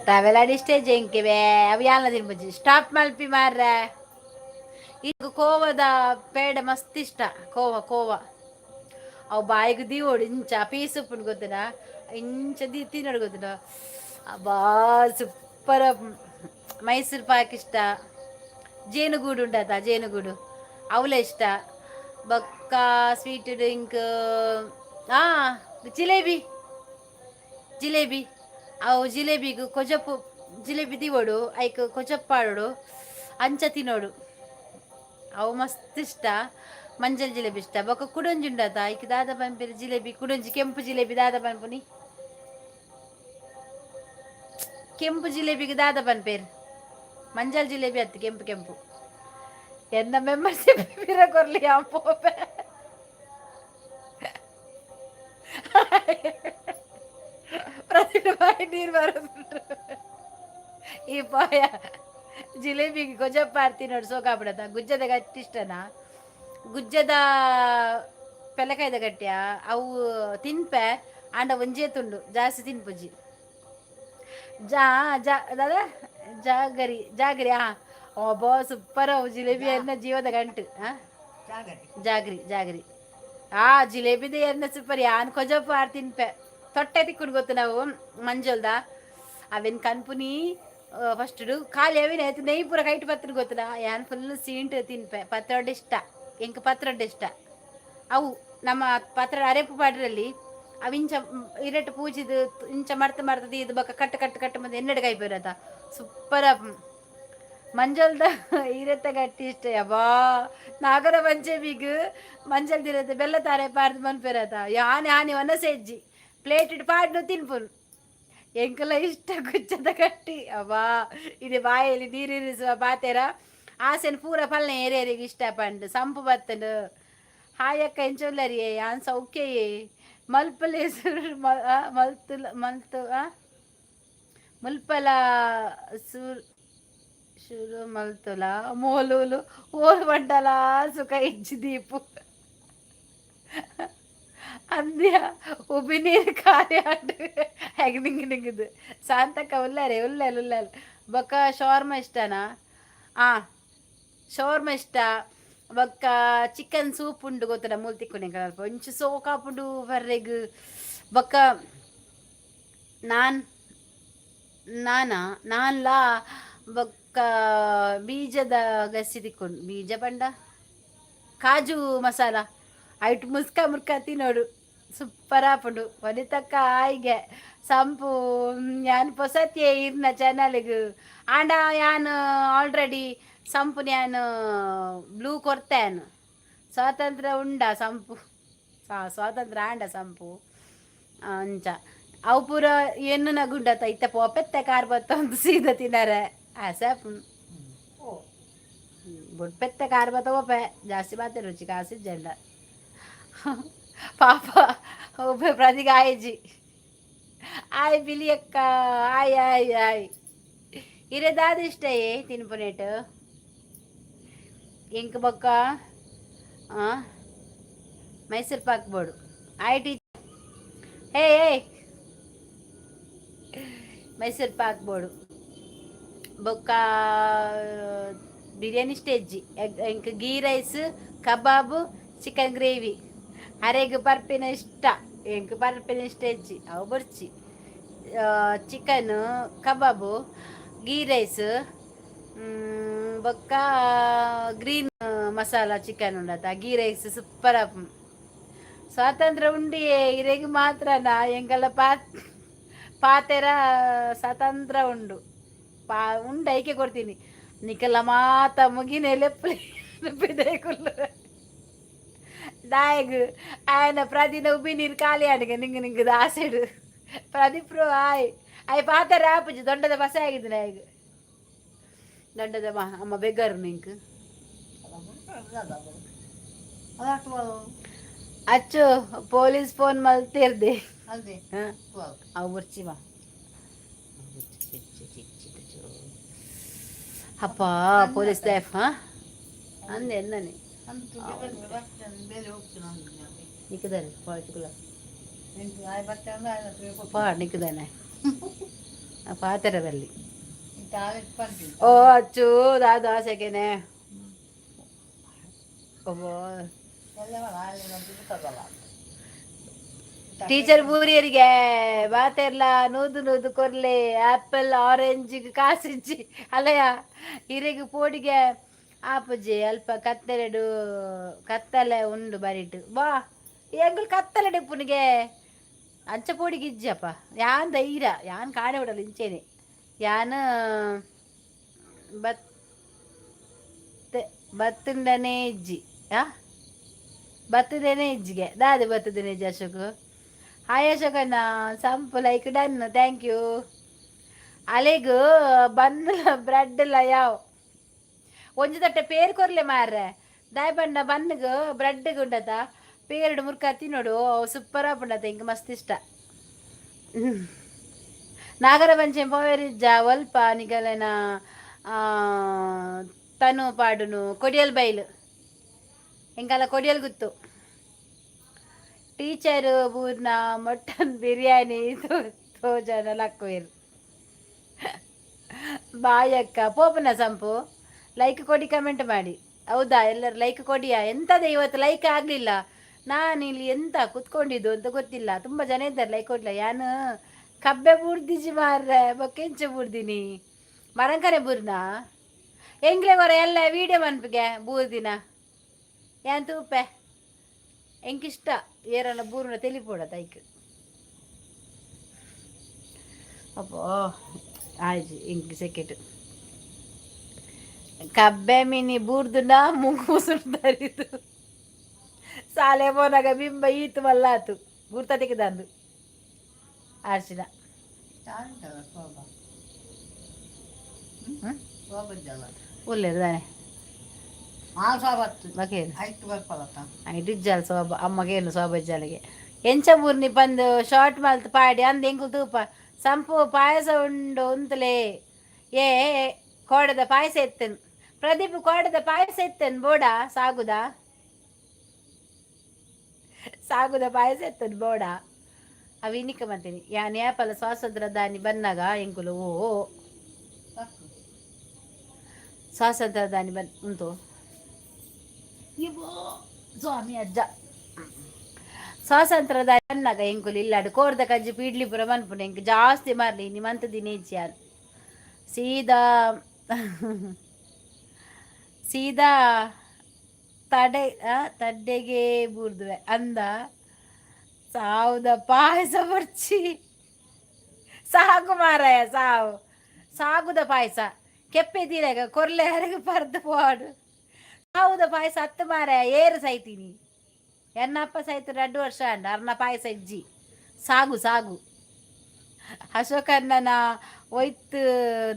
ಟ್ರಾವೆಲ್ ಇಷ್ಟೇ ಜೆಂಕಿವೆ ಅವು ಯಾಲ ತಿನ್ಪುಜಿ. ಸ್ಟಾಪ್ ಮಲ್ಪಿ ಮಾರ್ರೆ. ಈಗ ಕೋವದ ಪೇಡ ಮಸ್ತ್ ಇಷ್ಟ. ಕೋವ ಕೋವ ಅವು ಬಾಯಿಗೆ ದೀವೋಡು ಇಂಚ ಪೀಸ್ ಉಪ್ಪುಂಡು ಗೊತ್ತುಂಡ, ಇಂಚ ದೀ ತಿನ್ನೋಡು ಗೊತ್ತುಂಡ. ಅಬ್ಬಾ ಸೂಪರ್. ಮೈಸೂರು ಪಾಕ್ ಇಷ್ಟ. ಜೇನುಗೂಡು ಉಂಡತ ಜೇನುಗೂಡು ಅವಲ ಇಷ್ಟ. ಬೊಕ್ಕ ಸ್ವೀಟ್ ಡ್ರಿಂಕ್ ಜಿಲೇಬಿ ಜಿಲೇಬಿ. ಅವು ಜಿಲೇಬಿಗ್ ಕೊಜಪು ಜಿಲೇಬಿ ದಿವೋಡು ಐಕ್ ಕೊಜಪ್ ಪಾಡೋಡು ಅಂಚ ತಿನ್ನೋಡು. ಅವು ಮಸ್ತ್ ಇಷ್ಟ. ಮಂಜಲ್ ಜಿಲೇಬಿ ಇಷ್ಟ. ಬೊಕ್ಕ ಕುಡೊಂಜಿ ಉಂಡತ ಐಕ್ ದಾದ ಪನ್ಪೆರ್ ಜಿಲೇಬಿ ಕುಡೊಂಜಿ ಕೆಂಪು ಜಿಲೇಬಿ ದಾದ ಪನ್ಪುನಿ? ಕೆಂಪು ಜಿಲೇಬಿಗೆ ದಾದ ಪನ್ಪೇರ್? ಮಂಜಲ್ ಜಿಲೇಬಿ ಅತ್ತು ಕೆಂಪು ಕೆಂಪು. ಎನ್ನ ಮೆಂಬರ್ಶಿಪ್ ಪಿರ ಕೊರ್ಲಿ ಪೋಪೆ. ಪ್ರತಿಭೆ ಬಾಯಿ ನೀರು ಬರೋದು. ಈ ಪಾಯ ಜಿಲೇಬಿಗೆ ಕೊಜಪ್ಪ ನೋಡು ಸೋಕಾಬಿಡತ್ತ. ಗುಜ್ಜದ ಗಟ್ಟಿ ಇಷ್ಟನಾ? ಗುಜ್ಜದ ಪೆಲಕಾಯ್ದ ಗಟ್ಟಿಯ ಅವು ತಿನ್ಪೆ ಆಂಡ ಒಂಜೇ ತುಂಡು, ಜಾಸ್ತಿ ತಿನ್ಪುಜಿ. ಜಾ ಜಾ ದಾದ ಜಾಗರಿ ಜಾಗರಿ. ಅಬ್ಬಾ ಸೂಪರ್ ಅವು ಜಿಲೇಬಿ ಎನ್ನ ಜೀವದ ಗಂಟು. ಜಾಗರಿ. ಜಾಗರಿ ಜಾಗರಿ. ಜಿಲೇಬಿದ ಎನ್ನ ಸೂಪರ್. ಯಾನ್ ಕೊಜಪ್ಪ ಆರ್ ತಿನ್ಪೆ. ತೊಟ್ಟೆ ತಿಕ್ಕುಂಡು ಗೊತ್ತು ನಾವು ಮಂಜಲ್ದ ಅವೇನ್ ಕನ್ಪುನಿ ಫಸ್ಟ್ ಖಾಲಿ ಅವಿನ ಆಯ್ತು ನೆಯ್ ಪೂರ ಕೈಟ್ ಪತ್ರ ಗೊತ್ತಲ್ಲ. ಯಾನ್ ಫುಲ್ ಸೀಂಟ್ ತಿನ್ಪೆ. ಪತ್ರೊಡೆ ಇಷ್ಟ ಎಂಕ್. ಪತ್ರೊಡೆ ಇಷ್ಟ. ಅವು ನಮ್ಮ ಪತ್ರ ಅರೆಪು ಪಾಡ್ರಲ್ಲಿ ಅವು ಇಂಚ ಇರಟ್ ಪೂಜಿದು ಇಂಚ ಮರ್ತ ಮರ್ತದ ಇದು ಬೊಕ್ಕ ಕಟ್ಟು ಕಟ್ಟು ಕಟ್ಟು ಮಂದಿ ಎನ್ನಡೆ ಕೈಪೇರತ ಸೂಪರ್. ಮಂಜಲ್ದ ಇರತ್ತ ಗಟ್ಟಿ ಇಷ್ಟ. ಯಬ್ಬಾ ನಾಗರ ಪಂಚಮಿಗ್ ಮಂಜಲ್ ದಿರತ್ತೆ ಬೆಲ್ಲ ತಾರೆ ಪಾಡ್ದು ಮನ್ಪೆರತ. ಯಾನೆ ಆನೆ ಒನಸೆ ಹೆಜ್ಜಿ ಪ್ಲೇಟ್ ಇಟ್ಟು ಪಾಡ್ನು ತಿನ್ಪುನು. ಎಂಕಲ ಇಷ್ಟ ಗುಚ್ಚದ ಕಟ್ಟಿ. ಅಬ್ಬಾ ಇದು ಬಾಯಲ್ಲಿ ನೀರಿರಿಸುವ ಪಾತೆರ. ಆಸೆನ್ ಪೂರ ಪಲ್ನೆ ಏರಿಯರಿಗೆ ಇಷ್ಟ ಪಂಡು ಸಂಪು ಬತ್ತಂಡು. ಹಾಯ್ ಅಕ್ಕ, ಎಂಚೊಲ್ಲರಿಯೇ? ಯಾನ್ ಸೌಖ್ಯಯೇ. ಮಲ್ಪಲೆ ಮಲ್ತು ಮಲ್ತು ಮುಲ್ಪಲ ಸುರ್ ಶುರು ಮಲ್ತುಲ. ಮೋಲೂಲು ಓಲು ಬಂಡಲ ಸುಖ ಇಜ್ಜಿ ದೀಪು ಅಂದ್ಯ. ಉಬಿ ನೀರು ಖಾಲಿ ಆಂಡ್. ಹೆಗ್ ನಿಂಗ್ ನಿಂಗದು. ಶಾಂತಕ್ಕ ಉಲ್ಲಾರೆ? ಉಲ್ಲೇಲ್ ಉಲ್ಲೇಲ್. ಬೊಕ್ಕ ಶವರ್ಮ ಇಷ್ಟನಾ? ಆ ಶವರ್ಮ ಇಷ್ಟ. ಬೊಕ್ಕ ಚಿಕನ್ ಸೂಪ್ ಉಂಡು ಗೊತ್ತಲ್ಲ, ಮೂಲು ತಿಕ್ಕುನೆ ಅಲ್ಪ. ಒಂಚು ಸೋಕಾಪುಂಡು ಬರ್ರೆಗ್. ಬೊಕ್ಕ ನಾನ್ ನಾನಾ ನಾನ್ಲಾ. ಬೊಕ್ಕ ಬೀಜದ ಗಸಿ ತಿಕ್ಕೊಂಡು, ಬೀಜ ಪಂಡ ಕಾಜು ಮಸಾಲ ಐಟ್ ಮುಸ್ಕ ಮುರ್ಕ ತಿನ್ನೋಡು, ಸೂಪರ್ ಆಪುಂಡು. ವನಿತಕ್ಕ ಆಯ್ಗೆ. ಸಂಪು, ಯಾನ್ ಪೊಸತ್ಯೆ ಇರ್ನ ಚಾನಲ್ಗ್. ಆಂಡ ಯಾನ್ ಆಲ್ರೆಡಿ ಸಂಪು ಯಾನ್ ಬ್ಲೂ ಕೊರ್ತೆ. ಸ್ವಾತಂತ್ರ್ಯ ಉಂಡ ಸಂಪು? ಸ್ವಾತಂತ್ರ್ಯ ಆಂಡ ಸಂಪು. ಅಂಚ ಅವು ಪೂರ ಎನ್ನುನ ಗುಂಡತ ಇತ್ತ ಪೋಪೆತ್ತೆ ಕಾರ್ ಬತ್ತೊಂದು ಸೀದ ತಿನ್ನರೆ ಆಸೆ. ಬೊಡ್ಪೆತ್ತೆ ಕಾರ್ ಬತ್ತ ಓಪೆ ಜಾಸ್ತಿ ಬಾತೆ ರುಚಿ ಕಾಸಿ ಜಂಡ. ಪಾಪ ಒಬ್ಬ ಪ್ರತಿಗೆ ಆಯ್ಜಿ. ಆಯ್ ಬಿಲಿಯಕ್ಕ, ಆಯ್ ಆಯ್ ಆಯ್. ಇರೆ ದಾದ ಇಷ್ಟ ಏ ತಿನ್ಪುನೇಟ್ ಎಂಕ್? ಬೊಕ್ಕ ಮೈಸೂರು ಪಾಕ್ ಬೋಡು. ಆಯ್ ಟೀಚರ್. ಏ ಏಯ್, ಮೈಸೂರು ಪಾಕ್ ಬೋಡು. ಬೊಕ್ಕ ಬಿರಿಯಾನಿ ಸ್ಟೇಜ್ ಎಂಕ್. Ghee rice, kebab, chicken gravy. ಅರೆಗ್ ಪರ್ಪಿನ ಇಷ್ಟ. ಎಂಕ್ ಪರ್ಪಿನ ಇಷ್ಟ ಹೆಚ್ಚಿ ಅವು ಬೊರ್ಚಿ. ಚಿಕನ್ ಕಬಾಬು, ಗೀ ರೈಸ್, ಬೊಕ್ಕ ಗ್ರೀನ್ ಮಸಾಲ ಚಿಕನ್ ಉಂಡತ, ಗೀ ರೈಸ್ ಸೂಪರ್. ಸ್ವಾತಂತ್ರ್ಯ ಉಂಡಿಯೇ ಇರೆಗ್ ಮಾತ್ರನಾ? ಎಂಕಲ್ಲ ಪಾತೆರ ಸ್ವತಂತ್ರ ಉಂಡು ಪಾ ಉಂಡು. ಐಕೆ ಕೊಡ್ತೀನಿ ನಿಕಲ್ಲ ಮಾತ ಮುಗಿನೆ ಲೆಪ್ಪುಲೆ. ದಾಯಗ್ ಆಯನ ಪ್ರದಿನ ಉಬ್ಬಿ ನೀರು ಖಾಲಿ ಆಡಿಗೆ ನಿಂಗೆ ನಿಂಗೆ ಆಸೆಡು. ಪ್ರದೀಪ್ರು ಆಯ್ ಆಯ್. ಪಾತೆರ ಆಪುಜಿ. ದೊಡ್ಡದ ಬಸೆ ಆಗಿದ್ದೀನಿ ಆಯ್ಗ ದೊಡ್ಡದ ಅಮ್ಮ ಬೆಗ್ಗರು ನಿಂಕ್. ಅದಾಟು. ಅಚ್ಚು, ಪೊಲೀಸ್ ಫೋನ್ ಮಲ್ತಿರ್ದೆ. ಅಲ್ದೆ. ಅವು ಬುರ್ಚಿ ಮಾ. ಅಪ್ಪ, ಪೊಲೀಸ್ ಲೈಫ್. ಹಾಂ, ಅಂದೆ ಎಂದಾನೆ. ಅಂತು ಬೇರೆ ಹೋಗ್ತೀನಿ. ನಿಕ್ಕದಾನೆ ಪಾಚಿಕುಲ. ಆಯ್ ಬರ್ತೇವೆ ಅಂದ್ರೆ. ಪಾ ನಿಕ್ಕದಾನೆ ಪಾತೆರ ಬಲ್ಲಿ. Toilet pumping. ಓ ಅಚ್ಚು, ದಾದ ಆಸೆಗೆನೆ ಓ. ಎಲ್ಲ ತಗಲ್ಲ. ಟೀಚರ್ ಬೂರಿಯರಿಗೆ ಬಾತೆರ್ಲ ನೂದು ನೂದು ಕೊರ್ಲೆ. ಆಪಲ್ ಆರೆಂಜ್ ಕಾಸಿಜ್ಜಿ ಅಲ್ಲಯ್ಯ. ಇರೆಗ್ ಪೋಡಿಗೆ ಆಪುಜಿ. ಅಲ್ಪ ಕತ್ತೆರಡು ಕತ್ತಲೆ ಉಂಡು ಬರಿಟ್ ಬಾ. ಎಂಗುಲ್ ಕತ್ತಲೆ ಪುನಿಗೆ ಅಂಚ ಪೋಡಿಗೆ ಇಜ್ಜಪ್ಪ. ಯಾನ್ ಧೈರ್ಯ ಯಾನ್ ಕಾಣೆ ಬಿಡಲ್ಲ ಇಂಚೇನೆ. ಯಾನ್ ಬತ್ತೆ ಬತ್ತುಂಡನೇ ಇಜ್ಜಿ. ಆ ಬತ್ತದೇನೆ ಇಜ್ಜಿಗೆ ದಾದೆ ಬತ್ತದೇನೆ ಇಜ್ಜಿ. ಅಶೋಕ್, ಹಾಯ್ ಅಶೋಕಣ್ಣ. Sampu, like done, thank you. ಅಲೆಗ್ ಬನ್ ಬ್ರೆಡ್ ಲ ಯಾವ್. ಒಂಜಿ ತಟ್ಟೆ ಪೇರ್ ಕೊರ್ಲೆ ಮಾರ್ರೆ. ದಾಯ್ ಬಣ್ಣ ಬನ್ನುಗ್ ಬ್ರೆಡ್ ಉಂಡತ ಪೇರ್ಡ್ ಮುರ್ಕ ತಿನ್ನೋಡು, ಸೂಪರ್ ಆಪುಂಡತ. ಇಂಕ್ ಮಸ್ತ್ ಇಷ್ಟ. ನಾಗರ ಪಂಚಮಿ ಪೋವೆರಿಜ್ಜ? ಒಲ್ಪ ನಿಗಲೆನ ತನು ಪಾಡುನು? ಕೊಡಿಯಲ್ ಬೈಲು. ಎಂಕಲ್ಲ ಕೊಡಿಯಲ್ ಗುತ್ತು. ಟೀಚರ್ ಬೂರ್ನ ಮಟನ್ ಬಿರಿಯಾನಿ ತೋಜನ ಲಕ್ಕುವೆರ್. ಬಾಯಕ್ಕ. ಪೋಪುನ ಸಂಪು. ಲೈಕ್ ಕೊಡಿ, ಕಮೆಂಟ್ ಮಾಡಿ. ಹೌದಾ? ಎಲ್ಲರೂ ಲೈಕ್ ಕೊಡಿಯಾ? ಎಂತದ ಇವತ್ತು ಲೈಕ್ ಆಗಲಿಲ್ಲ? ನಾನು ಇಲ್ಲಿ ಎಂತ ಕುತ್ಕೊಂಡಿದ್ದು ಅಂತ ಗೊತ್ತಿಲ್ಲ. ತುಂಬ ಜನ ಇದ್ದಾರೆ, ಲೈಕ್ ಕೊಡ್ಲಿಲ್ಲ. ಯಾನು ಕಬ್ಬೆ ಬೂರ್ದಿಜಿ ಮಾರ್ರೆ. ಬೊಕ್ಕೆಂಚ ಬೂರ್ದಿನಿ ಮರಂಕನೆ ಬೂರ್ನಾ? ಎಂಗ್ಲೆ ಕೊರ ಎಲ್ಲ ವೀಡಿಯೋ ಮನ್ಪಿಗೆ ಬೂರ್ದಿನ ಯಾನ್ ತೂಪೆ. ಎಂಕಿಷ್ಟ ಏರನ ಬೂರ್ನ ತೆಲಿಪೋಡ ತೈಕ್. ಅಪ್ಪೋ, ಆಯ್ತು. ಇಂಕ್ ಸೆಕೆಟ್ ಕಬ್ಬೆ ಮಿನಿ ಬೂರ್ದುನ ಮುಂಗು ಸುಡ್ತಾರಿದು. ಸಾಲೆ ಪೋನಾಗ ಬಿಂಬ ಈತು ಮಲ್ಲಾತು ಗುರ್ತ ತೆಗೆದಂದು ಅರ್ಶಿನ. ಚಾಂತಲ್ಲ ಶೋಭಾ. ಹ್ಮ್? ಶೋಭಾ ಜಲ. ಒಳ್ಳೇದು ತಾನೆ. ಮಾಂಸ ಬತ್ತು. ಬಕೇನು. ಐತು ಬರ್ಪಲತ್ತ. ಐಟ್ ಇಜ್ಜಾಲ್ ಸೋಬ ಅಮ್ಮಗೇನು ಸೋಬ ಇಜ್ಜಾಲಿಗೆ ಎಂಚ ಬೂರ್ನಿ ಬಂದು ಶಾರ್ಟ್ ಮಲ್ತ್ ಪಾಡಿ ಅಂದ್ ಎಂಕುಲು ತೂಪ ಸಂಪು ಪಾಯಸ ಉಂಡು ಉಂತಲೇ. ಏ, ಕೋಡದ ಪಾಯಸ ಎತ್ತನ್ ಪ್ರದೀಪ್, ಕೋಡದ ಪಾಯಸ ಎತ್ತನ್ ಬೋಡ. ಸಾಗುದ ಸಾಗುದ ಪಾಯಸ ಎತ್ತನ್ ಬೋಡ. ಅವು ಇನಿಕ ಮಂತೀನಿ ಯಾನ್ ಏಪಲ ಸ್ವಾತಂತ್ರ್ಯ ದಾನಿ ಬನ್ನಾಗ ಎಂಕುಲು ಓ ತಕ್ಕು. ಸ್ವಾತಂತ್ರ್ಯ ದಾನಿ ಬನ್ ಉಂತು ಇಬೋ ಸ್ವಾಮಿ ಅಜ್ಜ. ಸ್ವಾತಂತ್ರ್ಯದ ಬನ್ನಾಗ ಎಂಕುಲು ಇಲ್ಲಾಡು ಕೋರ್ದ ಕಜ್ಜಿ ಇಡ್ಲಿ ಪೂರ ಮನ್ಪುಂಡು. ಎಂಕ್ ಜಾಸ್ತಿ ಮಾರ್ಲಿ ನಿಮ್ಮಂತ ದಿನ ಇಜ್ಜಿ. ಸೀದಾ ಸೀದಾ ತಡೆ ತಡ್ಡೆಗೆ ಬೂರ್ದುವೆ ಅಂದ. ಸಾವುದ ಪಾಯಸ ಬರ್ಚಿ ಸಾಗು ಮಾರಾಯ, ಸಾವು ಸಾಗುದ ಪಾಯಸ ಕೆಪ್ಪೆ ತೀರಾಗ ಕೊರ್ಲೆ ಹರಗೆ ಪರ್ದು ಪೋಡು. ಸಾವುದ ಪಾಯಸ ಹತ್ತು ಮಾರಾಯ. ಏರು ಸೈತೀನಿ ಎನ್ನಪ್ಪ ಸೈತು 2 ವರ್ಷ ಅಂಡ ಅರ್ನ ಪಾಯಸ ಇಜ್ಜಿ. ಸಾಗು ಸಾಗು. ಅಶೋಕಣ್ಣನ ಒಯ್ತು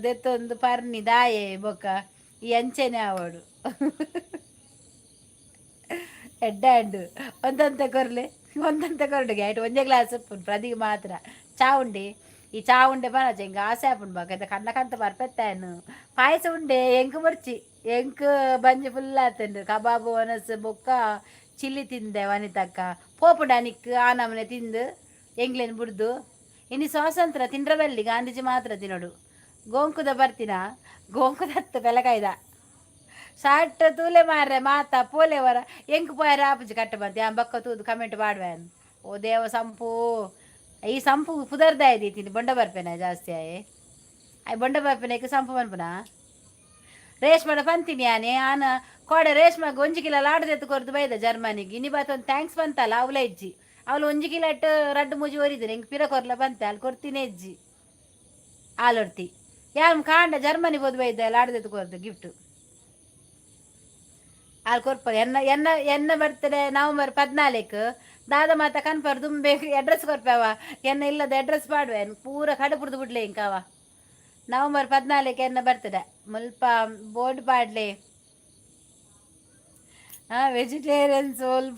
ದೆತ್ತೊಂದು ಪರ್ನಿ ದಾಯೆ ಬೊಕ್ಕ ಈ ಅಂಚೆನೆ ಅವಡು ಎಡ್ಡೆ ಅಂಡು. ಒಂದಂತೆ ಕೊರ್ಲೆ, ಒಂದಂತೆ ಕೊರಡುಗೆ ಆಯ್ತು. ಒಂಜೇ ಗ್ಲಾಸ್ ಪ್ರದಿಗೆ ಮಾತ್ರ ಚಾ ಉಂಡೆ. ಈ ಚಾ ಉಂಡೆ ಬನಚ ಎಂಕ್ ಆಸೆ ಆಪುಂಡು. ಬಾಕ ಕಣ್ಣ ಕಂತ ಬರ್ಪೆತ್ತಾನು. ಪಾಯಸ ಉಂಡೆ ಎಂಕ್ ಬೊರ್ಚಿ, ಎಂಕ್ ಬಂಜಿ ಫುಲ್ ಆತುಂಡು. ಕಬಾಬು ಒನಸ್ ಬೊಕ್ಕ ಚಿಲ್ಲಿ ತಿಂದೆ. ವನಿತಕ್ಕ ಪೋಪುಂಡ ನಿಕ್ ಆ ನಮೂನೆ ತಿಂದು ಎಂಕ್ಲೆನ್ ಬುಡ್ದು. ಇನಿ ಸ್ವಾತಂತ್ರ್ಯ ತಿಂಡ್ರ ಬಲ್ಲಿ, ಗಾಂಧೀಜಿ ಮಾತ್ರ ತಿನ್ನೋಡು. ಗೋಂಕುದ ಬರ್ತಿನ ಗೋಂಕುದತ್ತು ಪೆಲಕಾಯ್ದ ಶಾರ್ಟ್ ತೂಲೆ ಮಾರ್ರೆ ಮಾತ ಪೋಲೆ ವರ. ಎಂಕ್ ಪೋಯರ ಆಪುಜಿ ಕಟ್ಟ ಬಂತೆ. ಆ ಬೊಕ್ಕ ತೂದು ಕಮೆಂಟ್ ಪಾಡ್ವೇನ್. ಓ ದೇವ ಸಂಪು, ಈ ಸಂಪು ಪುದರ್ದ ತಿಂಡಿ ಬೊಂಡ ಬರ್ಪೇನ ಜಾಸ್ತಿ ಆಯೆ. ಆಯ್ ಬೊಂಡ ಬರ್ಪೇನೆ ಸಂಪು ಮನ್ಪುನ. ರೇಷ್ಮಡ ಪಂತೀನಿ ಆನೆ ಆನ ಕೋಡೆ ರೇಷ್ಮಾಗ 1 ಕಿಲೋ ಲಾಡು ತೆತ್ತು ಕೊರ್ದು ಬೈದ ಜರ್ಮನಿಗೆ. ಇನಿ ಬಾತ್ ಒಂದು thanks ಬಂತಲ್ಲ ಅವಳ ಇಜ್ಜಿ. ಅವಳು 1 ಕಿಲೋ ಇಟ್ಟು ರಡ್ಡು ಮೂಜಿ ಒರಿದ್ರೆ ಎಂಕ್ ಪಿರ ಕೊರ್ಲ ಬಂತೆ. ಅಲ್ಲಿ ಕೊರ್ತಿನೇ ಇಜ್ಜಿ ಆಲೊರ್ತಿ. ಯಾರು ಕಾಂಡ ಜರ್ಮನಿ ಬೋದು ಬೈದ ಲಾಡು ತೆತ್ತು ಕೊರ್ದು ಗಿಫ್ಟ್ ಅಲ್ಲಿ ಕೊರ್ಪ. ಎನ್ನ ಎನ್ನ ಎನ್ನ ಬರ್ತಡೆ ನವೆಂಬರ್ 14. ದಾದ ಮಾತ ಕನ್ಫರ್ ದುಂಬೆ ಅಡ್ರೆಸ್ ಕೊರ್ಪವ. ಎನ್ನ ಇಲ್ಲದ ಅಡ್ರೆಸ್ ಪಾಡುವೆ ಪೂರ ಕಡು ಪುಡ್ದು ಬಿಡ್ಲೆ ಇಂಕವ. ನವೆಂಬರ್ 14 ಎನ್ನ ಬರ್ತಡೆ. ಮುಲ್ಪ ಬೋರ್ಡ್ ಪಾಡ್ಲೆ. ಹಾಂ, ವೆಜಿಟೇರಿಯನ್ಸ್ ಹೋಲ್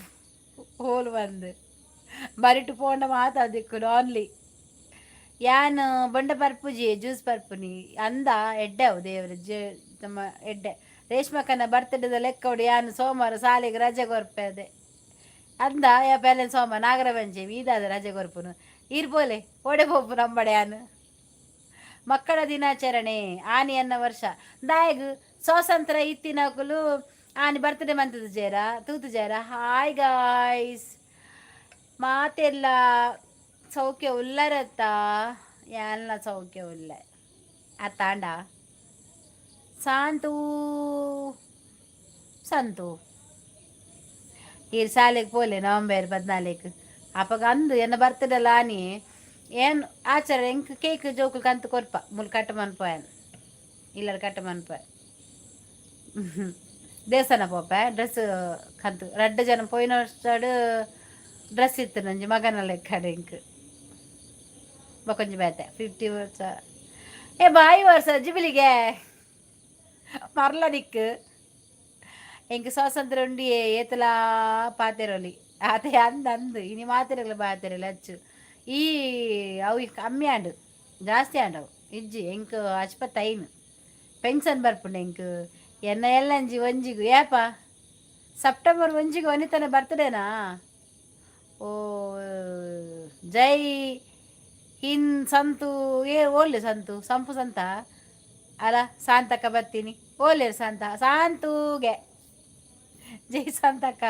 ಹೋಲ್ ಬಂದು ಬರಿಟು ಪೋಂಡ ಮಾತಾದಿಕ್ಕು ಓನ್ಲಿ. ಯಾನ್ ಬೊಂಡ ಪರ್ಪುಜಿ, ಜ್ಯೂಸ್ ಪರ್ಪುನಿ ಅಂದ. ಎಡ್ಡೆ ಅವು ದೇವ್ರ ಜೆ ನಮ್ಮ ಎಡ್ಡೆ. ರೇಷ್ಮಕ್ಕನ ಬರ್ತಡೇದ ಲೆಕ್ಕವಡು ಯಾನ್ ಸೋಮವಾರ ಸಾಲೆಗೆ ರಜೆ ಕೊರ್ಪೆ ಅದೆ ಅಂದ. ಯಾ ಪೆಲೆ ಸೋಮ ನಾಗರ ಪಂಚಮಿ ಇದಾದ ರಜೆ ಕೊರ್ಪುನು. ಇರ್ಬೋಲೆ ಓಡೆ ಪೋಪು ನಂಬಡೆ. ಯಾನ್ ಮಕ್ಕಳ ದಿನಾಚರಣೆ ಆನಿ ಅನ್ನ ವರ್ಷ ದಾಯಗ್ ಸ್ವಾತಂತ್ರ್ಯ ಇತ್ತಿನಕುಲು ಆನಿ ಬರ್ತಡೆ ಮಂತದ ಜೇರ ತೂತು ಜೇರ. ಹಾಯ್ ಗಾಯ್ಸ್, ಮಾತೆಲ್ಲ ಸೌಖ್ಯ ಉಲ್ಲರತ್ತ? ಎಲ್ಲ ಸೌಖ್ಯ ಉಲ್ಲ ಅತ್ತಾಂಡ. ಸಾಂತು ಸಂತು ಈ ಶಾಲೆಗೆ ಪೋಲೆ ನವೆಂಬರ್ 14. ಅಪ್ಪಗ ಅಂದು ಎನ್ನ ಬರ್ತಡಲ್ಲ ಆನಿ ಏನ್ ಆಚರಣೆ? ಎಂಕ್ ಕೇಕ್ ಜೋಕುಲು ಕಂತು ಕೊರ್ಪ. ಮುಲ್ ಕಟ್ಟ ಮನ್ಪೋಯನ್ ಇಲ್ಲರ ಕಟ್ಟ ಮನ್ಪ. ದೇವಸ್ಥಾನ ಪೋಪೆ ಡ್ರೆಸ್ ಕಂತು. ರಡ್ಡು ಜನ ಪೋಯಿನ ವರ್ಷಡ್ ಡ್ರೆಸ್ ಇತ್ತು ನಂಜಿ ಮಗನ ಲೆಕ್ಕಡ್ ಎಂಕ್. ಬೊಕೊಂಜಿ ಬೇತೆ 50 ವರ್ಷ. ಏ ಬಾಯಿ ವರ್ಷ ಜಿಬಿಲಿಗೆ ಮರ್ಲ ನಿಕ್. ಎಂಕ್ ಸ್ವಾತಂತ್ರ್ಯ ಉಂಡಿ ಏತಲಾ ಪಾತೆರೊಲಿ ಆತೆ ಅಂದ್ ಅಂದ್ ಇನಿ ಮಾತೆರಗ್ಲ ಪಾತೆರೊಲಿ ಅಚ್ಚು. ಈ ಅವು ಕಮ್ಮಿ ಆಂಡು, ಜಾಸ್ತಿ ಆಂಡವು ಇಜ್ಜಿ. ಎಂಕ್ ಅಚ್ಪತ್ತೈನ್ ಪೆನ್ಷನ್ ಬರ್ಪುಂಡು ಎಂಕ್. ಎನ್ನ ಎಲ್ಲಂಜಿ ಒಂಜಿಗು ಏಪ ಸೆಪ್ಟೆಂಬರ್ ಒಂಜಿಗು ವನಿತನ ಬರ್ತಡೇನಾ? ಓ ಜೈ ಹಿನ್ ಸಂತು. ಏ ಓಲ್ಲೆ ಸಂತು ಸಂಪು ಸಂತ ಅಲ್ಲ. ಶಾಂತಕ್ಕ ಬರ್ತೀನಿ. ಓಲೆ ಸಂತ ಸಾಂತೂಗೆ ಜೈ ಸಂತಕ್ಕ.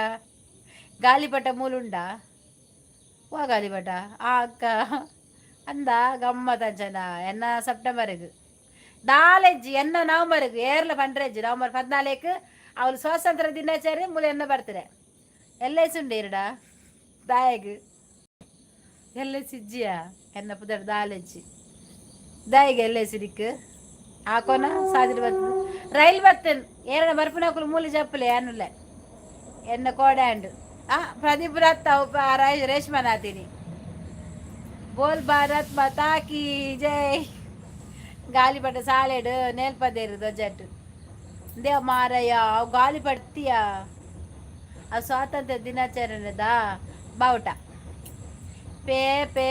ಗಾಲಿಪಟ ಮೂಲುಂಡ ವಾ ಗಾಲಿಪಟ ಆ ಅಕ್ಕ ಅಂದ ಗಮ್ಮತ್ ಅಂಚನ. ಎನ್ನ ಸೆಪ್ಟೆಂಬರ್ಗೆ ದಾಲೆಜ್ಜಿ, ಎನ್ನ ನವಂಬರ್ಗೆ ಏರ್ಲ ಪಂಡ್ರೆಜ್ಜಿ. ನವಂಬರ್ 14 ಅವಳು ಸ್ವಾತಂತ್ರ್ಯ ದಿನಾಚರಣೆ ಮೂಲ ಎನ್ನ ಬರ್ತದೆ. ಎಲ್ಲ ಉಂಡು ಎರಡ ದಾಯಗ್ ಎಲ್ಲ ಸಿಜ್ಜಿಯ ಎನ್ನ ಪುದರ್ ದಾಲೆಜ್ಜಿ ದಾಯಿಗೆ ಎಲ್ಲ ಸಿರಿಕ್ ಹಾಕೋನ ಸಾದಿರ ಬರ್ತದೆ. ರೈಲ್ ಬರ್ತೇನೆ. ಏರಣ ಬರ್ಪುನಕುಲು ಮೂಲೆ ಜಪ್ಪಲೆ ಅನುಲೆ. ಎನ್ನ ಕೋಡೆ ಅಂಡು. ಆ ಪ್ರದೀಪ್ ರತ್ತ ರೇಷ್ಮಾ ನಾತೀನಿ. ಬೋಲ್ ಭಾರತ್ ಮಾತಾ ಕಿ ಜೈ. ಗಾಲಿಪಟ ಸಾಲೆಡ್ ನೇಲ್ಪದೇರು ದೊಜ್ಜಟ್ಟು. They ಮಾರಯ್ಯ, ಅವು ಗಾಲಿ ಪಡ್ತೀಯ. ಆ ಸ್ವಾತಂತ್ರ್ಯ ದಿನಾಚರಣೆದ ಬಾವುಟ. ಪೇ ಪೇ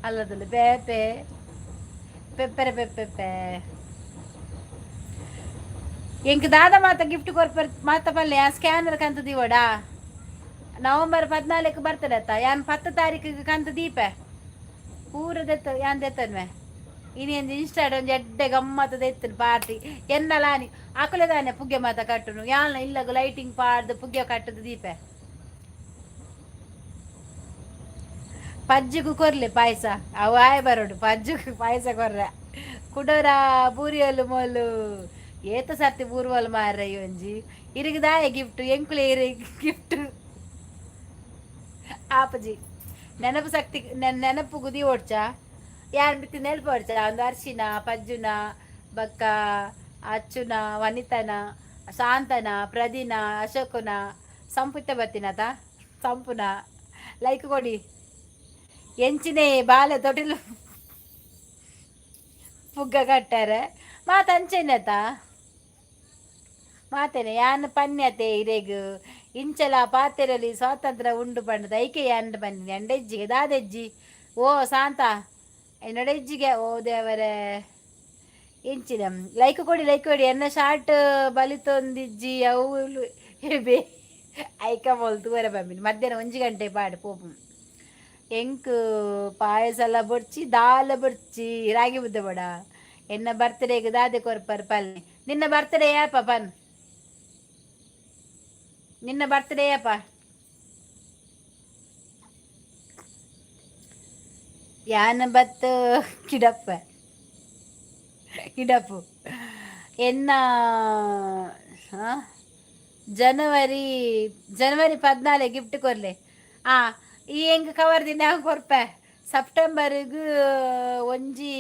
ಅಲ್ಲದಲ್ಲ, ಪೇ ಪೇ ಪೆಪ್ಪರೆ ಪೆಪ್ಪೆ. ಎಂಕ್ ದಾದ ಮಾತ ಗಿಫ್ಟ್ ಕೊರ್ಪರ್ ಮಾತ ಪಲ್ಲೆ. ಆ ಸ್ಕ್ಯಾನರ್ ಕಂತ ದೀವಡಾ. ನವೆಂಬರ್ 14ಕ್ಕೆ ಬರ್ತದೆ ಅತ್ತ. ಯಾನ್ 10 ತಾರೀಕಿಗೆ ಕಂತ ದೀಪೆ ಪೂರ ದೆತ್ತ. ಯಾನ್ ದೆತ್ತನ್ವೆ. ಇನಿ ಒಂಜಿ ಇನ್ಸ್ಟಾಡ್ ಒಂಜಿ ಎಡ್ಡೆ ಗಮ್ಮತ್ತ ದೆತ್ತನ್ ಪಾರ್ಟಿ. ಎನ್ನಲಾನಿ ಅಕುಲೆ ದಾನೆ ಪುಗ್ಗೆ ಮಾತ ಕಟ್ಟುನು. ಯಾನ್ ಇಲ್ಲಗ ಲೈಟಿಂಗ್ ಪಾಡ್ದು ಪುಗ್ಗೆ ಕಟ್ಟುದು ದೀಪೆ. ಪಜ್ಜಿಗೂ ಕೊರ್ಲೆ ಪಾಯಸ. ಅವು ಆಯ್ ಬರೋಡು ಪಜ್ಜುಗು ಪಾಯಸ ಕೊರ್ರೆ. ಕುಡೋರ ಬೂರಿಯಲ್ಲು ಮೋಲು ಏತ ಸರ್ತಿ ಬೂರುವಲ್ ಮಾರ್ರೆ. ಒಂಜಿ ಇರಿಗ್ ದಾಯ ಗಿಫ್ಟ್? ಎಂಕುಲೆ ಇರಿ ಗಿಫ್ಟ್ ಆಪಜಿ. ನೆನಪು ಶಕ್ತಿ, ನೆನಪು ಗುದಿ ಓಡ್ಚ. ಯಾನ್ ಬಿತ್ತಿ ನೆನಪು ಓಡ್ಚ. ಒಂದು ಅರ್ಶಿನ, ಪಜ್ಜುನ, ಬಕ್ಕ ಅಚ್ಚುನ, ವನಿತನ, ಶಾಂತನ, ಪ್ರದೀನ, ಅಶೋಕನ, ಸಂಪುತ್ತ ಬತ್ತಿನತ ಸಂಪುನ. ಲೈಕ್ ಕೊಡಿ. ಎಂಚಿನೇ ಬಾಲೆ ತೊಟಿಲು ಪುಗ್ಗ ಕಟ್ಟಾರೆ ಮಾತ ಅಂಚೆನೆತ ಮಾತೇನೆ. ಯಾನ್ ಪನ್ಯತೆ ಇರೆಗ್ ಇಂಚಲ ಪಾತೆರಲಿ ಸ್ವಾತಂತ್ರ್ಯ ಉಂಡು ಪಂಡದ. ಐಕೆ ಯಾನ್ ಪನ್ನಿ ಅಂಡೆಜ್ಜಿಗೆ ದಾದೆಜ್ಜಿ. ಓ ಶಾಂತ ಎನ್ನಡೆಜ್ಜಿಗೆ. ಓ ದೇವರೇ, ಇಂಚಿನ ಲೈಕ್ ಕೊಡಿ, ಲೈಕ್ ಕೊಡಿ. ಎನ್ನ ಶಾರ್ಟ್ ಬಲಿತೊಂದಿಜ್ಜಿ. ಅವು ಬೇ ಐಕ ಬೋಲ್ ತೂವರೆ ಬಂಬಿನಿ. ಮಧ್ಯಾಹ್ನ 1 ಗಂಟೆ ಪಾಡು ಪೋಪು. ಎಂಕ್ ಪಾಯಸ ಎಲ್ಲ ಬೊಡ್ಚಿ, ದಾಲ ಬೊಡ್ಚಿ, ರಾಗಿ ಮುದ್ದೆ ಬೋಡ. ಎನ್ನ ಬರ್ತ್ಡೇಗೆ ದಾದೆ ಕೊರ್ಪರ್ ಪಲ್ಲೆ? ನಿನ್ನ ಬರ್ತ್ಡೇ ಯಾಪ ಪನ್? ನಿನ್ನ ಬರ್ತ್ಡೇ ಯಾಪ? ಯಾನ ಬತ್ತು ಕಿಡಪ್ಪ ಕಿಡಪ್ಪು. ಎನ್ನ ಜನವರಿ ಜನವರಿ 14 ಗಿಫ್ಟ್ ಕೊರ್ಲೆ. ಆ ಈ ಎಂಕ್ ಕವರ್ ದಿನ ಕೊರ್ಪೆ. ಸೆಪ್ಟೆಂಬರ್ಗ್ ಒಂಜಿ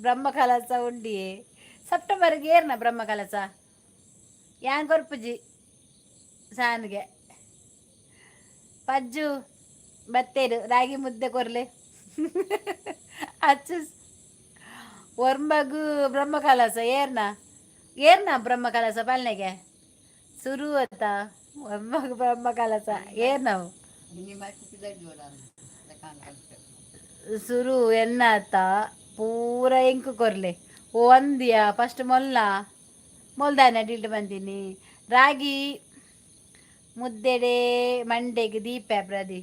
ಬ್ರಹ್ಮ ಕಲಸ ಉಂಡಿ. ಸೆಪ್ಟೆಂಬರ್ಗೆ ಏರ್ನ ಬ್ರಹ್ಮ ಕಲಸ? ಯಾನ್ ಕೊರ್ಪುಜಿ ಸಾನ್ಗೆ. ಪಜ್ಜು ಬತ್ತೇರು, ರಾಗಿ ಮುದ್ದೆ ಕೊರ್ಲೆ. ಅಚ್ಚು ಒರ್ಂಬಗು ಬ್ರಹ್ಮ ಕಲಸ ಏರ್ನ? ಏರ್ನ ಬ್ರಹ್ಮ ಕಲಸ ಪಲ್ನೆಗೆ ಸುರು ಅತ್ತ. ಒರ್ಂಬಗು ಬ್ರಹ್ಮ ಕಲಸ ಏರ್ನವು? ಇನಿ ಮಲ್ತ್ ಪಿದಯಿ ಜೋಡಾಂದ್. ಸುರು ಎನ್ನಾತ ಪೂರ ಎಂಕ್ ಕೊರ್ಲೆ. ಓ ಅಂದಿಯ ಫಸ್ಟ್ ಮೊಲ್ಲ ಮೊಲ್ದಾನೆ ಅಡಿಲ್ಟ್ ಬಂದೀನಿ. ರಾಗಿ ಮುದ್ದೆಡೆ ಮಂಡೆಗೆ ದೀಪ ಪ್ರದಿ.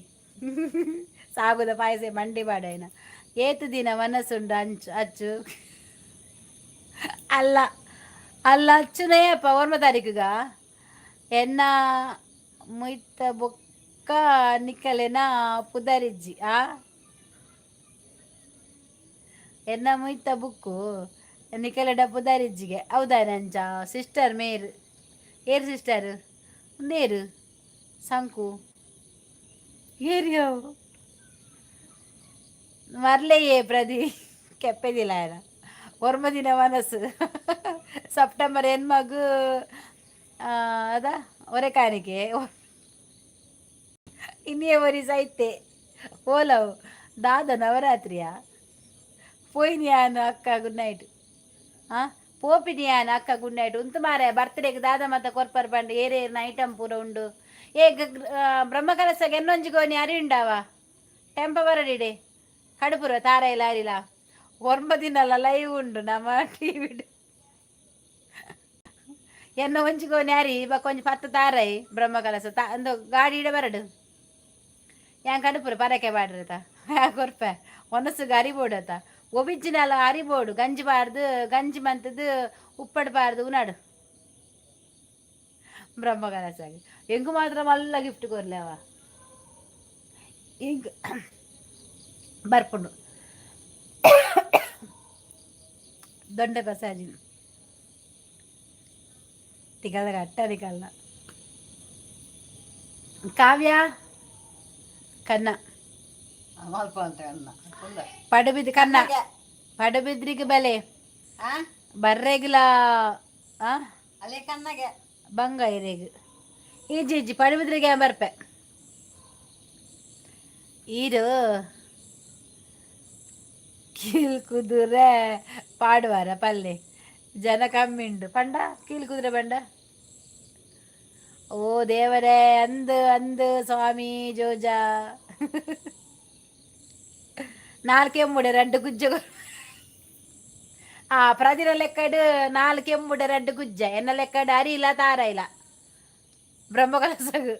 ಸಾಗುದ ಪಾಯಸ ಮಂಡಿ ಬಾಡೈನ. ಏತು ದಿನ ಮನಸ್ಸುಂಡು ಅಂಚು ಅಚ್ಚು. ಅಲ್ಲ ಅಲ್ಲ, ಅಚ್ಚುನೇ ಒರ್ಮ ತಾರೀಕುಗ. ಎನ್ನ ಮುಯ್ತ ಬೊಕ್ಕ ನಿಕ್ಕಲೆನ ಪುದರಿಜ್ಜಿ. ಆ ಎನ್ನ ಮುಯ್ತ ಬುಕ್ಕು ನಿಕಲೆಡ ಪುದರಿಜ್ಜಿಗೆ. ಹೌದಾ ನಂಚ ಸಿಸ್ಟರ್ ಮೇರ್ ಏರ್ ಸಿಸ್ಟರ್ ಒಂದೇರು ಸಂಕು ಏರಿಯೋ ಮರ್ಲೆಯೇ ಪ್ರದಿ ಕೆಪ್ಪೆದಿಲ್ಲ. ఆయన ಒರ್ಮ ದಿನ ಮನಸ್ಸು. ಸೆಪ್ಟೆಂಬರ್ ಎನ್ಮಗು ಅದ ಒರೆಕಾನಿಕೆ. ಇನ್ನೇ ಒರಿ ಸೈತೆ ಓಲವು ದಾದ ನವರಾತ್ರಿಯ ಪೋಯಿನಿಯಾನು ಅಕ್ಕ ಗುಡ್ ನೈಟ್. ಆ ಪೋಪಿನಿಯಾನು ಅಕ್ಕ ಗುಡ್ ನೈಟ್. ಉಂತು ಮಾರೆ ಬರ್ತ್ಡೇಗೆ ದಾದ ಮತ್ತ ಕೊರ್ಪರ್ ಬಂಡು. ಏರೇರ್ನ ಐಟಮ್ ಪೂರ ಉಂಡು. ಏ ಬ್ರಹ್ಮಕಲಸಗೆ ಎನ್ನೊಂಜಿ ಗೋನಿ ಅರಿ ಉಂಡಾವ ಟೆಂಪ ಬರಡಿಡೆ ಕಡುಪುರ ತಾರ ಇಲ್ಲ ಅರಿಲ. ಒರ್ಂಬ ದಿನಲ್ಲ ಲೈವ್ ಉಂಡು ನಮ್ಮ ಟಿವಿ. ಎನ್ನ ಒಂಜಿ ಗೋನಿ ಅರಿ ಬೊಕ್ಕ ಒಂಜಿ ಪತ್ತು ತಾರೈ ಬ್ರಹ್ಮಕಲಸ ತಾ ಅಂದು ಗಾಡಿ ಇಡ ಬರಡು. ಯಾನ್ ಕಡುಪುರ ಪರಕೆ ಬಾಡ್ರತ ಕೊರ್ಪೆ. ಒನಸುಗೆ ಅರಿಬೋಡತ ಒಬಿಜ್ಜಿನಲ ಅರಿಬೋಡು. ಗಂಜಿ ಬಾರ್ದು, ಗಂಜಿ ಮಂತದ್ದು ಉಪ್ಪಡು ಬಾರ್ದು ಉನಾಡು. ಬ್ರಹ್ಮಕಲಸಗೆ ಎಂಕು ಮಾತ್ರ ಮಲ್ಲ ಗಿಫ್ಟ್ ಕೊರ್ಲೆವ. ಎಂಕ್ ಬರ್ಪುಂಡು ದೊಂಡೆ ಕಸಾಜಿ ತಿಕಲ್ದ ಕಟ್ಟ ನಿಕಲ್ನ. ಕಾವ್ಯ ಕನ್ನ ಮಲ್ಪ ಅಂತ ಅನ್ನ ಪುಂಡ. ಪಡುಬಿದ್ ಕನ್ನ ಪಡುಬಿದ್ರಿಗೆ ಬಲೆ. ಆ ಬರ್ರೆಗ್ಲ ಆ. ಅಲ್ಲೇ ಕಣ್ಣಗೆ. ಬಂಗ ಇರೆಗ್ ಇಜ್ಜಿ ಇಜ್ಜಿ. ಪಡುಬಿದ್ರಿಗೆ ಬರ್ಪೆ. ಈರು ಕೀಲ್ ಕುದುರೆ ಪಾಡುವಾರ ಪಲ್ಲೆ. ಜನ ಕಮ್ಮಿ ಉಂಡು ಪಂಡ ಕೀಲು ಕುದುರೆ ಪಂಡ. ಓ ದೇವರೇ, ಅಂದು ಅಂದು ಸ್ವಾಮಿ ಜೋಜ. ನಾಲ್ಕು ಕೆಮ್ಮುಡೆ ರಡ್ಡು ಗುಜ್ಜೆ. ಆ ಪ್ರದಿರ ಲೆಕ್ಕಡ್ ನಾಲ್ಕು ಕೆಮ್ಮುಡೆ ರಡ್ಡು ಗುಜ್ಜ. ಎನ್ನ ಲೆಕ್ಕಡ್ ಅರಿ ಇಲ್ಲ, ತಾರ ಇಲ್ಲ. ಬ್ರಹ್ಮಕಲಸಗು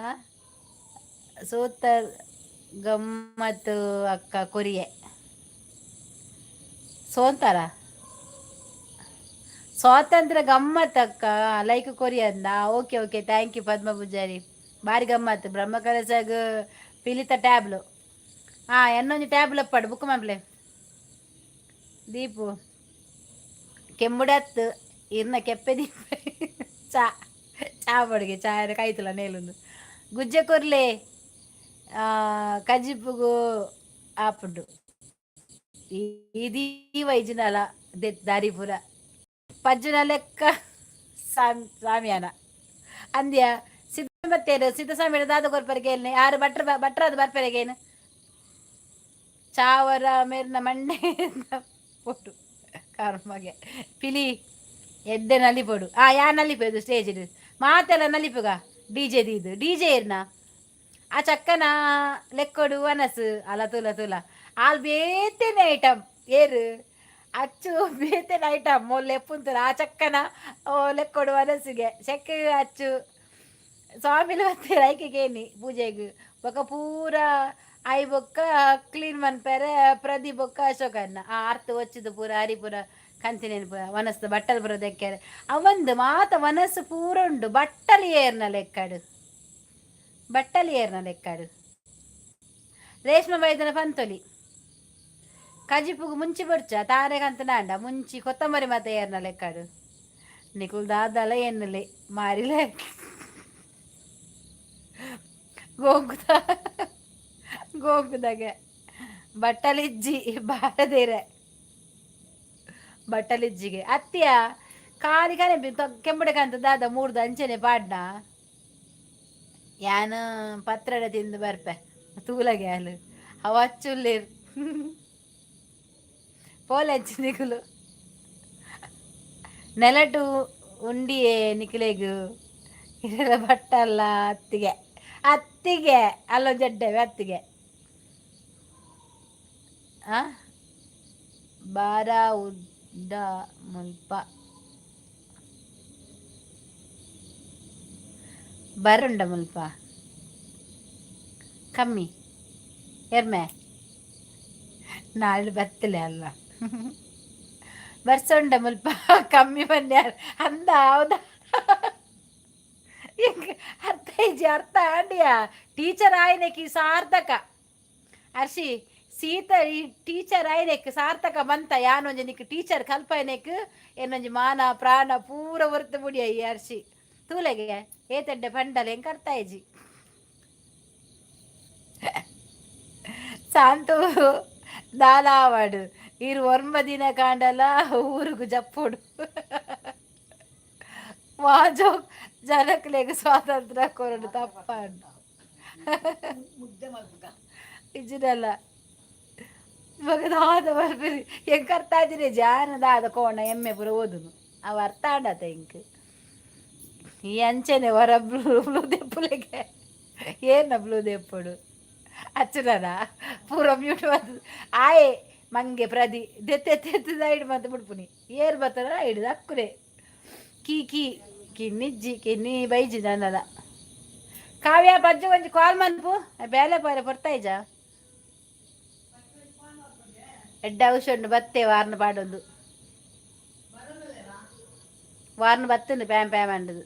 ಆ ಸೂತ ಗಮ್ಮತ್ತು ಅಕ್ಕ ಕೊರಿಯೆ ಸೋಂತಾರ ಸ್ವಾತಂತ್ರ್ಯ ಗಮ್ಮತ್ ಅಕ್ಕ like ಕೊರಿಯಂದ. Okay okay, thank you Padma Poojary. ಬಾರಿ ಗಮ್ಮತ್ತು ಬ್ರಹ್ಮಕಲಸಗ್ ಪಿಲಿತ ಟ್ಯಾಬ್ಲು. ಹಾಂ, ಎನ್ನೊಂಜಿ ಟ್ಯಾಬ್ಲು ಅಪ್ಪಾಡು ಬುಕ್ ಮನ್ಪ್ಲೆ. ದೀಪು ಕೆಂಬುಡತ್ತು ಇರ್ನ ಕೆಪ್ಪೆ ದೀಪ. ಚಾ ಚಾ ಬಡಿಗೆ ಚಾ ಕಾಯ್ತಲ್ಲ ನೇಲೊಂದು ಗುಜ್ಜೆ ಕೊರ್ಲೆ ಕಜಿಪುಗು ಆಪುಂಡು. ಇದೀ ವೈಜಿನಲ ದಾರಿ ಪೂರ ಪಜ್ಜುನ ಲೆಕ್ಕ ಸಾಮಿಯಾನ ಅಂದ್ಯ ಸಿದ್ಧ ಬತ್ತೇರು ಸಿದ್ಧಸ್ವಾಮಿ ದಾದ ಕೊರ್ಪರಿಗೆ ಎಲ್ನೆ ಯಾರು ಭಟ್ರ ಭಟ್ರಾದ ಬರ್ಪರಿಗೆ ಏನು ಚಾವರ ಮೇರ್ನ ಮಂಡೆ ಪೊಟ್ಟು ಕರ್ಮಗೆ ಪಿಲಿ ಎಡ್ಡೆ ನಲಿಪೊಡು. ಆ ಯಾ ನಲಿಪೆದು ಸ್ಟೇಜ್ ಮಾತೆಲ್ಲ ನಲಿಪುಗ ಡಿಜೆ ದೀದು ಡಿಜೆ ಇರ್ನ ಆ ಚಕ್ಕನ ಲೆಕ್ಕೊಡು ವನಸು ಅಲ ತುಲ ತುಲ ಆಲ್ ಬೇತೆನೆ ಐಟಮ್ ಏರು ಅಚ್ಚು ಬೇತೆನೆ ಐಟಮ್ ಮೊಲ್ಲೆ ಎಪ್ಪುಂತುಲ ಆ ಚಕ್ಕನ ಓ ಲೆಕ್ಕೊಡು ವನಸುಗೆ ಚೆಕ್ಕ ಅಚ್ಚು ಸ್ವಾಮಿಲು ಬತ್ತೇರು ಐಕೆಗೇನಿ ಪೂಜೆಗ್ ಬೊಕ ಪೂರ I ಬೊಕ್ಕ ಕ್ಲೀನ್ ಮನ್ಪೆರೆ ಪ್ರದೀಪ್ ಬೊಕ್ಕ ಅಶೋಕಣ್ಣ. ಆ ಅರ್ಥ ಒಚ್ಚಿದ ಪೂರ ಅರಿ ಪೂರ ಕಂತಿನೇನು ಪೂರ ವನಸ್ದ ಬಟ್ಟಲ್ ಪೂರ ದೆಕ್ಕೆರೆ ಅವಂದು ಮಾತ ವನಸ್ಸು ಪೂರ ಉಂಡು. ಬಟ್ಟಲು ಏರ್ನ ಲೆಕ್ಕಡು, ಬಟ್ಟಲು ಏರ್ನ ಲೆಕ್ಕಡು. ರೇಷ್ಮೆ ಬೈದನ ಪಂತೊಲಿ ಕಜಿಪುಗು ಮುಂಚಿ ಬೊಡ್ಚ ತಾರೆ ಕಂತನಾಂಡ ಮುಂಚಿ ಕೊತ್ತಂಬರಿ ಮಾತ ಏರ್ನ ಲೆಕ್ಕಡು. ನಿಕುಲ್ ದಾದಲ ಎನ್ನಲೆ ಮಾರಿಲೆ ಗೋಂಕುದ ಗೋಂಕುದಾಗೆ ಬಟ್ಟಲಿಜ್ಜಿ ಬಾರದೇರೆ ಬಟ್ಟಲಿಜ್ಜಿಗೆ ಅತ್ತಿಯ ಖಾಲಿ ಕನೆ ಕೆಂಬುಡೆ ಕಂತ ದಾದ ಮೂರ್ದು ಅಂಚನೆ ಪಾಡ್ನ ಯಾನ್ ಪತ್ರೊಡೆ ತಿಂದು ಬರ್ಪೆ ತೂಲಗೆ ಅಲು ಅವ ಅಚ್ಚುಲ್ಲೇರು ಪೋಲೆಂಚಿ ನಿಕುಲು ನೆಲಟು ಉಂಡಿಯೇ ನಿಕುಲೆಗು ಇದೆಲ್ಲ ಬಟ್ಟಲ್ಲ ಅತ್ತಿಗೆ ಅತ್ತಿಗೆ ಅಲ್ಲೊಂದು ಅತ್ತಿಗೆ ಆ ಬಾರ ಉದ್ದ ಮುಲ್ಪ ಬರುಂಡ ಮುಲ್ಪ ಕಮ್ಮಿ ಎರ್ಮೆ ನಾಳೆ ಬತ್ತಲೆ ಅಲ್ಲ ಬರ್ಸೊಂಡ ಮುಲ್ಪ ಕಮ್ಮಿ ಬನ್ಯಾರ ಅಂದ. ಹೌದಾ? ಅರ್ಥ ಇಜ್ಜಿ ಅರ್ಥ ಆಂಡಿಯ ಟೀಚರ್ ಆಯ್ನೆಕ್ ಸಾರ್ಥಕ ಅರ್ಷಿ ಸೀತ ಈ ಟೀಚರ್ ಆಯ್ನೆಕ್ ಸಾರ್ಥಕ ಬಂತ. ಯಾನೊಂಜಿ ನಿಕ್ ಟೀಚರ್ ಕಲ್ಪಾಯ್ನೆಕ್ ಏನೊಂಜಿ ಮಾನ ಪ್ರಾಣ ಪೂರ ಹೊರ್ತು ಮುಡಿಯ ಈ ಅರ್ಷಿ ತೂಲೆಗೆ ಏತಡ್ಡೆ ಪಂಡಲ ಎಂಕ್ ಅರ್ಥ ಆಯ್ಜಿ. ಸಾಂತು ದಾಲಾವಾಡು ಇರು ಒರ್ಂಬ ದಿನ ಕಾಂಡಲ ಊರುಗು ಜಪ್ಪೊಡು ವಾಜೋ ಜನಕ್ಲೆಗ್ ಸ್ವಾತಂತ್ರ್ಯ ಕೊರಡು ತಪ್ಪಾಂಡು. ಮುದ್ದೆ ಮಲ್ಪುಗ. ಇಜ್ಜಿಡಲ್ಲ ಇವಾಗ ದಾದ ಬರ್ಪಿರಿ ಎಂಕ್ ಅರ್ಥ ಆಯ್ತಿರಿ ಜಾನ ದಾದ ಕೋಣ ಎಮ್ಮೆ ಪೂರ ಓದುನು ಅವ ಅರ್ಥ ಆಂಡತ ಎಂಕ್. ಈ ಅಂಚನೆ ಹೊರ ಬ್ಲೂ ಬ್ಲೂ ದೆಪ್ಪುಲೆಗೆ ಏನ ಬ್ಲೂ ದೆಪ್ಪುಡು ಅಚ್ಚುನನ ಪೂರ ಮ್ಯೂಟ್ ಬರ್ತದೆ. ಆಯೆ ಮಂಗೆ ಪ್ರದಿ ದೆತ್ತೆ ತೆತ್ತದ ಐಡ್ ಮತ್ತೆ ಬಿಡ್ಪುನಿ ಏರ್ ಬತ್ತದ ಐಡ್ ಅಕ್ಕುಲೆ ಕೀ ಕೀ ಕಿನ್ನಿಜ್ಜಿ ಕಿನ್ನಿ ಬೈಜಿ ನನ್ನಲ. ಕಾವ್ಯ ಬಜ್ಜು ಒಂಜಿ ಕಾಲ್ ಮನ್ಪು ಬೇಲೆ ಪೋರೆ ಪೊರ್ತಾಯ್ಜ ಎಡ್ಡೆ ಔಷಧ ಬತ್ತೆ ವಾರ್ನ ಪಾಡೊಂದು ವಾರ್ನ ಬತ್ತುಂಡು ಪ್ಯಾಮ್ ಪ್ಯಾಮ್ ಅಂಡದು.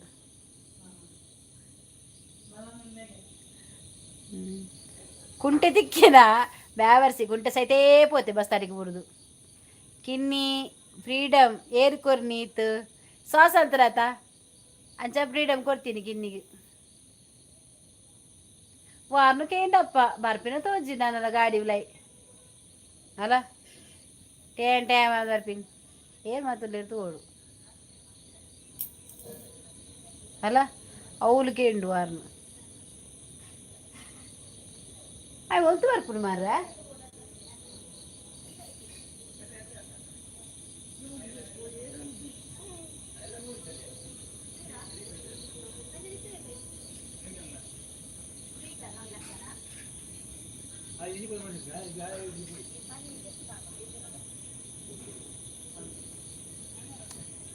ಕುಂಟೆ ತಿಕ್ಕಿನ ಬ್ಯಾವರ್ಸಿ ಕುಂಟೆ ಸೈತೇ ಪೋತೆ ಬಸ್ ತಾರೀಕು ಬುಡುದು. ಕಿನ್ನಿ ಫ್ರೀಡಮ್ ಏರ್ ಕೊರ್ನೀತ್ ಸ್ವಾತಂತ್ರ್ಯ ಆತ ಅಂಚ ಫ್ರೀಡಮ್ ಕೊಡ್ತೀನಿ ಕಿನ್ನಿಗೆ. ವಾರ್ನು ಕೇಂಡಪ್ಪ ಬರ್ಪಿನ ತೋಜಿ ನನ್ನ ಗಾಡಿ ಉಲೈ ಅಲ್ಲ ಟೇನ್ ಟೈಮ್ ಬರ್ಪಿನ್ ಏನು ಮಾತುಲ್ಲೇರು ತೋಡು ಅಲ್ಲ ಅವ್ಲು ಕೇಂಡು ವಾರ್ನು ಅಯ್ ಒಲ್ತು ಬರ್ಪುನು ಮಾರ್ರೆ.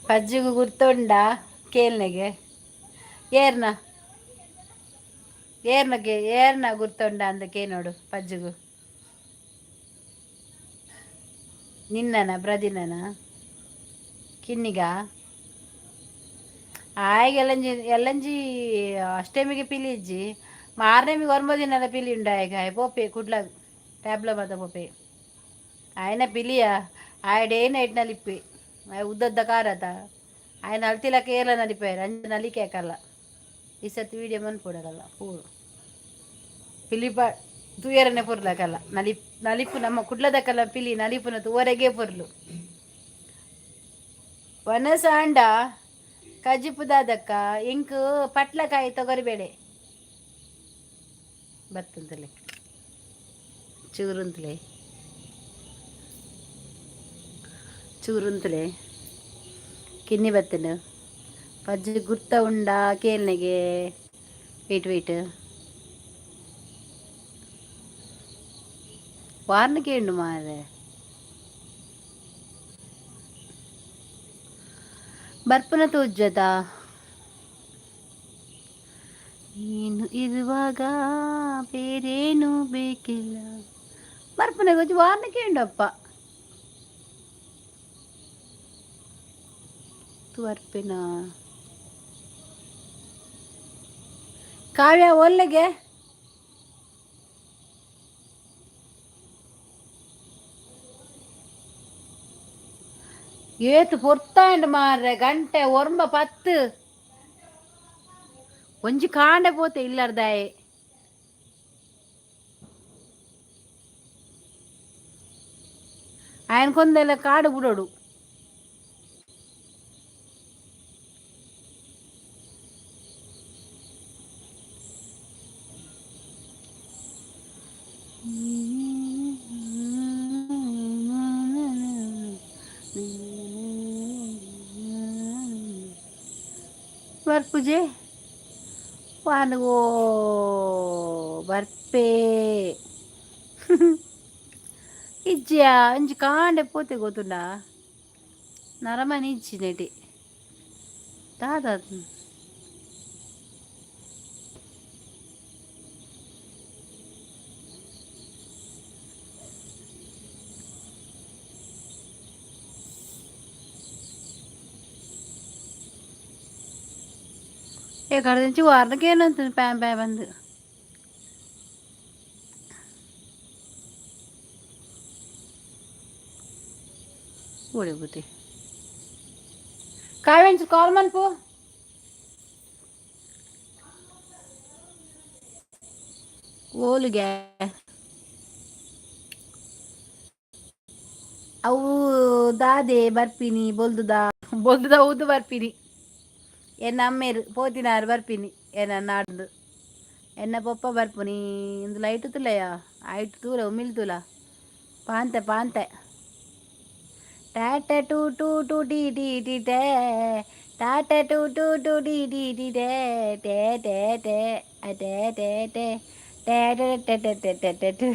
ಪಜ್ಜಿಗು ಗುರ್ತುಂಡ ಕೇಲ್ನೆಗೆ ಏರ್ನ ಏರ್ನಗೆ ಏರ್ನ ಗುರ್ತುಂಡ ಅಂದ ಕೇನೋಡು ಪಜ್ಜಿಗು ನಿನ್ನನ ಬ್ರದಿನನ ಕಿನ್ನಿಗ ಆಯ್ಗೆ ಎಲ್ಲಂಜಿ ಎಲ್ಲಂಜಿ ಅಷ್ಟಮಿಗೆ ಪಿಲಿ ಇಜ್ಜಿ ಮಾರನೇಮಿಗೆ ಒರ್ಂಬ ದಿನದ ಪಿಲಿ ಉಂಡು ಆಯ್ಗೆ ಆಯ್ ಪೋಪೆ ಕುಡ್ಲ ಟ್ಯಾಬ್ಲ ಮಾತ ಪೋಪೆ ಆಯ್ನ ಪಿಲಿಯ ಆಯ್ ಡೇ ನೈಟ್ ನಲಿಪ್ಪೆ ಆಯ್ ಉದ್ದದ್ದ ಕಾರತ ಆಯ್ನ ಅಲ್ತಿಲಕ್ಕ ಏರ್ಲ ನಲಿಪಾಯರು ಅಂಚ ನಲಿಕೆ ಹಾಕಲ್ಲ. ಈ ಸರ್ತಿ ವೀಡಿಯೋ ಮನ್ಪುಡಗಲ್ಲ ಪೂರು ಪಿಲಿಪ ತೂಯರನೆ ಪೊರ್ಲಕಲ್ಲ ನಲಿಪ್ ನಲಿಪು ನಮ್ಮ ಕುಡ್ಲದಕ್ಕಲ್ಲ ಪಿಲಿ ನಲಿಪುನ ತೂವರೆಗೆ ಪೊರ್ಲು. ವನಸಾಂಡ ಕಜಿಪುದಾದಕ್ಕ ಇಂಕ್ ಪಟ್ಲಕಾಯಿ ತೊಗರಿಬೇಳೆ ಬತ್ತಂತಲೆ ಚೂರುಂತಲೆ ಚೂರುಂತಲೆ ಕಿನ್ನಿ ಬತ್ತನು ಪಜ್ಜಿ ಗುರ್ತ ಉಂಡ ಕೇಲ್ನೆಗೆ. ವೇಟ್ ವೇಟ್ ವಾರ್ನ ಕೇಂಡು ಮಾರೆ ಬರ್ಪುನ ತೋಜ್ಜದ ನೀನು ಇರುವಾಗ ಬೇರೇನು ಬೇಕಿಲ್ಲ. ಬರ್ಪುನ ಗೊಜ್ಜು ವಾರ್ನ ಕೇಂಡಪ್ಪ ತುವರ್ಪಿನ ಕಾವ್ಯ ಒಲ್ಲೆಗೆ. ಏತು ಪೊರ್ತಾಂಡ್ ಮಾರ್ರೆ ಗಂಟೆ ಒರ್ಂಬ ಪತ್ತು ಒಂಜಿ ಕಾಂಡೆ ಪೋತೆ ಇಲ್ಲರ್ದಾಯೆ. ఆయన కొందెಲ್ಲ ಕಾಡು ಬಿಡೋಡು. ಬರ್ಪುಜೆ ವಾನಗೋ ಬರ್ಪೆ ಇಜ್ಜಿಯಾ ಒಂಜಿ ಕಾಂಡೆ ಪೋತೆ ಗೊತ್ತುಂಡಾ ನರಮನಿ ಇಜ್ಜಿ ನೆಟಿ ದಾದ. ఎక్కడ నుంచి వారనికేనంతుంది ప్యాం ప్యాం అంది. ఓడిపోతే కావేంచు కాల్ మనుపు ಓಲಿಗೆ ಅವು ದಾದೆ ಬರ್ಪಿನಿ ಬೊಲ್ದುದ ಬೊಲ್ದುದ ಊದು ಬರ್ಪಿನಿ. ಎನ್ನ ಅಮ್ಮೇರು ಪೋತಿನಾರು ಬರ್ಪಿನಿ ಎನ್ನ ನಾಡ್ದು ಎನ್ನ ಪೊಪ್ಪ ಬರ್ಪುನಿ. ಇಂದು ಲೈಟ್ ತುಲಯ ಆಯ್ತು ತೂಲ ಉಮಿಲ್ ತೂಲ ಪಾಂತೆ ಪಾಂತೆ ಟಾಟಾ two two two T T T ಟೇ ಟಾಟಾ two two two T T T ಟೇ ಟೇ ಟೇ ಟೇ ಅ ಟೇ ಟೇ ಟೇ ಟೇ ಟೇ ಟೇ ಟೇ ಟೇ ಟೇ ಟೇ.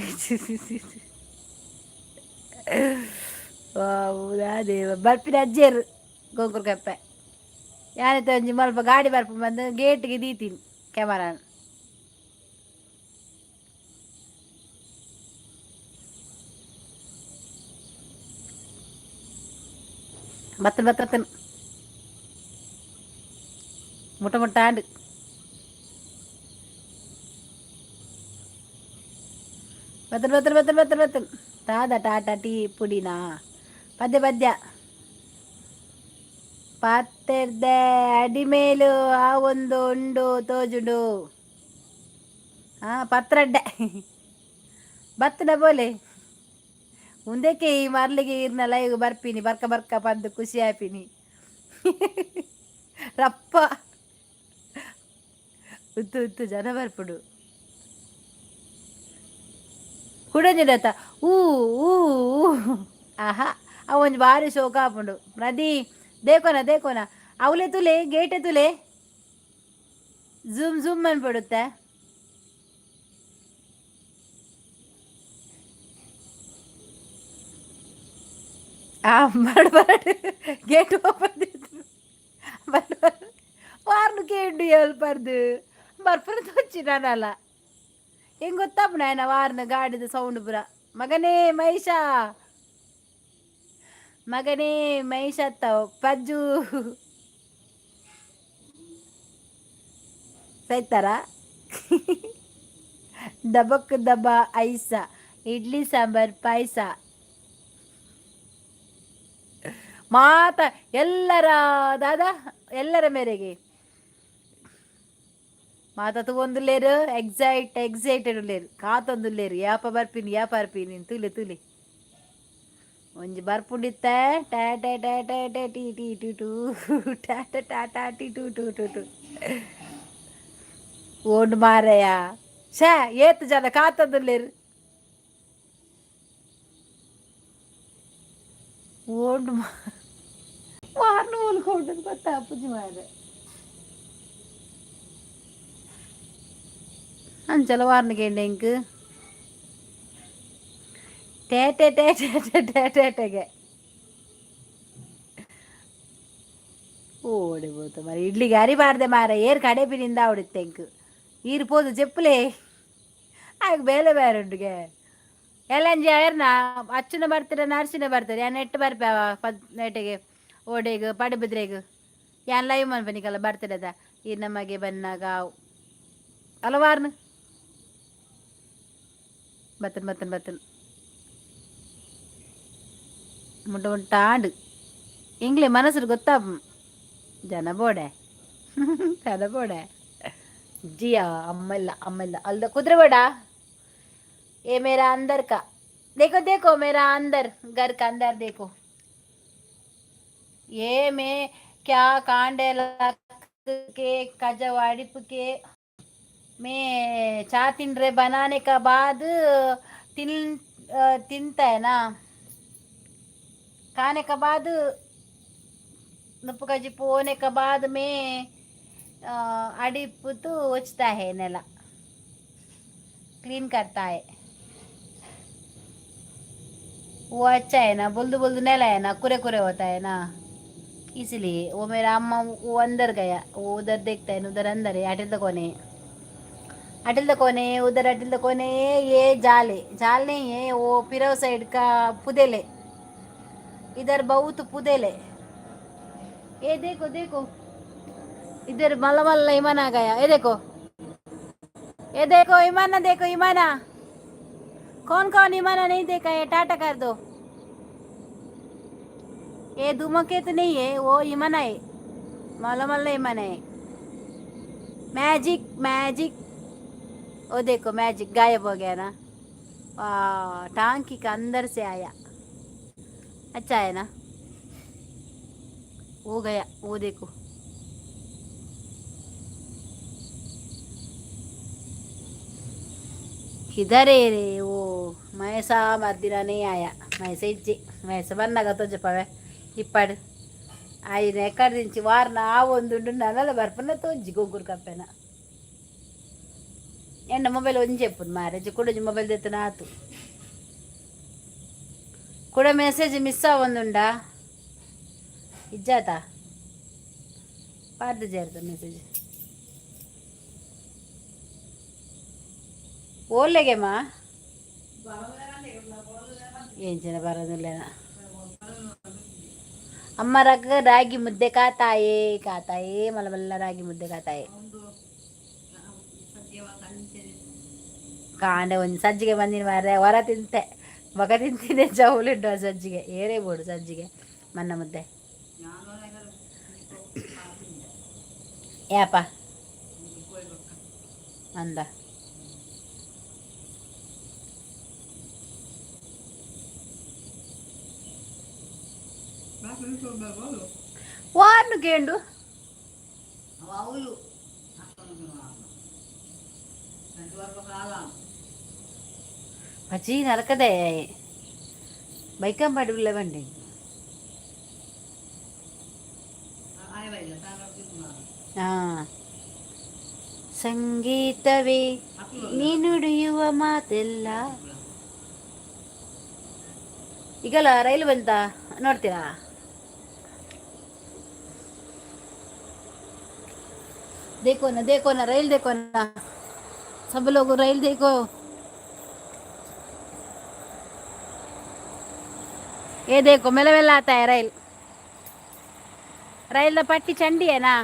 ದೇವ ಬರ್ಪಿನ ಅಜ್ಜೇರು ಗೋಕುರ್ ಕಪ್ಪೆ ಯಾನಿತ ಒಂಜಿ ಮಲ್ಪ ಗಾಡಿ ಬರ್ಪು ಬಂದು ಗೇಟ್ಗೆ ದೀತೀನಿ ಕ್ಯಾಮರಾನ್. ಬತ್ತನ್ ಬತ್ತನ್ ಮುಟ್ಟ ಮುಟ್ಟಾಂಡ್ ಬತ್ತನ್ ಬತ್ತನ್ ಬತ್ತನ್ ಬತ್ತನ್ ಬತ್ತನ್ ತಾದ ಟಾಟಾ ಟೀ ಪುಡಿನಾ ಪದ್ಯ ಪದ್ಯ ಪಾತೆರ್ದೆ ಅಡಿಮೇಲು ಆ ಒಂದು ಉಂಡು ತೋಜುಂಡು. ಹಾಂ ಪತ್ರಡ್ಡೆ ಬತ್ತನ ಬೋಲೆ ಉಂದಕ್ಕೆ ಈ ಮರ್ಲಿಗೆ ಇರ್ನ ಲೈವ್ ಬರ್ಪಿನಿ ಬರ್ಕ ಬರ್ಕ ಬಂದು ಖುಷಿ ಆಪಿನಿ ರಪ್ಪ ಉತ್ತು ಉತ್ತು ಜನ ಬರ್ಪುಡು ಕುಡಂಜಿಡತ್ತ ಊ ಊ ಊ ಆಹಾ ಅವು ಒಂಜಿ ಬಾರಿ ಶೋಕ ಆಪುಂಡು. ನದಿ ದೇಕೋನ ದೇಕೋನ ಅವಲೆ ತುಲೆ ಗೇಟೆ ತುಲೆ ಝೂಮ್ ಝೂಮ್ ಅನ್ಬಿಡುತ್ತೆ. ಆ ಬರಡು ಬರಡು, ಗೇಟ್ ಓಪನ್. ಬರಡು ಬರಡು. ವಾರ್ನು ಕೇಂಡು ಹೇಳ್ಬಾರ್ದು, ಬರ್ಪುನ ತೊಚ್ಚಿ ನಾನಲ್ಲ. ಹೆಂಗ್ ಗೊತ್ತಪ್ಪ ನಾಯನ ವಾರ್ನ ಗಾಡಿದ ಸೌಂಡ್ ಪುರ. ಮಗನೇ ಮಹೇಶ, ಮಗನೇ ಮಹೇಶ, ಪಜ್ಜು ಸೈತಾರ. ದಬಕ್ ದಬ ಐಸ, ಇಡ್ಲಿ ಸಾಂಬಾರ್ ಪಾಯಸ. ಮಾತ ಎಲ್ಲರ ದಾದಾ, ಎಲ್ಲರ ಮೇರೆಗೆ ಮಾತ ತಗೊಂದುಲ್ಲೇರು. ಎಕ್ಸೈಟೆಡ್ ಉಲ್ಲೇರು, ಕಾತೊಂದುಲ್ಲೇರು. ಯಾಪ ಬರ್ಪಿನಿ, ಯಾಪ ಬರ್ಪಿನಿ. ತೂಲೆ ತೂಲೆ, ಒಂಜಿ ಬರ್ಪುಂಡಿತ್ತ. ಟಾ ಟಾ ಟಾ ಟಾ ಟಾ ಟಿ ಟಿ ಟು ಟು ಟಾಟ ಟಾಟಾ ಟಿ ಟು ಟು ಟು ಟು. ಓಂಡು ಮಾರಯ. ಶೇ, ಏತ್ ಜನ ಕಾತೊಂದುಲ್ಲೇರು. ಓಂಡು ವಾರ್ನು ಉಲ್ಕೊಂಡು ಗೊತ್ತಾ ಪೂಜೆ ಮಾರೆ. ಅಂಚಲ ವಾರ್ನಿಗೆ ಎಂಕ್ ಟೇ ಟೇ ಟೇ ಟೇ ಟೇ ಟೇ ಟೇಗೆ ಓಡಿ ಬೋತ ಮಾರೆ. ಇಡ್ಲಿಗೆ ಅರಿಬಾರ್ದೆ ಮಾರ. ಏರ್ ಕಡೆ ಪಿನಿಂದ ಆವಡಿತ್ತೆ ಎಂಕ್. ಈರು ಪೋದು ಚೆಪ್ಪುಲೆ ಆಗ ಬೇಲೆ ಬೇರೆ ಉಂಡುಗೆ. ಎಲ್ಲಂಜಿ ಏರ್ನ ಅಚ್ಚುನ ಬರ್ತಾರೆ, ನರ್ಸಿನ ಬರ್ತಾರೆ. ಯಾನ್ ನೆಟ್ ಬರ್ಪಾವ ಪದ್ ನೇಟಿಗೆ ಓಡೆಗ್ ಪಡುಬಿದ್ರೆಗ್. ಯಾನ್ ಲೈವ್ ಮನ್ಪನಿಕಲ್ಲ ಬರ್ತಡದ. ಈ ನಮಗೆ ಬನ್ನಾಗ ಹಲವಾರ್ನು ಬತ್ತನ್ ಬತ್ತನ್ ಬತ್ತನ್ ಮುಟ್ಟ ಮುಟ್ಟಾಂಡು. ಎಂಗ್ಲೆ ಮನಸ್ಸು ಗೊತ್ತಾ. ಜನ ಬೋಡೆ, ಜನ ಬೋಡೆ. ಜಿಯಾ ಅಮ್ಮ ಇಲ್ಲ, ಅಮ್ಮ ಇಲ್ಲ. ಅಲ್ದ ಕುದುರೆ ಬೇಡ. ये मेरा अंदर का देखो, देखो, मेरा अंदर, घर का अंदर देखो. ये मैं क्या कांडे के कजव अडिप के मैं चा तिनरे बनाने का बाद तिन तिनता है ना. खाने का बाद, नुप्पु कजिप्पु होने का बाद में अडिप तो उचता है, नेला क्लीन करता है. वो अच्छा है ना, बोलदू बोलदू नेला है ना, कुरे कुरे होता है ना, इसलिए. वो मेरा अम्मा वो अंदर गया, वो उधर देखता है ना, उधर अंदर है. अटल कोने, अटल कोने, उधर अटल कोने. ये जाल है, जाल नहीं है वो, पिरव साइड का पुदेले. इधर बहुत पुदेले. ये देखो, देखो, इधर मल्ला मल्ला ईमान आ गया. ये देखो, ये देखो, ईमाना देखो, ईमाना. कौन कौन ईमाना नहीं देखा है, टाटा कर दो. ये धुमके तो नहीं है, वो ईमाना है. मल्ला मल्ला ईमाना है. मैजिक, मैजिक, वो देखो, मैजिक गायब हो गया ना. वाह, टांकी का अंदर से आया. अच्छा है ना. वो गया, वो देखो. किधर है रे वो? महेशा ಮರ್ದಿನ नहीं आया. ಮಹೇಶ ಇಜ್ಜಿ. ಮಹೇಶ ಬನ್ನಾಗ ತೋಜಪವೆ ಇಪ್ಪಡು. ఆయన ఎక్కడి నుంచి వారిన ఆ ಒಂದುಂಡು నల్ల ಬರ್ಪನ ತೋಜಿ ಗೊಗ್ಗುರು ಕಪ್ಪೆನ. ಎಂಡ ಮೊಬೈಲ್ ಒಂಜಿ చెప్పును ಮಾರೇಜ್ ಕೂಡ ಮೊಬೈಲ್ తెత్తನ ಆತು. ಕೂಡ ಮೆಸೇಜ್ ಮಿಸ್ ಆವೊಂದುಂಡಾ? ಇಜ್ಜಾತ ಪಾರ್ದು ಸೇರ್ತ ಮೆಸೇಜ್ ಓಲ್ಲೆಗೆಮ್ಮ. ಏನ್ ಬರೋದಿಲ್ಲ. ಅಮ್ಮ ರಗ ರಾಗಿ ಮುದ್ದೆ ಕಾತಾಯೇ, ಕಾತಾಯೇ. ಮಲಮಲ್ಲ ರಾಗಿ ಮುದ್ದೆ ಕಾತಾಯೇ. ಕಾಂಡೆ ಒಂದು ಸಜ್ಜಿಗೆ ಬಂದಿನ ಮಾರ್ರೆ. ಹೊರ ತಿಂತೆ, ಮಗ ತಿಂತೀನಿ. ಚೌಲಿಂಡು ಸಜ್ಜಿಗೆ ಏರೇ ಬೋಡು. ಸಜ್ಜಿಗೆ ಮನ್ನ ಮುದ್ದೆ ಯಾಪ ಅಂದ. ವಾರ್ನು ಕೇಂಡು. అవులు. ಬಜ್ಜಿ ನರಕದೆ ಬೈಕಂಪಾಡಿ ಬಂಡಿ. ಸಂಗೀತವೇ ನೀನುಡಿಯುವ ಮಾತೆಲ್ಲ. ಈಗಲ್ಲ ರೈಲು ಬಂತ. ನೋಡ್ತೀರಾ? देखो ना, देखो ना, रैल देखो ना. सब लोग रैल देखो. ये देखो, मेला मेला आता है रैल. रैल पट्टी चंडी है ना.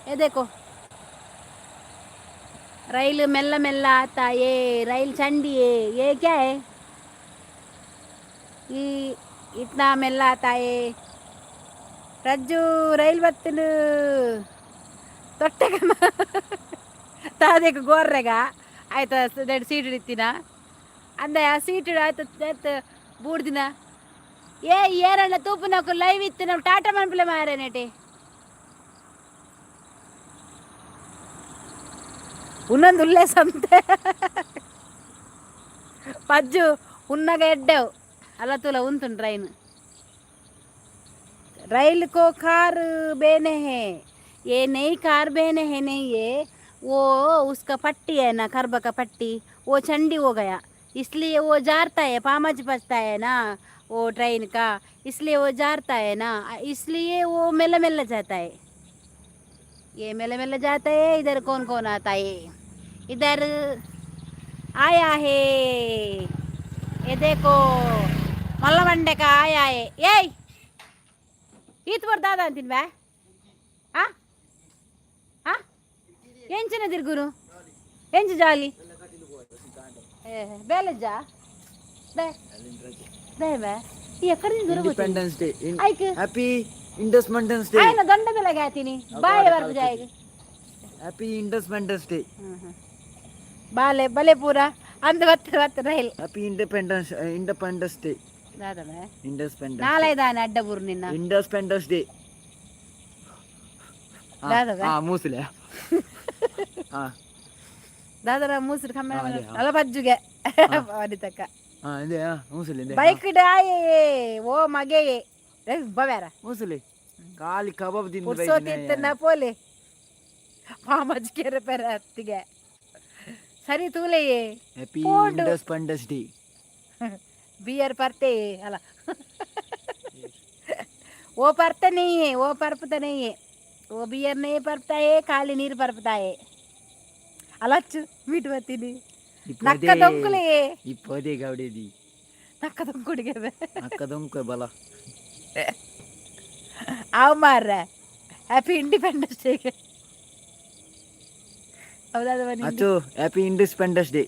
ये देखो, रैल मेल्ला मेल्ला आता है. रैल चंडी है. ये क्या है? ये इतना मेल्ला आता है. ರಜ್ಜು ರೈಲ್ ಬತ್ತನು ತೊಟ್ಟೆಗ ತಾದೇಕ ಗೋರ್ರೆಗ ಆಯ್ತಾ? ಎರಡು ಸೀಟ್ ಇತ್ತಿನ ಅಂದ ಆ ಸೀಟ್ ಆಯ್ತು ಆಯ್ತು ಬೂಡ್ದಿನ. ಏ ಏರಣ್ಣ ತೂಪು నాకు ಲೈವ್ ಇತ್ತು ನಾವು ಟಾಟಾ ಮನ್ಪಲೆ ಮಾರೇನೇಟಿ ಉನ್ನೊಂದು ಉಲ್ಲೆ ಸಂತೆ ಪಜ್ಜು ಉನ್ನಗ ಎಡ್ಡೆವು ಅಲ್ಲ ತೂಲ ಉಂತುಂಡು ಟ್ರೈನ್. रैल को कार बेने है. ये नई कार बेने है. नहीं, ये वो उसका पट्टी है ना, खरबा का पट्टी, वो चंडी हो गया, इसलिए वो जारता है. पामच बचता है ना वो ट्रेन का, इसलिए वो जारता है ना, इसलिए वो मेला मेला जाता है. ये मेला मेला जाता है. इधर कौन कौन आता है? इधर आया है. ये देखो, मल्ल मंडे का आया है. ए ಈತ್ ದಾದ ಅಂತೀನಿ ಬಾ. ಆ ಆ ಎಂಚಿನ ತಿರ್ಗುನು ಎಂಚು ಜಾಲಿ ಬೇಲಜ್ಜ ಬೇ ಬೇ ಬೇ ಈ ಎಕ್ಕಡ ದೂರ. Independence day. ಐಕ್. Happy independence day. ಆಯ್ನ ದೊಂಡ ಬೆಲಗೆ ಆತೀನಿ ಬಾಯ ಬರ್ದು ಜಾಯಿಗೆ. Happy independence day. ಬಾಲೆ ಬಲೆ ಪೂರ ಅಂದ ಬತ್ತ ಬತ್ತ rail. Happy independence independence day. ದಾದಮೆ. Independence. ನಾಳೆ ದಾನೆ ಅಡ್ಡಬೂರು ನಿನ್ನ. Independence day. ದಾದವೆ? ಹಾ ಮೂಸಲೆ ಹಾ. ದಾದರ ಮೂಸರು ಕಮ್ಮಿ. ಹಾ, ಅದೇ, ಹಾ. ಅಲ್ಲ ಬಜ್ಜುಗೆ ತಕ್ಕ. ಹಾ ಇದೆ ಹಾ ಮೂಸಲೆ ಇದೆ. ಬೈಕ್ ಡಾಯೇ ಓ ಮಗೆಯೇ ಬವ್ಯಾರ. ಮೂಸಲೆ ಖಾಲಿ ಕಬಾಬ್ ತಿಂದು. ಪುರ್ಸೋತಿತ್ತನ್ನ ಪೋಲೆ ಪಾಮಜ್ಕೆರೆ ಪೆರ ಅತ್ತಿಗೆ ಸರಿ ತೂಲೆಯೇ. ಹ್ಯಾಪಿ ಪೋಂಡು. Independence day. ಬಿಯರ್ ಪರ್ತೆ ಅಲ್ಲ, वो परता नहीं है, वो परपता नहीं है, वो बियर नहीं परपता है, ಖಾಲಿ ನೀರು ಪರ್ಪತಾ है. ಅಲಚ್ಚು ಮೀಟ್ ಬರ್ತೀನಿ ನಕ್ಕ ದೊಂಕುಲೆ. ಇಪ್ಪದೇ ಗೌಡೇದಿ. ನಕ್ಕ ದೊಂಕುಡಿಗೆ. ಅಕ್ಕ ದೊಂಕ ಬಲ. ಆವ್ ಮಾರ್ರ ಹ್ಯಾಪಿ ಇಂಡಿಪೆಂಡೆನ್ಸ್ ಡೇಗೆ ಹೌದಾದ ಬನ್ನಿ. ಅಚ್ಚು ಹ್ಯಾಪಿ ಇಂಡಿಪೆಂಡೆನ್ಸ್ ಡೇ.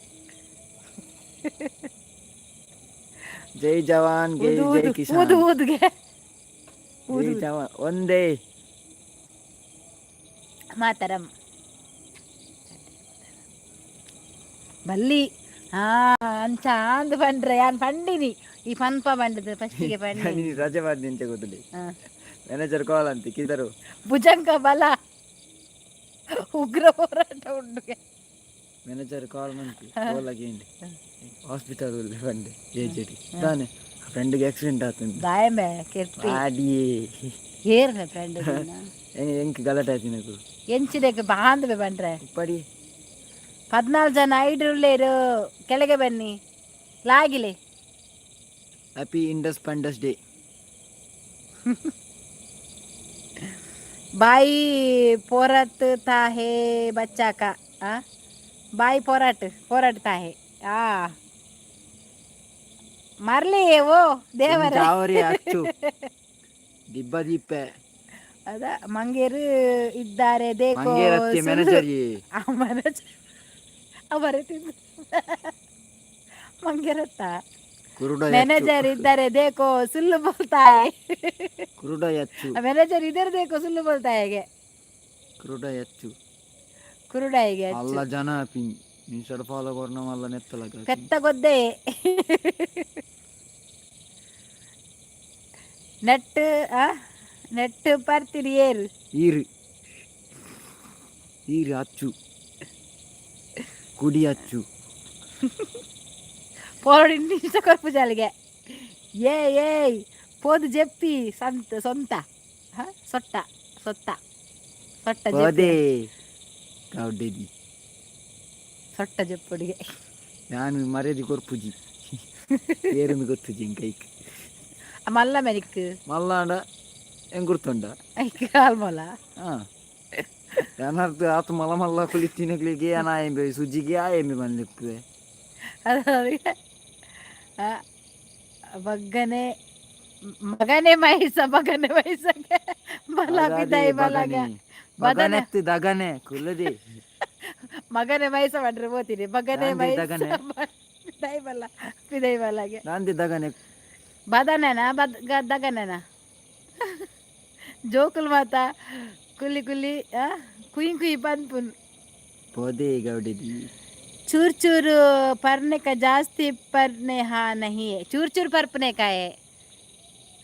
ಜೈ ಜವಾನ್ ಜೈ. ಊದು. ಜೈ ಊದು. ಕಿಸಾನ್. ಊದು ಊದುಗೆ. ಜೈ ಜವಾನ್ ಒಂದೇ. ಮಾತರಂ ಬಲ್ಲಿ ಹಾ ಅಂಚ ಅಂದ್ ಪಂಡ್ರೆ ಯಾನ್ ಪಂಡಿನಿ ಈ ಪನ್ಪ ಬಂಡದು ಫಸ್ಟಿಗೆ ಪಂಡಿನಿ. ನೀನು ರಜೆ ಮಾಡಿ ನಿಂಚೆ ಗೊತ್ತಿಲ್ಲ. ಹಾ. ಮ್ಯಾನೇಜರ್ ಕಾಲ್ ಅಂತ ಕಿದರು. ಭುಜಂಗ ಬಲ ಉಗ್ರ ಹೋರಾಟ ಉಂಡುಗೆ. ಮ್ಯಾನೇಜರ್ ಕಾಲ್ ಮಂತಿ ಕೋಲಾಗಿ ಹಾಸ್ಪಿಟಲ್ ಬಂದೆ ಏಜೆಡಿ ತಾನೆ ಫ್ರೆಂಡ್ಗೆ ಆಕ್ಸಿಡೆಂಟ್ ಆತಂದು. ದಾಯಮೆ ಕೆರ್ಪಿ. ಆಡಿಯೇ. ಏರ್ನೆ ಫ್ರೆಂಡ್. ಎಂಕ್ ಗಲಾಟೆ ಆಯ್ತು నాకు. ಎಂಚಿದಕ್ಕೆ ಬಾಂದ್ವೆ ಬಂಡ್ರೆ. ಉಪ್ಪಡಿ. 14 ಜನ ಐಡ್ರುಲ್ಲೇರು ಕೆಳಗೆ ಬನ್ನಿ ಲಾಗಿಲೆ. Happy independence day. ಬಾಯಿ पोरत था है बच्चा का. आ बाई पोराट पोरटता है. आ ಮರ್ಲಿ ಓ ದೇವರ. ಜಾವರಿ ಅಚ್ಚು ದಿಬ್ಬ ದಿಪ್ಪೆ. ಅದ ಮಂಗೇರು ಇದ್ದಾರೆ ದೇಖೋ. ಮಂಗೇರತ್ತಿ ಮ್ಯಾನೇಜರ್. ಆ ಮ್ಯಾನೇಜರ್ ಅವರೇ ತಿಂದು ಮಂಗೇರತ್ತ. ಕುರುಡ. मैनेजर इधर है, देखो, सुल्लू बोलता है. ಕುರುಡ ಅಚ್ಚು. मैनेजर इधर देखो, सुल्लू बोलता है गे. ಕುರುಡ ಅಚ್ಚು. ಕುರುಡ ಹೀಗೆ. ಅಲ್ಲ ಜನ ಪಿನ್ ಇನ್ಸ್ಟಾಡ್ ಫಾಲೋ ಕೊರ್ನ ಮಲ್ಲ ನೆತ್ತಲಗ. ಪೆತ್ತ ಗೊದ್ದೆ ನೆಟ್ ಆ ನೆಟ್ ಪರ್ತಿರಿ ಏರು. ಈರು ಈರು ಅಚ್ಚು ಕುಡಿ ಅಚ್ಚು. ಪೋರಡು ಇಷ್ಟ ಕೊರ್ಪು ಜಾಲಿಗೆ. ಏ ಏಯ್ ಪೋದು ಜೆಪ್ಪಿ ಸಂತ ಸೊಂತ ಹ? ಸೊಟ್ಟ ಸೊತ್ತ ಸೊಟ್ಟ ಜೆಪ್ಪಿ. ಪದೇ ಕೌಡೆದಿ. ಸೊಟ್ಟ ಜೆಪ್ಪುಡಿಗೆ. ನಾನು ಮರ್ಯಾದೆ ಕೊರ್ಪುಜಿ ಏರನ್ನು ಗೊತ್ತುಜಿ ಕೈಕ್. ಮಲ್ಲ ಮೆನಿಕ್. ಮಲ್ಲಾಂಡ ಹೆಂಗ್ ಗುರ್ತುಂಡ? ಐಕ್ ಆಲ್ಮೋಲ. ಹಾ, ಏನಾರ್ದು ಆತು ಮಲ್ಲ ಮಲ್ಲ ಕುಲಿತ್ತಿನಕ್ಲಿಗೆ ಏನ ಆಯಂಬೆ ಸುಜಿಗೆ ಆಯಂಬೆ ಬಂದಿಪ್ಪುವೆ. ಅದು ಬಗ್ಗನೆ ಮಗನೇ ಮೈಸ ಬಗನೆ ಮೈಸಗೆ ಬಲ ಬಿದೈ ಬಲಗ ಬದನೆ. ಬಗನೆತ್ತು ದಗನೆ ಕುಲ್ಲದಿ. ಮಗನೇ ಮೈಸ ಮಾಡ್ರೆ ಹೋತೀನಿ ಬಗನೆ. ದಾಂದಿ ಮೈಸ ದಗನೆ. ಬಿದೈ ಬಲ ಬಿದೈ ಬಲಗೆ. ದಾಂದಿ ದಗನೆ. ಬದನೆನಾ ಬದ್ ದಗನೆನಾ? ಜೋಕುಲ್ ಮಾತ ಕುಲ್ಲಿ ಕುಲ್ಲಿ ಆ, ಕುಯ್ ಕುಯ್ ಪನ್ಪುನ್. ಪೋದೆ ಗೌಡಿದಿ. चूर चूर परने का जास्ती परने, हाँ, नहीं है, चूर चूर परपने का है।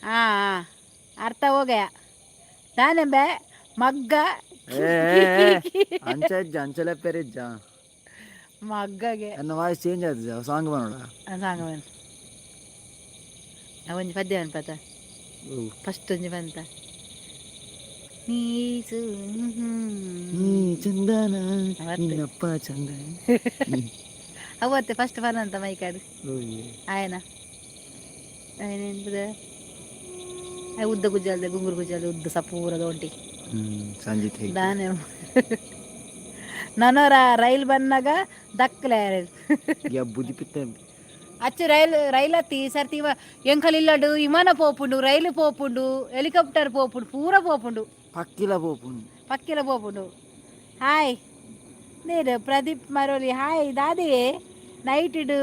हाँ हाँ, अर्थ हो गया ताने बे मग्ग. ಏ ಏ, ಏ, ಅಂಚ ಇಜ್ಜ ಅಂಚಲೆ ಪೆರಿಜ್ಜ. ಮಗ್ಗಗೆ. ನನ್ನ ವಾಯ್ಸ್ ಚೇಂಜ್ ಆಯ್ತದೆ ಸಾಂಗ್ ಮಾಡೋಣ. ಸಾಂಗ್ ಬನ್, ಒಂಜಿ ಪದ್ಯ ಅನ್ಪತ. ಫಸ್ಟ್ ಒಂಜಿ ಬಂತ ನೀಸು. ನೀ ಚಂದನ. ಅವತ್ತೆ. ನಿನ್ನಪ್ಪ ಚಂದನ. ಅವತ್ತೆ ಫಸ್ಟ್ ಬನ್ ಅಂತ ಮೈಕಾಡು. ಆಯನ ಆಯನ ಎಂತದ ಉದ್ದ ಗುಜ್ಜಾಲ್ದೆ ಗುಂಗುರು ಗುಜ್ಜಾಲ್ದೆ ಉದ್ದ ಸಪೂರದ ಒಂಟಿ. ಹ್ಮ್ ಸಂಜಿತ್ ಹೇಗೆ. ದಾನೆ ನನೋರ ರೈಲ್ ಬಂದಾಗ ದಕ್ಕಲೆ. ಯಾ ಬುದ್ಧಿ ಪಿತ್ತ. ಅಚ್ಚು ರೈಲ್ ರೈಲ್ ಹತ್ತಿ ಸರ್ತಿ ಇವ ಎಂಕಲ್ ಇಲ್ಲಡು ವಿಮಾನ ಪೋಪುಂಡು, ರೈಲು ಪೋಪುಂಡು, ಹೆಲಿಕಾಪ್ಟರ್ ಪೋಪುಂಡು, ಪೂರ ಪೋಪುಂಡು. ಪಕ್ಕಿಲ ಪೋಪುಂಡು. ಪಕ್ಕಿಲ ಪೋಪುಂಡು. ಹಾಯ್ ನೀರು ಪ್ರದೀಪ್ ಮರೋಲಿ, ಹಾಯ್ ದಾದಿ ನೈಟ್ ಇಡು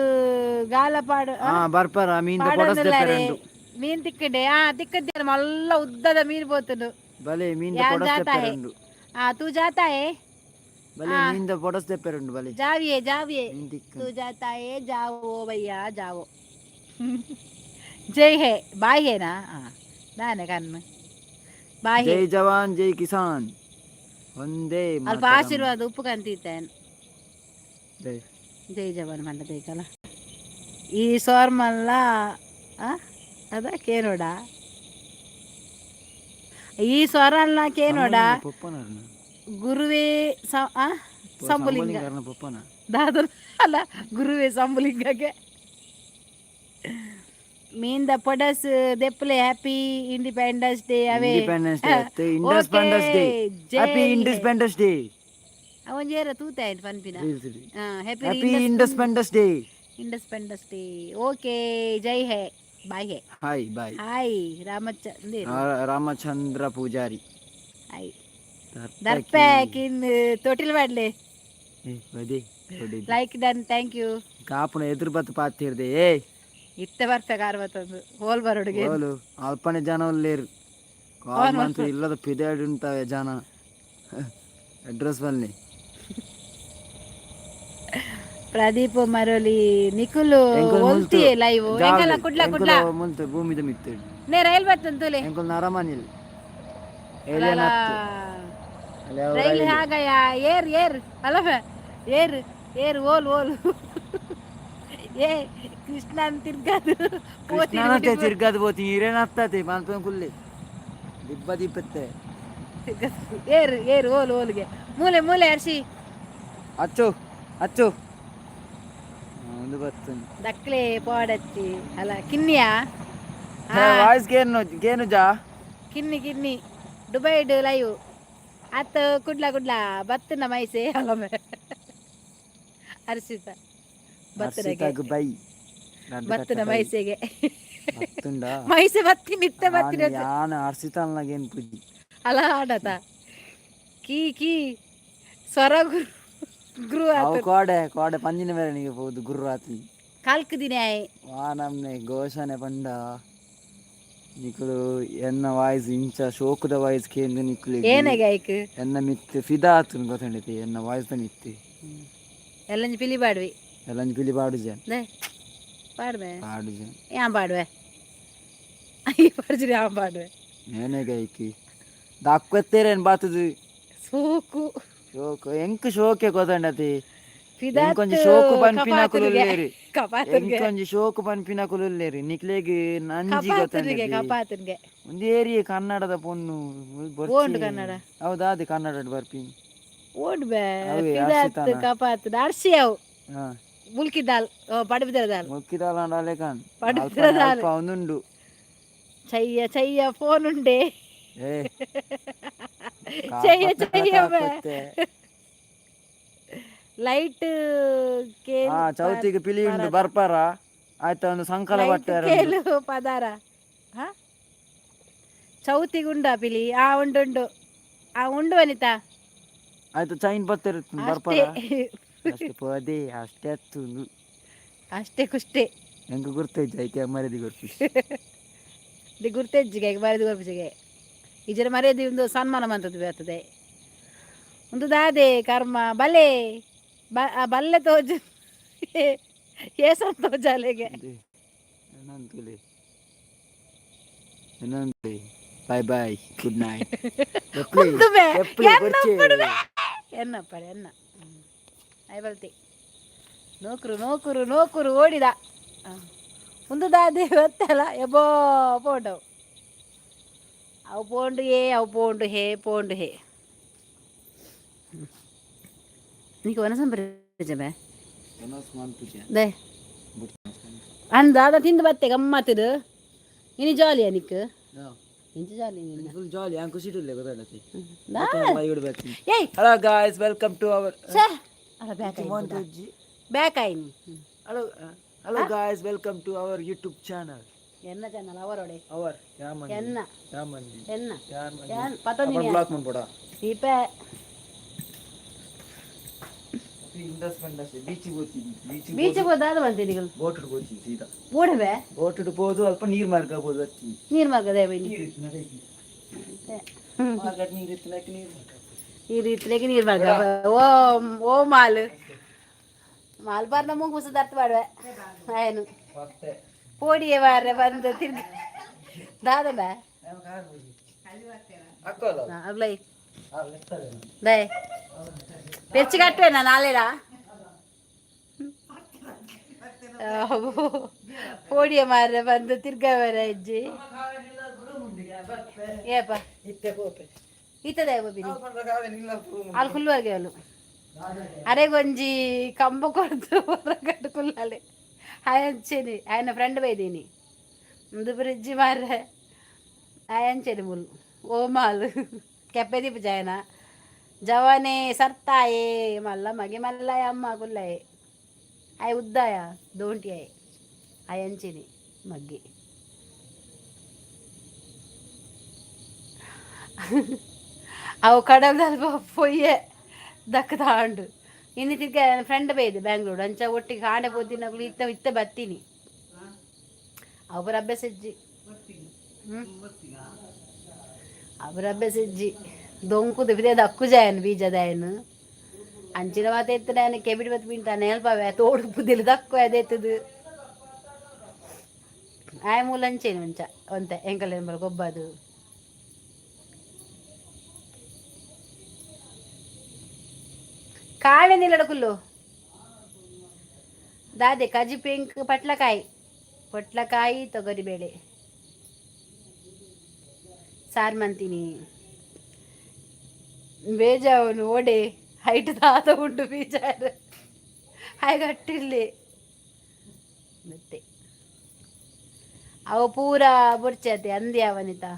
ಗಾಲಪಾಡು. ಹಾ ಬರ್ಪಾರ ಮೀನ್ ಪಾಡೊಂದುಲ್ಲಾರೆ. ಕೊಡಸ್ದೆ. ಮೀನ್ ತಿಕ್ಕಂಡೆ, ಆ ತಿಕ್ಕಂದೆ ಮಲ್ಲ ಉದ್ದದ ಮೀನ್ ಪೋತುಂಡು. ಬಲೆ ಮೀನ್ ಯಾನ್ ಕೊಡಸ್ದೆ. ಜಾತಾ ಹೇ. ಪೆರಂಡು. ಆ ತೂ ಜಾತಾ ಹೇ. ಬಲೆ ಮೀನ್ ಪೊಡಸ್ದೆ ಪೆರಂಡು ಬಲೆ. ಜಾವಿಯೇ ಜಾವಿಯೇ. ಮೀನ್ ತಿಕ್ಕ. तू जाता है, जाओ भैया जाओ. जय है बाय है ना. हाँ दाने कन्न ಬಾಯ್. ಜೈ ಜವಾನ್ ಜೈ ಕಿಸಾನ್ ಒಂದೇ ಅಲ್ಪ ಮಾತರಂ. ಆಶೀರ್ವಾದ ಉಪ್ಪು ಕಂತಿತ್ತೇನೆ. ಜೈ. ಜೈ ಜವಾನ್ ಮಂಡದೇಕಲ್ಲ ಈ ಸೋರ್ಮಲ್ಲ ಅದ ಕೇನೋಡ ಈ ಸ್ವರಲ್ಲ ಕೇನೋಡ. ಪೊಪ್ಪನರ್ನ. ಗುರುವೇ ಸಂಬುಲಿಂಗ. ಸಂಬುಲಿಂಗರ್ನ ಪೊಪ್ಪನ. ದಾದನ ಅಲ್ಲ, ಗುರುವೇ ಸಂಬುಲಿಂಗಗೆ ಮೀನ್ದ ಪೊಡಸ್ ದೆಪ್ಪಲೆ. Happy independence day ಅವೇ. Independence day, independence day. Happy independence day. ಅವೊಂಜೇರ ತೂತ ಆಯ್ತು ಪನ್ಪಿನ. Happy happy independence day. Independence day. Okay, ಜೈ ಹೇ ಬಾಯ್ ಹೇ. Hi bye. Hi Ramachandra. Ramachandra Poojary. Hi ದರ್ಪೆ ಕಿನ್ ತೊಟಿಲ್ ಮಾಡ್ಲಿ. ಬದಿ ಹೊಡಿದ್. Like done, thank you. ಕಾಪುನ ಎದುರು ಬತ್ತು ಪಾತಿರ್ದೆ ಏ. ಇತ್ತೆ ಬರ್ಪೆ ಕಾರ್ ಬತ್ತೊಂದು ಹೋಲ್ ಬರೋಡುಗೆ. ಓಲು ಅಲ್ಪನೆ ಜನ ಉಲ್ಲೇರು ಕಾಲ್ ಮಂತು ಇಲ್ಲದ ಪಿದಾಡ್ ಉಂಟಾವೆ ಜನ ಅಡ್ರೆಸ್ ಬನ್ನಿ. ಪ್ರದೀಪ್ ಮರೋಲಿ ನಿಕುಲು ಒಲ್ತಿ ಲೈವ್ ಎಂಕಲ್ಲ ಕುಡ್ಲ ಕುಡ್ಲ. ಮುಲ್ತು ಭೂಮಿದ ಮಿತ್ತು. ನೇ ರೈಲ್ ಬತ್ತಂತುಲೆ. ಎಂಕುಲ್ ನರಮನಿಲ್. ರೈಲ್ ಹಾಗಯ ಏರ್ ಏರ್ ಅಲ್ಲವ ಏರ್ ಏರ್ ಓಲ್ ಓಲ್ ಏ ಕೃಷ್ಣ ತಿರ್ಗದು. ಕೃಷ್ಣನತ್ತೆ ತಿರ್ಗದು ಪೋತಿ ಇರೇನತ್ತದೆ ಮನ್ಪೆ ಕುಲ್ಲೆ ದಿಬ್ಬ ದಿಪ್ಪತ್ತೆ. ಏರ್ ಏರ್ ಓಲ್ ಓಲ್ಗೆ ಮೂಲೆ ಮೂಲೆ ಅರ್ಶಿ. ಅಚ್ಚು ಅಚ್ಚು ಒಂದು ಬತ್ತುಂಡು. ದಕ್ಲೆ ಪೋಡಚ್ಚಿ ಅಲ್ಲ ಕಿನ್ನಿಯಾ. ವಾಯ್ಸ್ ಗೇನು ಗೇನು ಜಾ. ಕಿನ್ನಿ ಕಿನ್ನಿ ದುಬೈಡ್ ಲೈವ್ ಅತ್ತ ಕುಡ್ಲ ಕುಡ್ಲ ಬತ್ತನ ಮೈಸೆ ಅಲ್ಲೊಮ್ಮೆ ಅರ್ಷಿತ ಬತ್ತನಗೆ. ಅರ್ಷಿತಾಗ್ ಬೈ ಬತ್ತನ ಮೈಸೆಗೆ. ಬತ್ತುಂಡ. ಮೈಸೆ ಬತ್ತಿ ನಿತ್ಯ ಬತ್ತಿನ. ಯಾನ ಅರ್ಷಿತಾಲ್ನಾಗೇನು ಪೂಜಿ. ಅಲ್ಲ ಆಡತ ಕೀ ಕೀ ಸ್ವರ ಗುರು ಗುರು. ಅವು ಕೋಡೆ ಕೋಡೆ ಪಂಜಿನ ಮೇರೆನಿಗೆ ಪೋದು ಗುರ್ರಾತಿ. ಕಾಲ್ಕು ದಿನ ಆಯ್. ವಾ ನಮ್ನೆ ಘೋಷಣೆ ಪಂಡ ನಿಕುಲು ಎನ್ನ ವಾಯ್ಸ್ ಇಂಚ ಶೋಕುದ ವಾಯ್ಸ್ ಕೇಂದ್ರ ನಿಕುಲು ಏನಾಗ ಐಕ್. ಎನ್ನ ಮಿತ್ ಫಿದಾ ಆತುನ್ ಗೊತ್ತಂಡಿತಿ ಎನ್ನ ವಾಯ್ಸ್ ದ ಮಿತ್. ಎಲ್ಲಂಜಿ ಪಿಲಿ ಪಾಡ್ವಿ. ಎಲ್ಲಂಜಿ ಪಿಲಿ ಪಾಡುಜೆ. ದೇ ಪಾಡ್ವೆ. ಪಾಡುಜೆ. ಯಾನ್ ಪಾಡುವೆ ಈ ಪಾಡ್ಜಿರಿ ಯಾನ್ ಪಾಡುವೆ. ಏನೇ ಗೈಕಿ ದಕ್ಕೊತ್ತೇರೇನ್ ಬಾತುದು. ಸೋಕು. ಶೋಕು ಎಂಕ್ ಶೋಕೆ ಗೊತ್ತಂಡತಿ. ಫಿದಾ. ಎಂಕೊಂಜಿ ಶೋಕು ಪನ್ಪಿನಕುಲು ಉಲ್ಲೇರು. ಕಪಾತನ್ಗೆ. ಎಂಕೊಂಜಿ ಶೋಕು ಪನ್ಪಿನಕುಲು ಉಲ್ಲೇರು ನಿಕ್ಲೆಗ್ ನಂಜಿ. ಕಪಾತನ್ಗೆ. ಗೊತ್ತಂಡತಿ. ಕಪಾತನ್ಗೆ. ಒಂದು ಏರಿಯೆ ಕನ್ನಡದ ಪೊಣ್ಣು ಬೊರ್ಚಿ. ಓಂಡು ಕನ್ನಡ. ಹೌದಾ ಅದೇ ಕನ್ನಡ ಬರ್ಪಿ. ಓಂಡು ಬೇ. ಅವೇ ಫಿದಾತ್. ಅರ್ಷಿತಾನ. ಕಪಾತ್ ಅರ್ಷಿ ಅವು. ಹಾ. ಮುಲ್ಕಿದಾಲ್ ಪಡುಬಿದರದಾಲ್. ಮೊಕ್ಕಿದಾಲ ಕಾಣ್. ಪಡುಬಿದರದಾಲ್. ಅಲ್ಪ ಒಂದುಂಡು. ಚಯ್ಯ ಚಯ್ಯ ಫೋನ್ ಉಂಡೆ. ಏ. ಚಯ್ಯ ಚಯ್ಯ. ಲೈಟ್. ಹಾ, ಚೌತಿಗೆ ಪಿಲಿ ಉಂಡು, ಬರ್ಪಾರ? ಆಯ್ತಾ, ಒಂದು ಸಂಕಲ ಬಟ್ಟೆ. ಕೇಳು ಪದಾರ. ಹಾ, ಚೌತಿಗುಂಡ ಪಿಲಿ? ಆ, ಉಂಡು ಉಂಡು. ಆ, ಉಂಡು ವನಿತಾ. ಆಯ್ತು, ಚೈನ್ ಬತ್ತಿರ ಬರ್ಪಾರ? ಅಷ್ಟೇ. ಅಷ್ಟೇ ಪದೇ ಅಷ್ಟೇ ಅತ್ತು. ಅಷ್ಟೇ ಕುಷ್ಟೇ. ಎಂಕ್ ಗುರ್ತೈತೆ, ಐಕೆ ಮರ್ಯಾದೆ ಗೊರ್ಪಿ. ದಿ ಗುರ್ತೆಜ್ಜಿಗೆ ಮರ್ಯಾದೆ ಗೊರ್ಪಿಜಿಗೆ ಇಜರ ಮರ್ಯಾದೆ ಒಂದು ಸನ್ಮಾನ ಮಂತದ್ದು ಬರ್ತದೆ. ಒಂದು ದಾದೆ ಕರ್ಮ ಬಲೆ ಬಲ್ಲೆ ತೋಜು ಏಸನ್ ತೋಜಾಲೆಗೆ. ಏನಂತಲೇ ಏನಂತಲೇ. Bye bye, good night. ಉಂದುವೆ, ಎನ್ನ ಪಡುವೆ? ಎನ್ನ ಪಡೆ ಎನ್ನ ಆಯ್ ಬಲ್ತಿ. ನೂಕರು ನೂಕರು ನೂಕರು ಓಡಿದ. ಒಂದು ದಾದೆ ಗೊತ್ತಲ್ಲ, ಎಬೋ ಪೋಂಡವು ಅವು ಪೋಂಡು ಏ, ಅವು ಪೋಂಡು ಹೇ, ಪೋಂಡು ಹೇ. ನೀಕು ವನಸಂಬೆ they ಅಂದ ದಾದ ತಿಂದು ಬತ್ತೆ ಗಮ್ಮತ್ತಿದು. ಇನಿ ಜಾಲಿಯಾ ನಿಕ್? ಇಂಚ ಜಾಲಿ ನಿನ್ನ. Full jolly. ಹಂಗೆ ಖುಷಿ ಇಡಲ್ಲ, ಗೊತ್ತಾಗತ್ತೆ. ಏಯ್. Hello guys, welcome to our ಛೇ, ಅಲ್ಲ, ಬ್ಯಾಕ್ ಬ್ಯಾಕ್ ಆಯ್ನಿ. Hello hello guys, welcome to our YouTube channel. ಎನ್ನ ಚಾನಲ್ ಅವರೋಡೆ. ಅವರ್ ಯಾಮನ್. ಎನ್ನ. ಯಾಮನ್. ಎನ್ನ. ಯಾಮನ್. ಯಾನ್ ಪತೊಂದಿನಿ. ಬ್ಲಾಕ್ ಮಾಡ್ಬೋಡ. ದೀಪ. ಇಂಡಸ್ ಬಂಡಸ್ ಬೀಚಿಗೆ ಹೋಗ್ತೀನಿ, ಬೀಚಿಗೆ. ಬೀಚ್ ಹೋದಾದ ಬಂತೀನಿ. ಬೋಟ್ ಹೋಗ್ತೀನಿ ಸೀದಾ. ಓಡವೆ. ಬೋಟ್ ಹೋದು ಅಲ್ಪ ನೀರು ಮಾರ್ಗ ಹೋದು ಹತ್ತೀನಿ. ನೀರು ಮಾರ್ಗದ ಬನ್ನಿ. ನೀರು ಇತ್ತು ನಡೀತಿ ಮಾರ್ಗ, ನೀರು ಇತ್ತು ಲೈಕ್ ನೀರು ಮಾರ್ಗ. ನೀರು ಇತ್ತಲೇಗೆ ನೀರು ಮಾರ್ಗ. ಓ ಓ, ಮಾಲ್ ಮಾಲ್ ಬಾರ್ನ ಮುಂಗು ದರ್ತ್ ಮಾಡುವೆ ಏನು? ಮತ್ತೆ. ಪೋಡಿಯೇ ಬಾರ್ರೆ ಬಂದು ತಿರ್ಗಿ ದಾದ ಬಾ. ಅಕ್ಕೋಲ್ಲ. ಅಗ್ಲೈ ದಯ ಪೆಚ್ಚು ಕಟ್ಟುವೆ ನಾನು ನಾಳೆರಾ. ಪೋಡಿಯ ಮಾರ್ರೆ ಬಂದು ತಿರ್ಗವರ ಅಜ್ಜಿ ಏಪ. ಇತ್ತೆ ಪೋಪೆ. ಇತ್ತದ ಬಿರಿ ಅಲ್ಲಿ ಕುಲ್ಲುವಾಗೆ ಅವಳು ಅರೆಗೊಂಜಿ ಕಂಬ ಕೊಡ್ದು ಹೊರಗಡೆ ಕುಲ್ಲಾಲೆ ಆಯಂಚೇನಿ. ఆయన ಫ್ರೆಂಡ್ ಬೈದೀನಿ ಒಂದು ಬ್ರಿಡ್ಜ್ ಮಾರ್ರೆ ಆಯಂಚೇನಿ ಮುಲ್. ಓ ಮಾಲ್ ಕೆಪ್ಪೆ ದೀಪ ಜಾಯನ ಜವಾನೆ ಸರ್ತಾಯೇ ಮಲ್ಲ ಮಗೆ ಮಲ್ಲಾಯ ಅಮ್ಮ ಕುಲ್ಲಾಯೆ ಆಯ್ ಉದ್ದಾಯ ದೋಂಟಿ ಆಯ್ ಆಯಂಚೇನಿ ಮಗ್ಗಿ. ಅವು ಕಡಲ್ದಲ್ಪ ಪೊಯ್ಯೆ ದಕ್ಕದಾಂಡು. ಇನ್ನು ತಿರ್ಗ ಫ್ರೆಂಡ್ ಬೈದೆ ಬ್ಯಾಂಗ್ಳೂರು ಅಂಚ ಒಟ್ಟಿಗೆ ಕಾಂಡೆ ಪೋತಿನಗಳು ಇತ್ತ ಇತ್ತ ಬತ್ತೀನಿ. ಅವರ ಅಭ್ಯಾಸ ಇಜ್ಜಿ. ಅವರ ಅಭ್ಯಾಸ ಇಜ್ಜಿ. ದೊಂಕುದು ಬಿದೆ ದಕ್ಕು ಜಾಯನ್ ಬೀಜದಾಯನು ಅಂಚಿನ ಮಾತ ಎತ್ತನ ಕೆಬಿಡಿ ಬತ್ತು ಪಿಂಟಾನೆ ಹೆಲ್ಪವೆ ತೋಡು ಪುದಿಲು ದಕ್ಕು ಅದೆತ್ತದು ಆಯ್ ಮೂಲ ಅಂಚೇನು ಅಂಚ ಒಂತೆ ಎಂಕಲ್ ಗೊಬ್ಬದು. ಕಾಳೆ ನಿಲ್ಲಡಕುಲ್ಲು ದಾದೆ ಕಜಿ ಪಿಂಕ್ ಪಟ್ಲಕಾಯಿ ಪೊಟ್ಲಕಾಯಿ ತೊಗರಿಬೇಳೆ ಸಾರು ಮಂತೀನಿ. ಬೇಜಾವನು ಓಡೆ ಹೈಟ್ ದಾದ ಉಂಟು ಬೀಜಾರು ಹಾಗೆ ಮತ್ತೆ ಅವು ಪೂರ ಬೊರ್ಚತೆ ಅಂದ್ಯ ವನಿತಾ.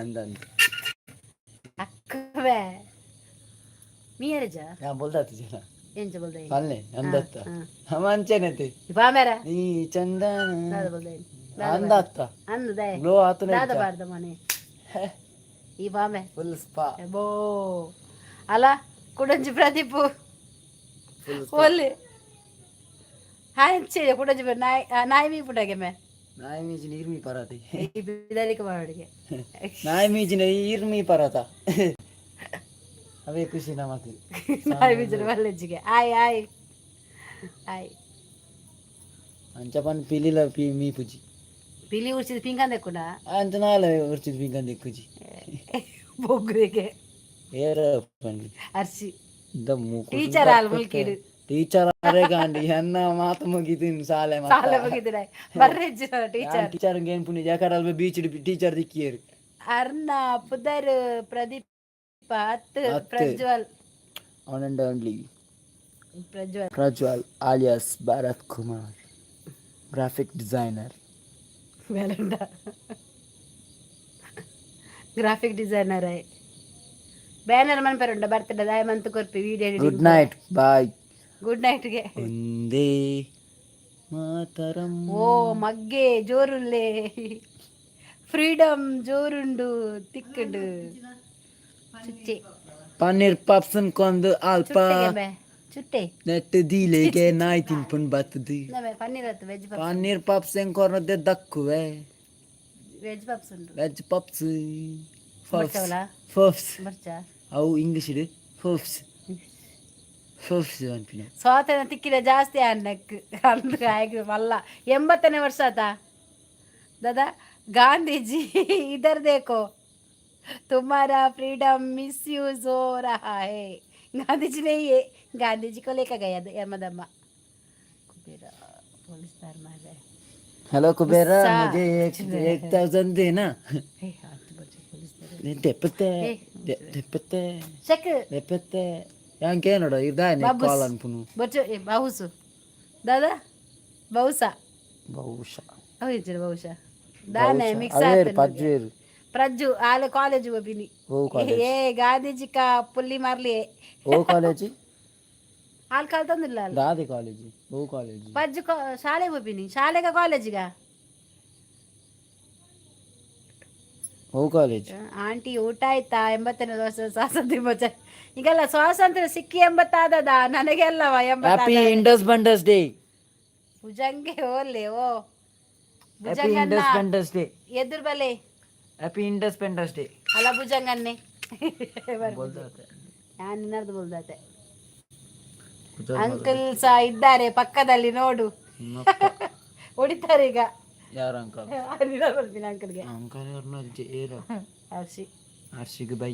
ಅಂದಂತ. ಅಕ್ಕವೇ ಮೀಯರಜ. ಯಾ ಬೋಲ್ದಾತಿ ಜನ. ಎಂಚ ಬೋಲ್ದಾಯಿ? ಪಲ್ಲೆ ಅಂದತ್ತ ಮಂಚೇನತೆ. ಬಾಮೇರ. ಈ ಚಂದನ. ದಾದ ಬೋಲ್ದಾಯಿ? ಅಂದತ್ತ. ಅಂದದೆ. ಗ್ಲೋ ಆತನ. ದಾದ ಬಾರ್ದ ಮನೆ ಈ ಬಾಮೆ. Full spa. ಬೋ ಅಲ್ಲ ಕುಡಂಜಿ ಪ್ರದೀಪ್. ಫುಲ್. ಒಲ್ಲೆ ಹಾಯ್ ಕುಡಂಜಿ ನಾಯಿ ನಾಯಿ ಮೀ ಪುಟಗೆ ಮೇ. ನಾಯಿ ಮೀಜಿ ನೀರ್ ಮೀ ಪರಾತಿ. ಈ ಬಿದರಿಕೆ ಮಾಡೋಡಿಗೆ. ನಾಯಿ ಮೀಜಿನ ನೀರ್ ಮೀ ಪರಾತ, ಅವೇ ಖುಷಿ ನಮಕ್. ನಾಯಿ ಬೀಜನ ಮಲ್ಲಜ್ಜಿಗೆ ಆಯ್ ಆಯ್ ಆಯ್. ಅಂಚ ಪನ್ ಪಿಲಿಲ ಪಿ ಮೀ ಪುಜಿ. ಪಿಲಿ ಉರ್ಚಿದ ಪಿಂಕಂದೆ ಕೂಡ. ಅಂಚ ನಾಳೆ ಉರ್ಚಿದ ಪಿಂಕಂದೆ ಕುಜಿ. ಬೊಗ್ರಿಗೆ. ಏರ ಪಂಡಿ. ಅರ್ಸಿ. ಇಂದ ಮೂಕು. ಟೀಚರ್ ಆಲ್ ಮುಲ್ಕಿಡು. ಟೀಚರ್ ಅರೆ ಗಾಂಡಿ ಎನ್ನ ಮಾತು ಮುಗಿದಿನ್ ಸಾಲೆ. ಸಾಲ ಮುಗಿದಿರ ಬರ್ರೆಜ್ಜ ಟೀಚರ್. ಟೀಚರ್ ಏನ್ ಪುಣ್ಯ ಜಾಕಡಲ್ ಬೀಚ್ ಟೀಚರ್ ದಿಕ್ಕಿಯರು. ಅರ್ಣ ಪುದರ್ ಪ್ರದೀಪ್ ಅತ್. ಅತ್. Prajwal. On and only. Prajwal. Prajwal alias Bharat Kumar. Graphic designer. ಬೇಲಂಡ ಗ್ರಾಫಿಕ್ ಡಿಸೈನರ್. ಬ್ಯಾನರ್ ಮನ್ಪರುಂಡ ಬರ್ತಡೆ ದಾಯ ಮಂತ್ ಕೊರ್ಪಿ video. Good night, bye. Good ನೈಟ್ಗೆ. ಒಂದೇ ಮಾತರಂ. ಓ ಮಗ್ಗೆ, ಜೋರುಲ್ಲೆ. ಫ್ರೀಡಮ್ ಜೋರುಂಡು, ತಿಕ್ಕುಂಡು ಚುಚ್ಚೆ. ಪನ್ನೀರ್ ಪಪ್ಸ್ ಕೊಂದು ಅಲ್ಪ. ಚುಟ್ಟೆಗೆ ಬೇ ಚುಟ್ಟೆ. ನೆಟ್ ದೀಲೆಗೆ ನಾಯಿ ತಿನ್ಪುಂಡು ಬತ್ತದು. ನಮೆ ಪನ್ನೀರ್ ಅತ್ತು, ವೆಜ್ ಪಪ್ಸ್. ಪನ್ನೀರ್ ಪಪ್ಸ್ ಹೆಂಗ್ ಕೊರ್ನದೆ ದಕ್ಕುವೆ. ವೆಜ್ ಪಪ್ಸ್ ಉಂಡು. Veg puffs. ಬರ್ಚವಲ? ಪಫ್ಸ್. ಬರ್ಚ. ಅವು ಇಂಗ್ಲೀಷ್ ಪಫ್ಸ್, ಪಫ್ಸ್ ಅನ್ಪಿನ. ಸ್ವಾತಂತ್ರ್ಯ ತಿಕ್ಕಿದ ಜಾಸ್ತಿ ಅನ್ನಕ್ ಅಂದ್ರೆ ಆಯ್ತು ಮಲ್ಲ 80ನೇ ವರ್ಷ ಆತ. दादा, गांधी जी इधर देखो, तुम्हारा फ्रीडम मिसयूज हो रहा है. गांधी जी नहीं है, गांधी जी को लेकर गया यमदम्मा. कुबेरा पुलिस मार. हेलो कुबेरा. गुस्सा. मुझे एक 1000 देना. हे हाथ बच्चे पुलिस. ದೆಪ್ಪತ್ತೆ. ಏ. ದೆಪ್ಪತ್ತೆ. ಶಕ್. ದೆಪ್ಪತ್ತೆ ಯಾಂಕೇನೋಡ ಇದಾನೆ. ಬಾಬುಸ್. ಕಾಲ್ ಅನ್ಪುನು. ಬಚ್ಚು ಏ ಬಾಹುಸು ದಾದಾ ಬಹುಸ. ಬಹುಶಃ. ಅವು ಬಹುಶಃ ದಾನೆ ಮಿಕ್ಸ್. ಅವೇರು ಪಜ್ಜೇರು. ಪ್ರಜ್ಜು ಆಲೆ ಕಾಲೇಜ್ ಒಬಿನಿ. ಓ ಕಾಲೇಜ್? ಏ ಗಾಂಧೀಜಿ ಕಾ ಪುಲ್ಲಿ ಮಾರ್ಲಿ. ಓ ಕಾಲೇಜ್? ಹಾಲ್ ಕಲ್ತಂದಿಲ್ಲ ಅಲ್ಲ. ದಾದೆ ಕಾಲೇಜ್? ಓ ಕಾಲೇಜ್? ಪಜ್ಜು ಶಾಲೆ ಒಬಿನಿ, ಶಾಲೆಗ ಕಾಲೇಜಿಗ. ಓ ಕಾಲೇಜ್? ಆಂಟಿ, ಊಟ ಆಯ್ತಾ? 80ನೇ ವರ್ಷ ಸ್ವಾತಂತ್ರ್ಯ ಮೋಚ ಈಗಲ್ಲ. ಸ್ವಾತಂತ್ರ್ಯ ಸಿಕ್ಕಿ 80 ಆದದ ನನಗೆ ಅಲ್ಲವ. ಹ್ಯಾಪಿ 80. Independence day. ಭುಜಂಗೆ ಓಲೆ ಓ. ಹ್ಯಾಪಿ ಭುಜಂಗನ್ನ. Independence day. ಎದುರು ಬಲೆ. Happy independence day. ಅಲ್ಲ, ಭುಜಂಗನ್ನೇ ನಾನು ನಿನ್ನದು ಬೋಲ್ದಾತೆ. ಅಂಕಲ್ ಸಹ ಇದ್ದಾರೆ ಪಕ್ಕದಲ್ಲಿ ನೋಡು, ಹೊಡಿತಾರೆ ಈಗ. ಯಾರು ಅಂಕಲ್? ಬರ್ತೀನಿ ಅಂಕಲ್ಗೆ. ಅಂಕಲ್ ಯಾರನ್ನ ಏರು. ಹರ್ಷಿ. ಹರ್ಷಿಗೆ ಬೈ,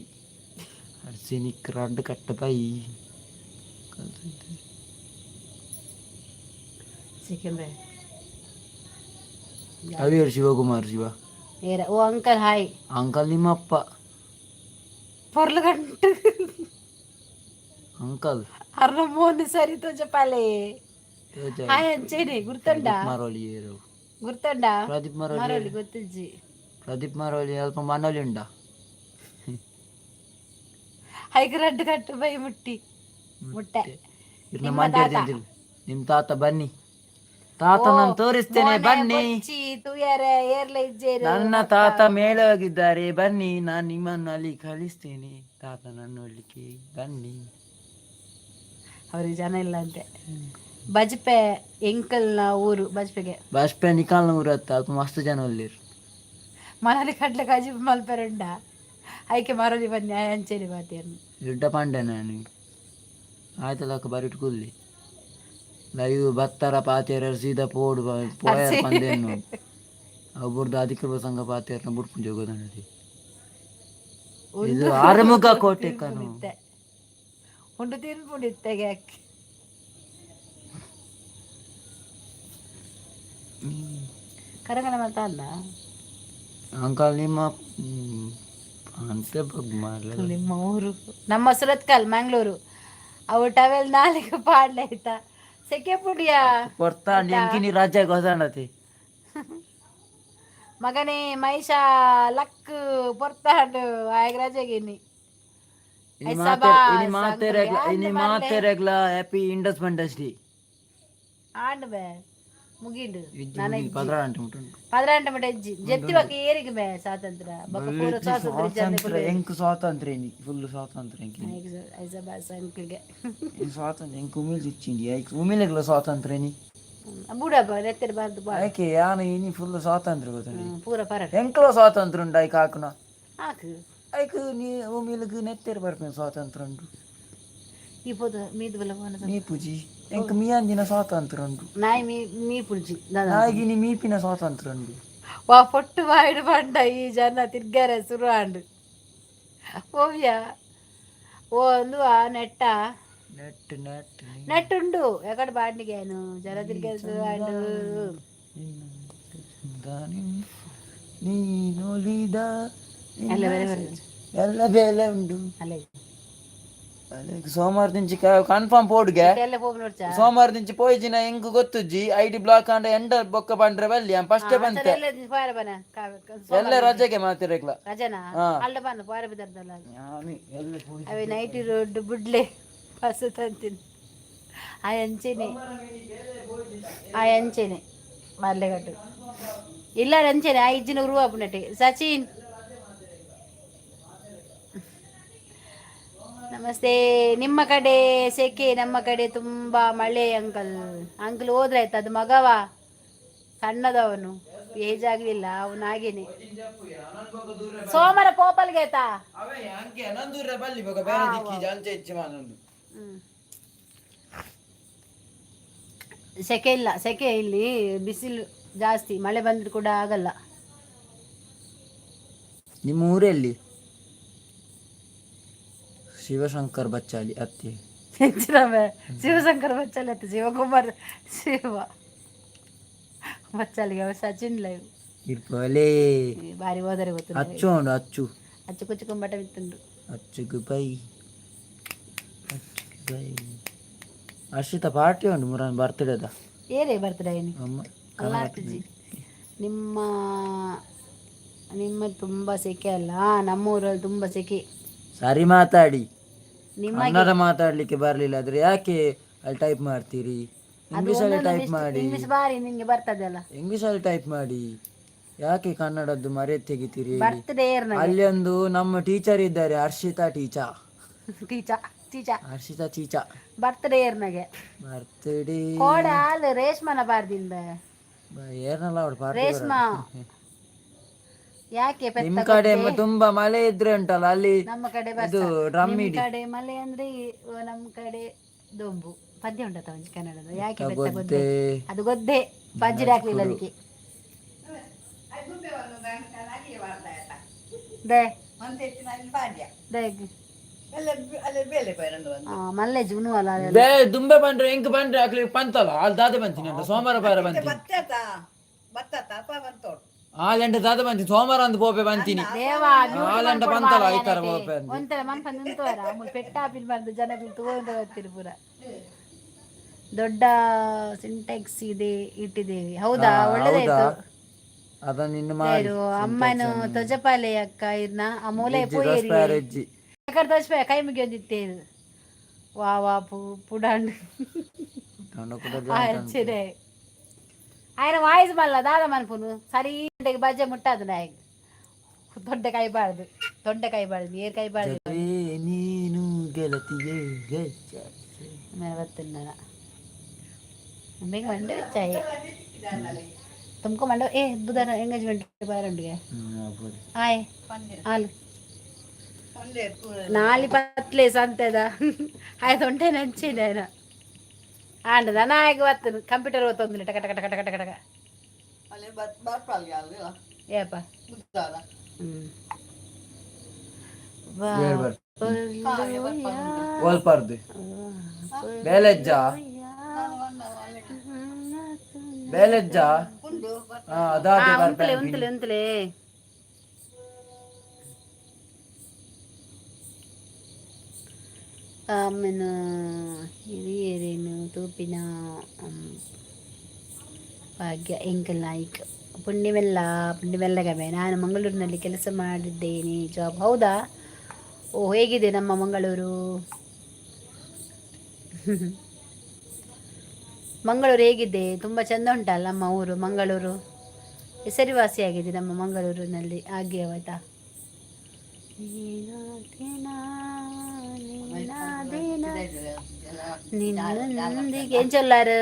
ಹರ್ಷಿನಿಕ್ ರಡ್ಡು ಕಟ್ಟ ಬೈ. ಚಿಕನ್ ಬೈ. ಅವೇರು ಶಿವಕುಮಾರ್ ಶಿವ. ಏರ ಓ ಅಂಕಲ್, ಹಾಯ್. ಅಂಕಲ್ ನಿಮ್ಮಪ್ಪ. ಪೊರ್ಲು ಗಂಟು. ಅಂಕಲ್. ಅರ್ನ ಮೋನ್ ಸರಿ ತೋಜಪಾಲೆ. ಹಾಯ್ ಅಂಚೇನೆ ಗುರ್ತಂಡ. ಮರೋಳಿ ಏರು. ಗುರ್ತಂಡ. ಪ್ರದೀಪ್ ಮರೋಳಿ. ಮರೋಳಿ ಗೊತ್ತಿಜ್ಜಿ. ಪ್ರದೀಪ್ ಮರೋಳಿ ಅಲ್ಪ ಮನೋಲಿ ಉಂಡ. ಹೈಕ್ ರಡ್ಡು ಕಟ್ಟು ಬೈ ಮುಟ್ಟಿ ಮುಟ್ಟೆ. ಇರ್ನ ನಿಮ್ಮ ಮಂಡ್ಯ. ತಾತ. ನಿಮ್ಮ ತಾತ, ಬನ್ನಿ ತಾತ, ನಾನು ತೋರಿಸ್ತೇನೆ ಬನ್ನಿ. ತೂಯರೆ ಏರ್ಲೆ ಇಜ್ಜೇರು. ನನ್ನ ತಾತ ಮೇಲೆ ಹೋಗಿದ್ದಾರೆ, ಬನ್ನಿ, ನಾನು ನಿಮ್ಮನ್ನು ಅಲ್ಲಿ ಕಳಿಸ್ತೇನೆ. ತಾತ ನನ್ನ ನೋಡ್ಲಿಕ್ಕೆ ಬನ್ನಿ. ಅವ್ರಿಗೆ ಜನ ಇಲ್ಲ ಅಂತೆ. ಬಜ್ಪೆ ಎಂಕಲ್ನ ಊರು ಬಜ್ಪೆಗೆ. ಬಸ್ಪೆ ನಿಕಾಲ್ನ ಊರು ಹತ್ತ, ಅಲ್ಪ ಮಸ್ತ್ ಜನ ಉಳ್ಳೇರು. ಮನಲಿ ಕಡ್ಲೆ ಕಾಜಿ ಮಲ್ಪೆರುಂಡ ಐಕೆ ಮರಲಿ ಬನ್ನಿ ಅಂಚೇರಿ ಬಾತಿಯನ್ನು. ದೊಡ್ಡ ಪಾಂಡೆ ನಾನು ಆಯ್ತಲ್ಲ, ಬರಿಟ್ ಕುಲ್ಲಿ ಲೈವ್ ಬತ್ತರ ಪಾತೇರ ಸೀದಾ ಪೋಡು ಪೋಯರ್ ಪಂದೇನು ಅವು ಅಧಿಕೃತ ಸಂಘ ಪಾತೇರ್ನ ಬುಡ್ಪುಂಜ ಹೋಗೋದನ್ನದಿ. ಇದು ಆರುಮುಗ ಕೋಟೆ ಕನು. ಉಂಡು ತಿನ್ಪುಂಡಿತ್ತೆಗೆ. ಕರಗಣ ಮಾಡ್ತಾ ಅಲ್ಲ. ಅಂಕಲ್ ನಿಮ್ಮ ಅಂತ ಮಾರ್ಲ. ನಿಮ್ಮ ಊರು ನಮ್ಮ ಸುರತ್ಕಲ್, ಮಂಗಳೂರು. ಅವು ಟವೆಲ್ ನಾಲಿಗೆ ಪಾಡ್ಲೆ ಆಯ್ತಾ ಸೆಕೆ ಪುಡಿಯ. ಕೊರ್ತಾ ಎಂಕಿನಿ ರಾಜ್ಯ ಗೊತ್ತಾಣತಿ. ಮಗನೇ ಮೈಷಾ, ಲಕ್ ಪೊರ್ತಾಂಡು ಆಯಗ್ ರಜೆಗಿನಿ. ಇನಿ ಮಾತೆರೆಗ್ಲ, ಇನಿ ಮಾತೆರೆಗ್ಲ ಹ್ಯಾಪಿ ಇಂಡಸ್ ಬಂಡಸ್ ಡೇ. ಆಂಡ್ ಬೇ ಮುಗಿಂಡು. 16 ಮುಟ್ಟುಂಡು. 16 ಮಟ ಇಜ್ಜಿ ಜೆತ್ತಿ ಬಕ್ಕ ಏರಿಗೆ ಬೇ ಸ್ವಾತಂತ್ರ್ಯ ಬೊಕ್ಕ ಪೂರ ಸ್ವಾತಂತ್ರ್ಯ ಇಜ್ಜಂದೆ. ಸ್ವಾತಂತ್ರ್ಯ ಎಂಕ್ ಸ್ವಾತಂತ್ರ್ಯ ಇನಿ ಫುಲ್ ಸ್ವಾತಂತ್ರ್ಯ ಎಂಕ್ ಇನಿ. ಐಸಬಾಸ್ ಅಂಕಲ್ಗೆ. ಈ ಸ್ವಾತಂತ್ರ್ಯ ಎಂಕ್ ಉಮಿಲ್ ಇಚ್ಚಿಂಡಿ ಐಕ್ ಉಮಿಲೆಗ್ಲ ಸ್ವಾತಂತ್ರ್ಯ ಇನಿ. ಬುಡಪ್ಪ ನೆತ್ತೆರ್ ಬಾರ್ದು ಬಾ. ಐಕೆ ಯಾನು ಇನಿ ಫುಲ್ ಸ್ವಾತಂತ್ರ್ಯ ಗೊತ್ತುಂಡಿ. ಪೂರ ಪರಟ್. ಎಂಕ್ಲ ಸ್ವಾತಂತ್ರ್ಯ ಉಂಡು ಐಕ್ ಹಾಕುನ. ಹಾಕು. ಐಕ್ ನೀ ಉಮಿಲ್ಗ್ ನೆತ್ತೆರ್ ಬರ್ಪಿನ ಸ್ವಾತಂತ್ರ್ಯ ಉಂಡು. ಈ ಪೋದು ಮೀದು ಬಲ್ಲ ಪೋನ. ಮೀ ಪೂಜಿ ಎಂಕ್ ಮೀಯಂದಿನ ಸ್ವಾತಂತ್ರ್ಯ ಉಂಡು. ನಾಯಿ ಮೀ ಮೀ ಪುಲ್ಜಿ ದಾದ. ನಾಯಿಗಿನಿ ಮೀಪಿನ ಸ್ವಾತಂತ್ರ್ಯ ಉಂಡು. ವಾ ಪೊಟ್ಟು ಬಾಯಿಡು ಪಂಡ ಈ ಜನ ತಿರ್ಗಾರೆ ಶುರು ಆಂಡು ಓವ್ಯ ಓ ಅಂದು ಆ ನೆಟ್ಟ. ನೆಟ್ ನೆಟ್. ನೆಟ್ ಉಂಡು ಎಕಡೆ ಬಾಂಡಿಗೆ ಏನು ಜನ ತಿರ್ಗಾರೆ ಶುರು ಆಂಡು. ನೀನೊಲಿದ ಎಲ್ಲ ಬೇರೆ ಬೇರೆ. ಎಲ್ಲ ಬೇಲೆ ಉಂಡು. ಅಲ್ಲೇ. ಸೋಮವಾರ ದಿಂಚಿ ಕನ್ಫರ್ಮ್ ಪೋಡ್ಗೆ. ಎಲ್ಲ ಹೋಗಿ ನೋಡ್ಚಾ. ಸೋಮವಾರ ದಿಂಚಿ ಪೋಯಿಜಿನ ಎಂಕ್ ಗೊತ್ತುಜ್ಜಿ. ಐಡಿ ಬ್ಲಾಕ್ ಆಂಡ ಎಂಡ ಬೊಕ್ಕ ಪಂಡ್ರೆ ಬಲ್ಲಿ ಫಸ್ಟ್ ಬಂತೆ. ಎಲ್ಲ ಪೋಯರ ಬನ. ಎಲ್ಲ ರಜೆಗೆ ಮಾತಿರಕ್ಲ. ರಜನಾ? ಹಾ. ಅಲ್ಲ ಬನ್ನ ಪೋಯರ ಬಿದ್ದಲ್ಲ. ಅವೆ ನೈಟಿ ರೋಡ್ ಬುಡ್ಲೆ ಬಸ್ ತಂತೀನಿ. ಆ ಅಂಚೆನೆ, ಆ ಅಂಚೆನೆ ಮರ್ಲೆಗಟ್ಟು ಇಲ್ಲ ಅಂಚೆನೆ. ಆ ಇಜ್ಜಿನ ಉರುವ ಅಪ್ಪನಟೆ. ಸಚಿನ್ ನಮಸ್ತೆ. ನಿಮ್ಮ ಕಡೆ ಸೆಕೆ, ನಮ್ಮ ಕಡೆ ತುಂಬಾ ಮಳೆ ಅಂಕಲ್. ಅಂಕಲ್ ಹೋದ್ರೆ ಆಯ್ತು. ಅದು ಮಗವ ಸಣ್ಣದವನು, ಏಜ್ ಆಗ್ಲಿಲ್ಲ ಅವನು ಹಾಗೇನೆ. ಸೋಮವಾರ ಪೋಪಲ್ಗೆ ಆಯ್ತಾ? ಹ್ಮ್. ಸೆಕೆ ಇಲ್ಲ, ಸೆಕೆ ಇಲ್ಲಿ ಬಿಸಿಲು ಜಾಸ್ತಿ. ಮಳೆ ಬಂದ್ರೆ ಕೂಡ ಆಗಲ್ಲ. ನಿಮ್ಮ ಊರಲ್ಲಿ? ಶಿವಶಂಕರ್ ಬಚ್ಚಾಲಿ ಅತ್ತೆ. ಶಿವಶಂಕರ್ ಬಚ್ಚಾಲಿ ಅತ್ತೆ, ಶಿವಕುಮಾರ್ ಶಿವ ಬಚ್ಚಾಲಿಗೆ ಅವ ಸಚಿನ್ ಲೈವ್. ಇರ್ಪಲೇ. ಬಾರಿ ಹೋದರೆ ಗೊತ್ತು. ಅಚ್ಚು ಉಂಡು ಅಚ್ಚು. ಅಚ್ಚು ಕುಚ್ಚು ಕುಂಬಟ ಬಿತ್ತುಂಡು. ಅಚ್ಚುಗು ಬೈ, ಅಚ್ಚುಗು ಬೈ. ಹರ್ಷಿತ ಪಾರ್ಟಿ ಉಂಡು ಮುರಾನ್ ಬರ್ತ್ಡೇದ. ಏರೇ ಬರ್ತಡೆ? ಅಮ್ಮ. ಅಲ್ಲಾರ್ತಿಜಿ. ನಿಮ್ಮ ನಿಮ್ಮ ತುಂಬ ಸೆಕೆ ಅಲ್ಲ? ನಮ್ಮೂರಲ್ಲಿ ತುಂಬ ಸೆಕೆ. ಸರಿ ಮಾತಾಡಿ. ನಿಮಗೆ ಕನ್ನಡ ಮಾತಾಡ್ಲಿಕ್ಕೆ ಬರ್ಲಿಲ್ಲ ಆದ್ರೆ ಯಾಕೆ ಅಲ್ಲಿ ಟೈಪ್ ಮಾಡ್ತೀರಿ? ಇಂಗ್ಲಿಷ್ ಅಲ್ಲಿ ಟೈಪ್ ಮಾಡಿ. ಇಂಗ್ಲಿಷ್ ಬಾರಿ ನಿಂಗೆ ಬರ್ತದಲ್ಲ. ಇಂಗ್ಲಿಷ್ ಅಲ್ಲಿ ಟೈಪ್ ಮಾಡಿ, ಯಾಕೆ ಕನ್ನಡದ್ದು ಮರೆ ತೆಗಿತೀರಿ ಹೇಳಿ? ಬರ್ತಡೇ ಏರ್ನ? ಅಲ್ಲಿ ಒಂದು ನಮ್ಮ ಟೀಚರ್ ಇದ್ದಾರೆ, Harshitha teacher. Teacher teacher? Harshitha teacher. Birthday ಏರ್ನಾಗೆ? ಬರ್ತ್ಡೇ. ಕೋಡ ಅಲ್ಲ ರೇಷ್ಮನ ಬಾರ್ದಿಂದ. ಏರ್ನಲ್ಲ ಅವಳು ಪಾರ್ಟಿ. ರೇಷ್ಮಾ ಯಾಕೆ ಪೆತ್ತ? ನಿಮ್ ಕಡೆ ತುಂಬಾ ಮಳೆ ಇದ್ರೆ ಉಂಟಲ್ಲ ಅಲ್ಲಿ. ನಮ್ಮ ಕಡೆ ಬರ್ಸ. ಇದು ಡ್ರಮ್ ನಿಮ್ ಇಡಿ. ಕಡೆ ಮಳೆ ಅಂದ್ರೆ ನಮ್ಮ ಕಡೆ ದೊಂಬು. ಪದ್ಯ ಉಂಟತ್ತ ಒಂಜಿ ಕನ್ನಡದ, ಯಾಕೆ ಬೆತ್ತ ಗೊದ್ದೆ. ಗೊದ್ದೆ? ಅದು ಗೊದ್ದೆ, ಪಜ್ಜಿಡಿ ಹಾಕ್ಲಿಲ್ಲ ಅದಕ್ಕೆ. ದೆ ದೆ. ಆ, ಮಲ್ಲೆ ಜುನು ಅಲ್ಲ ಅದೆಲ್ಲ. ಬೇ ದುಂಬೆ ಬಂದ್ರೆ ಎಂಕ್ ಬಂದ್ರೆ ಆಗ್ಲಿ ಪಂತಲ್ಲ ಅಲ್ಲಿ ದಾದೆ ಬಂತೀನಿ ಅಂತ ಸೋಮವಾರ ಬಾರ ಬಂತೀನಿ. ಆಲೆಂಟ ದಾದ ಬಂತೀನಿ, ಸೋಮವಾರ ಅಂದ್ ಪೋಪೆ ಬಂತೀನಿ. ದೇವಾ. ಆಲೆಂಟ ಬಂತಲ್ಲ ಐತಾರ ಪೋಪೆ ಅಂದ್. ಒಂಥರ ಮನ್ಪ ನಿಂತವರ ಅಮೂಲ್ ಪೆಟ್ಟ ಹಾಪಿನ ಬಂದು ಜನಗಳು ತಗೊಂಡು ಬರ್ತೀರಿ ಪೂರ. ದೊಡ್ಡ ಸಿಂಟೆಕ್ಸ್ ಇದೆ ಇಟ್ಟಿದ್ದೇವೆ. ಹೌದಾ? ಹೌದಾ? ಒಳ್ಳೆದಾಯ್ತು. ಅದನ್ನ ಇನ್ನು ಮಾಡಿ. ಯಾರು ಅಮ್ಮನು ತೊಜಪಾಲೆ ಅಕ್ಕ ಇರ್ನ ಆ ಮೂಲೆ ಪೋಯೇರಿ. ಪ್ಯಾರೆಜ್ಜಿ. ತೋಜ್ಪಾಯ ಕೈ ಮುಗಿಯೊಂದಿತ್ತೇ ವಾ ವಾ ಪು ಪುಡಾಂಡ್. ಸರಿ, ఆయన ವಾಯ್ಸ್ ಮಲ್ಲ ದಾದ ಮನ್ಪುನು ಸರಿ ಬಜ್ಜೆ ಮುಟ್ಟಾದು ನಾಯಕ್ ದೊಡ್ಡ ಕೈ ಬಾರ್ದು, ತೊಂಡೆ ಕೈ ಬಾರ್ದು, ಏರ್ ಕೈ ಬಾರ್ದು. ನೀನು ಗೆಳತಿಯೇ ಗೆಜ್ಜೆ. ಆಮೇಲೆ ಬರ್ತೀನಿ. ಬೇಗ ಮಂಡೆ ಚಾಯ್ ತುಮಕೊ ಮಂಡ ಏ ಬುಧವಾರ ಎಂಗೇಜ್ಮೆಂಟ್ ಬಾರಂಡಿಗೆ. ಹ್ಮ್, ಆಗ್ಬೋದು. ಆಯ್ ಹಾಲು ನಾಲಿ ಪತ್ಲೆ ಸಂತೆದ ಆಯ್ತು ಒಂಟೆ ನಂಚಿನ ಆಂಡದ ನಾಯಕ ಬರ್ತನು ಕಂಪ್ಯೂಟರ್ ಓದ್ತೊಂದಿಲ್ಲ ಟಕ ಟಕ ಟಕ ಟಕ ಟಕ ಏಪ. ಹ್ಮ್. ಏಳ್ ಬರ್. ಓಲ್ಪಾರ್ದು ಬೇಲೆಜ್ಜ ಬೇಲೆಜ್ಜ. ಹಾ ಅದಾದೆ. ಉಂತಲೆ ಉಂತಲೆ ಉಂತಲೆ. ಆಮೇಲೆ ಹಿರಿಯರೇನು ತೂಪಿನ ಭಾಗ್ಯ ಎಂಕಲ್ ನಾಯ್ಕ್ ಪುಣ್ಯವೆಲ್ಲ ಪುಣ್ಯವೆಲ್ಲಗಮೆ. ನಾನು ಮಂಗಳೂರಿನಲ್ಲಿ ಕೆಲಸ ಮಾಡಿದ್ದೇನೆ, ಜಾಬ್. ಹೌದಾ? ಓ, ಹೇಗಿದೆ ನಮ್ಮ ಮಂಗಳೂರು? ಮಂಗಳೂರು ಹೇಗಿದೆ? ತುಂಬ ಚೆಂದ ಉಂಟಲ್ಲ ನಮ್ಮ ಊರು ಮಂಗಳೂರು. ಹೆಸರುವಾಸಿಯಾಗಿದೆ ನಮ್ಮ ಮಂಗಳೂರಿನಲ್ಲಿ ಆಗ್ಯವಾಯ್ತಾ? ನಿನ್ನೊಂದಿಗೆ ಏನ್ ಚೊಲ್ಲಾರು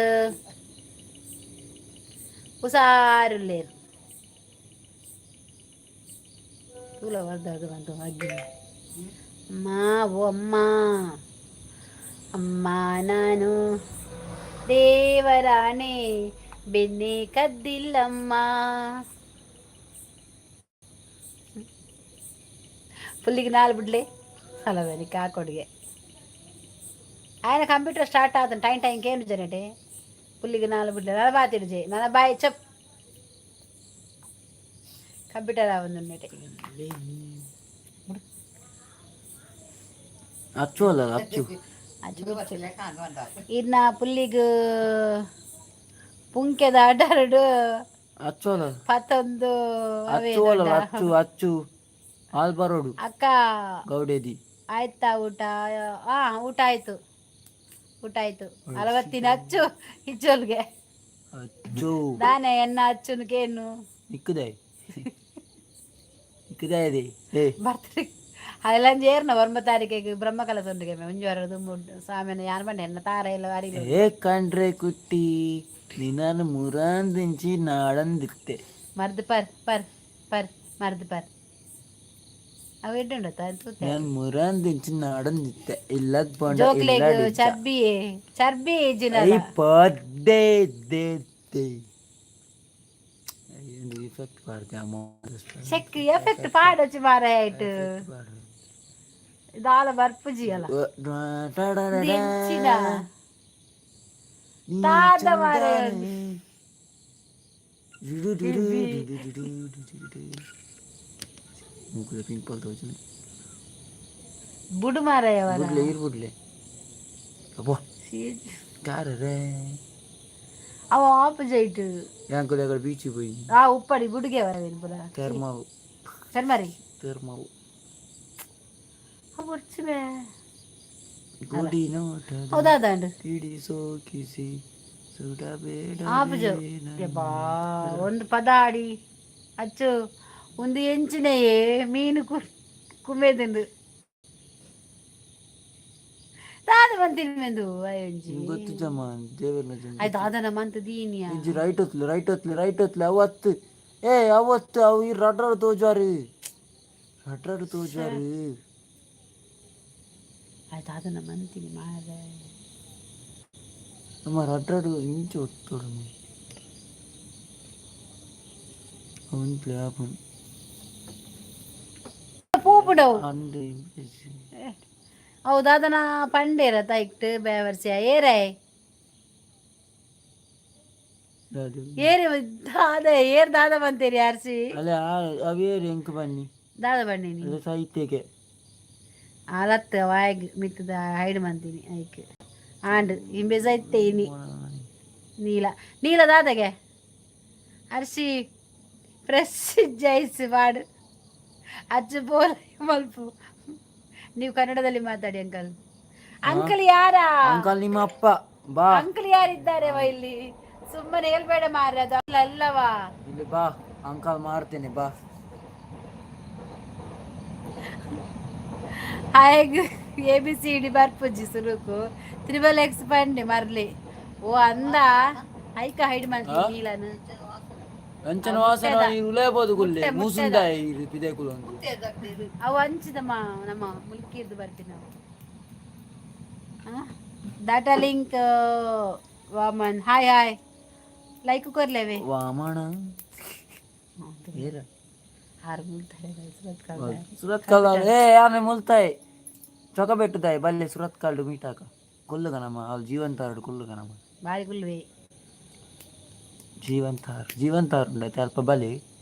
ಹುಷಾರುಲ್ಲೇರು ತೂಲ ಬರ್ದಾದು ಬಂತು ಅಗ್ಗಿ. ಅಮ್ಮ, ಓ ಅಮ್ಮ ಅಮ್ಮ, ನಾನು ದೇವರಾಣೆ ಬೆನ್ನೆ ಕದ್ದಿಲ್ಲಮ್ಮ. ಫುಲ್ಲಿಗೆ ನಾಲ್ ಬಿಡ್ಲಿ ಅಲ್ಲ ಕಾಕೊಡಿಗೆ. ఆయన ಕಂಪ್ಯೂಟರ್ ಸ್ಟಾರ್ಟ್ ಆದ ಟೈಮ್ ಟೈಮ್ ಕೇನು ಜನಟೆ ಪುಲ್ಲಿಗೆ ನಾಲ್ ಬಿಡ್ಲೆ ನನ್ನ ಬಾತಿಡು ಜೆ ನನ್ನ ಬಾಯಿ ಚಪ್ ಕಂಪ್ಯೂಟರ್ ಆವೊಂದುಂಡಟೆ. ಅಚ್ಚು ಅಲ್ಲ, ಅಚ್ಚು. ಇನ್ನ ಪುಲ್ಲಿಗ್ ಪುಂಕೆದ ಆಟಾರಡು. ಅಚ್ಚು ಅಲ್ಲ. ಪತ್ತೊಂದು. ಅಚ್ಚು ಅಲ್ಲ, ಅಚ್ಚು ಅಚ್ಚು ಹಾಲ್ ಬರೋಡು. ಅಕ್ಕ. ಗೌಡೇದಿ. ಆಯ್ತಾ ಊಟ? ಆ, ಊಟ ಆಯ್ತು, ಊಟ ಆಯ್ತು. ಅಲವತ್ತಿನ ಅಚ್ಚು ಇಚ್ಚೋಲ್ಗೆ. ಅಚ್ಚು. ದಾನೆ ಎನ್ನ ಅಚ್ಚುನಕೇನು. ನಿಕ್ಕುದೆ ನಿಕ್ಕುದೆ ಇದೆ ಏ. ಬರ್ತ್ರಿ ಅದೆಲ್ಲ ಏರ್ನ ಒಂಬ ತಾರೀಕಿಗೆ ಬ್ರಹ್ಮಕಲಸೊಂದಿಗೆ ಒಂಜಿ ವಾರದ ಸಾಮಾನ್ಯ ಯಾನ್ ಬಂಡೆ ಎನ್ನ ತಾರ ಎಲ್ಲ ಅರಿಲು. ಏ ಕಂಡ್ರೆ ಕುಟ್ಟಿ ನಿನ್ನನ್ನು ಮುರಂದಿಂಚಿ ನಾಡಂದಿತ್ತೆ. ಮರ್ದು ಪರ್ ಪರ್ ಪರ್ ಮರ್ದು ಪರ್ ಅವು ಎಡ್ಡುಂಡು ತೂತೆ. ನಾನು ಮುರಂದಿಂಚಿ ನಾಡಂದಿತ್ತೆ ಇಲ್ಲದ್ ಪಂಡ. ಜೋಕ್ಲೆಗ್ ಚರ್ಬಿ ಚರ್ಬಿ I ಇಜ್ಜಿನ. Padde they they effect ಪಾಡ್ದೆ ಅಮ್ಮ. ಚೆಕ್ ಎಫೆಕ್ಟ್ ಪಾಡೊಚ್ಚಿ ಮಾರ ಆಯ್ತು. ದಾಲ ಬರ್ಪುಜಿ ಅಲ್ಲ ದಿಂಚಿನ ತಾತ ಮಾರ್ರೆ. ಮೂಕುದ ಪಿಂಪಲ್ ತೋಚನೆ. ಬುಡು ಮಾರಾಯವರ. ಬುಡ್ಲೆ ಇರ್ ಬುಡ್ಲೆ ಅಬ್ಬೋ ಕಾರರೆ. ಅವ ಆಪೋಸಿಟ್. ಯಾಂಕುಲೆ ಅక్కడ ಬೀಚ್ పోయి. ಆ ಉಪ್ಪಡಿ ಬುಡುಗೆ ವರ ಪುರ. ತೆರ್ಮಾವು. ಚರ್ಮರಿ. ತೆರ್ಮಾವು. ಬೊಡ್ಚಿಮೆ. ಗುಡಿ ನೋಟದ ಹೌದಾದಂಡು. ಕಿಡಿ ಸೋಕಿಸಿ ಸುಡಬೇಡ. ಆಪುಜು ಬಾ ಒಂದು ಪದ ಆಡಿ ಅಚ್ಚು ಒಂದು ಎಂಚಿನೆಯೇ ಮೀನು ಕುಮೇದಿಂಡು ದಾದ ಬಂತೀನಿ ಮೆಂದು ಎಂಜಿ. ಗೊತ್ತು ಜಮ್ಮ ದೇವರ್ನ ಜನ. ಆಯ್ತು ಅದನ್ನ ಮಂತ್ ದೀನಿಯ. ಇಜ್ಜಿ, ರೈಟ್ ಹೊತ್ಲು, ರೈಟ್ ಹೊತ್ಲು, ರೈಟ್ ಹೊತ್ಲು. ಅವತ್ತು ಏ ಅವತ್ತು ಅವು ಈ ರಡ್ರಡ್ ತೋಜಾರು, ರಡ್ರಡ್ ತೋಜಾರು. ಆಯ್ತು ಅದನ್ನ ಮಂತೀನಿ ಮಾರೆ. ನಮ್ಮ ರಡ್ರಡ್ ಇಂಚು ಒತ್ತೋಡು ಅವನ್ ಆಪುನ್. ಪೂಪುಡವು. ಅಂದು. ಹೌದು ಅದನ್ನ ಪಂಡೇರ ತೈಕ್ಟ್ ಬೇವರ್ಸಿಯ ಏರೇ ಏರಿ ದಾದ ಏರ್ ದಾದ ಬಂತೀರಿ ಅರ್ಸಿ. ಅಲ್ಲ, ಅವೇರು ಎಂಕ್ ಬನ್ನಿ. ದಾದ ಬನ್ನಿ. ಅಲ್ಲ, ಸಾಹಿತ್ಯಕ್ಕೆ. ಅಲತ್ತ ವಾಯಗ್ ಮಿತ್ತದ ಹೈಡ್ ಮಂತೀನಿ ಐಕ್ ಆಂಡ್ ಇಂಬೆ ಸೈತೆ ಇನಿ. ನೀಲ ನೀಲ ದಾದಗೆ ಅರ್ಶಿ ಫ್ರೆಶ್ ಜೈಸ್ ಮಾಡು ಅಚ್ಚು ಬೋಲ ಮಲ್ಪು. ನೀವು ಕನ್ನಡದಲ್ಲಿ ಮಾತಾಡಿ ಅಂಕಲ್. ಅಂಕಲ್ ಯಾರ? ಅಂಕಲ್ ನಿಮ್ಮ ಅಪ್ಪ ಬಾ. ಅಂಕಲ್ ಯಾರಿದ್ದಾರೆ ಇಲ್ಲಿ? ಸುಮ್ಮನೆ ಹೇಳ್ಬೇಡ ಮಾರ್ರೆ, ಅದು ಅಲ್ಲ ಅಲ್ಲವಾ. ಇಲ್ಲಿ ಬಾ ಅಂಕಲ್, ಮಾಡ್ತೇನೆ ಬಾ. ಹಾಗೆ ಎ ಬಿ ಸಿ ಡಿ ಬರ್ಪುಜಿ ಸುರುಕು ತ್ರಿಬಲ್ ಎಕ್ಸ್ ಪಂಡೆ ಮರ್ಲಿ ಓ ಅಂದ ಐಕ ಹೈಡ್ ಮಾಡ್ತೀನಿ ನೀಲನು. ಅಂಚನ ವಾಸನ ಉಲೇಬೋದು ಗುಲ್ಲೆ ಮೂಸುಂಡ ಪಿದೆ ಕುಲೊಂದು. ಅವು ಹಂಚಿದಮ್ಮ ನಮ್ಮ ಮುಲ್ಕಿದ್ದು ಬರ್ತೀವಿ ನಾವು. Data link Vaman, hi hi, like ಕೊರ್ಲೇವೆ. ವಾಮಣ ಏರ. ಆರು ಮುಲ್ತಾರೆ. ಸುರತ್ ಕಲ್ ಏ ಆಮೆ ಮುಲ್ತಾಯ್ ಚೊಕಬೆಟ್ಟುದಾಯ್ ಬಲ್ಲೆ ಸುರತ್ ಕಲ್ಡು ಮೀಟಾಕ ಕೊಲ್ಲುಗನಮ್ಮ ಅವ್ಳು ಜೀವಂತಾರಡು ಕೊಲ್ಲುಗನಮ್ಮ. ಬಾರಿ ಗುಲ್ವೆ. ಜೀವಂತಾರು ಜೀವಂತಾರು ಉಂಡೈತೆ ಅಲ್ಪ ಬಲೆ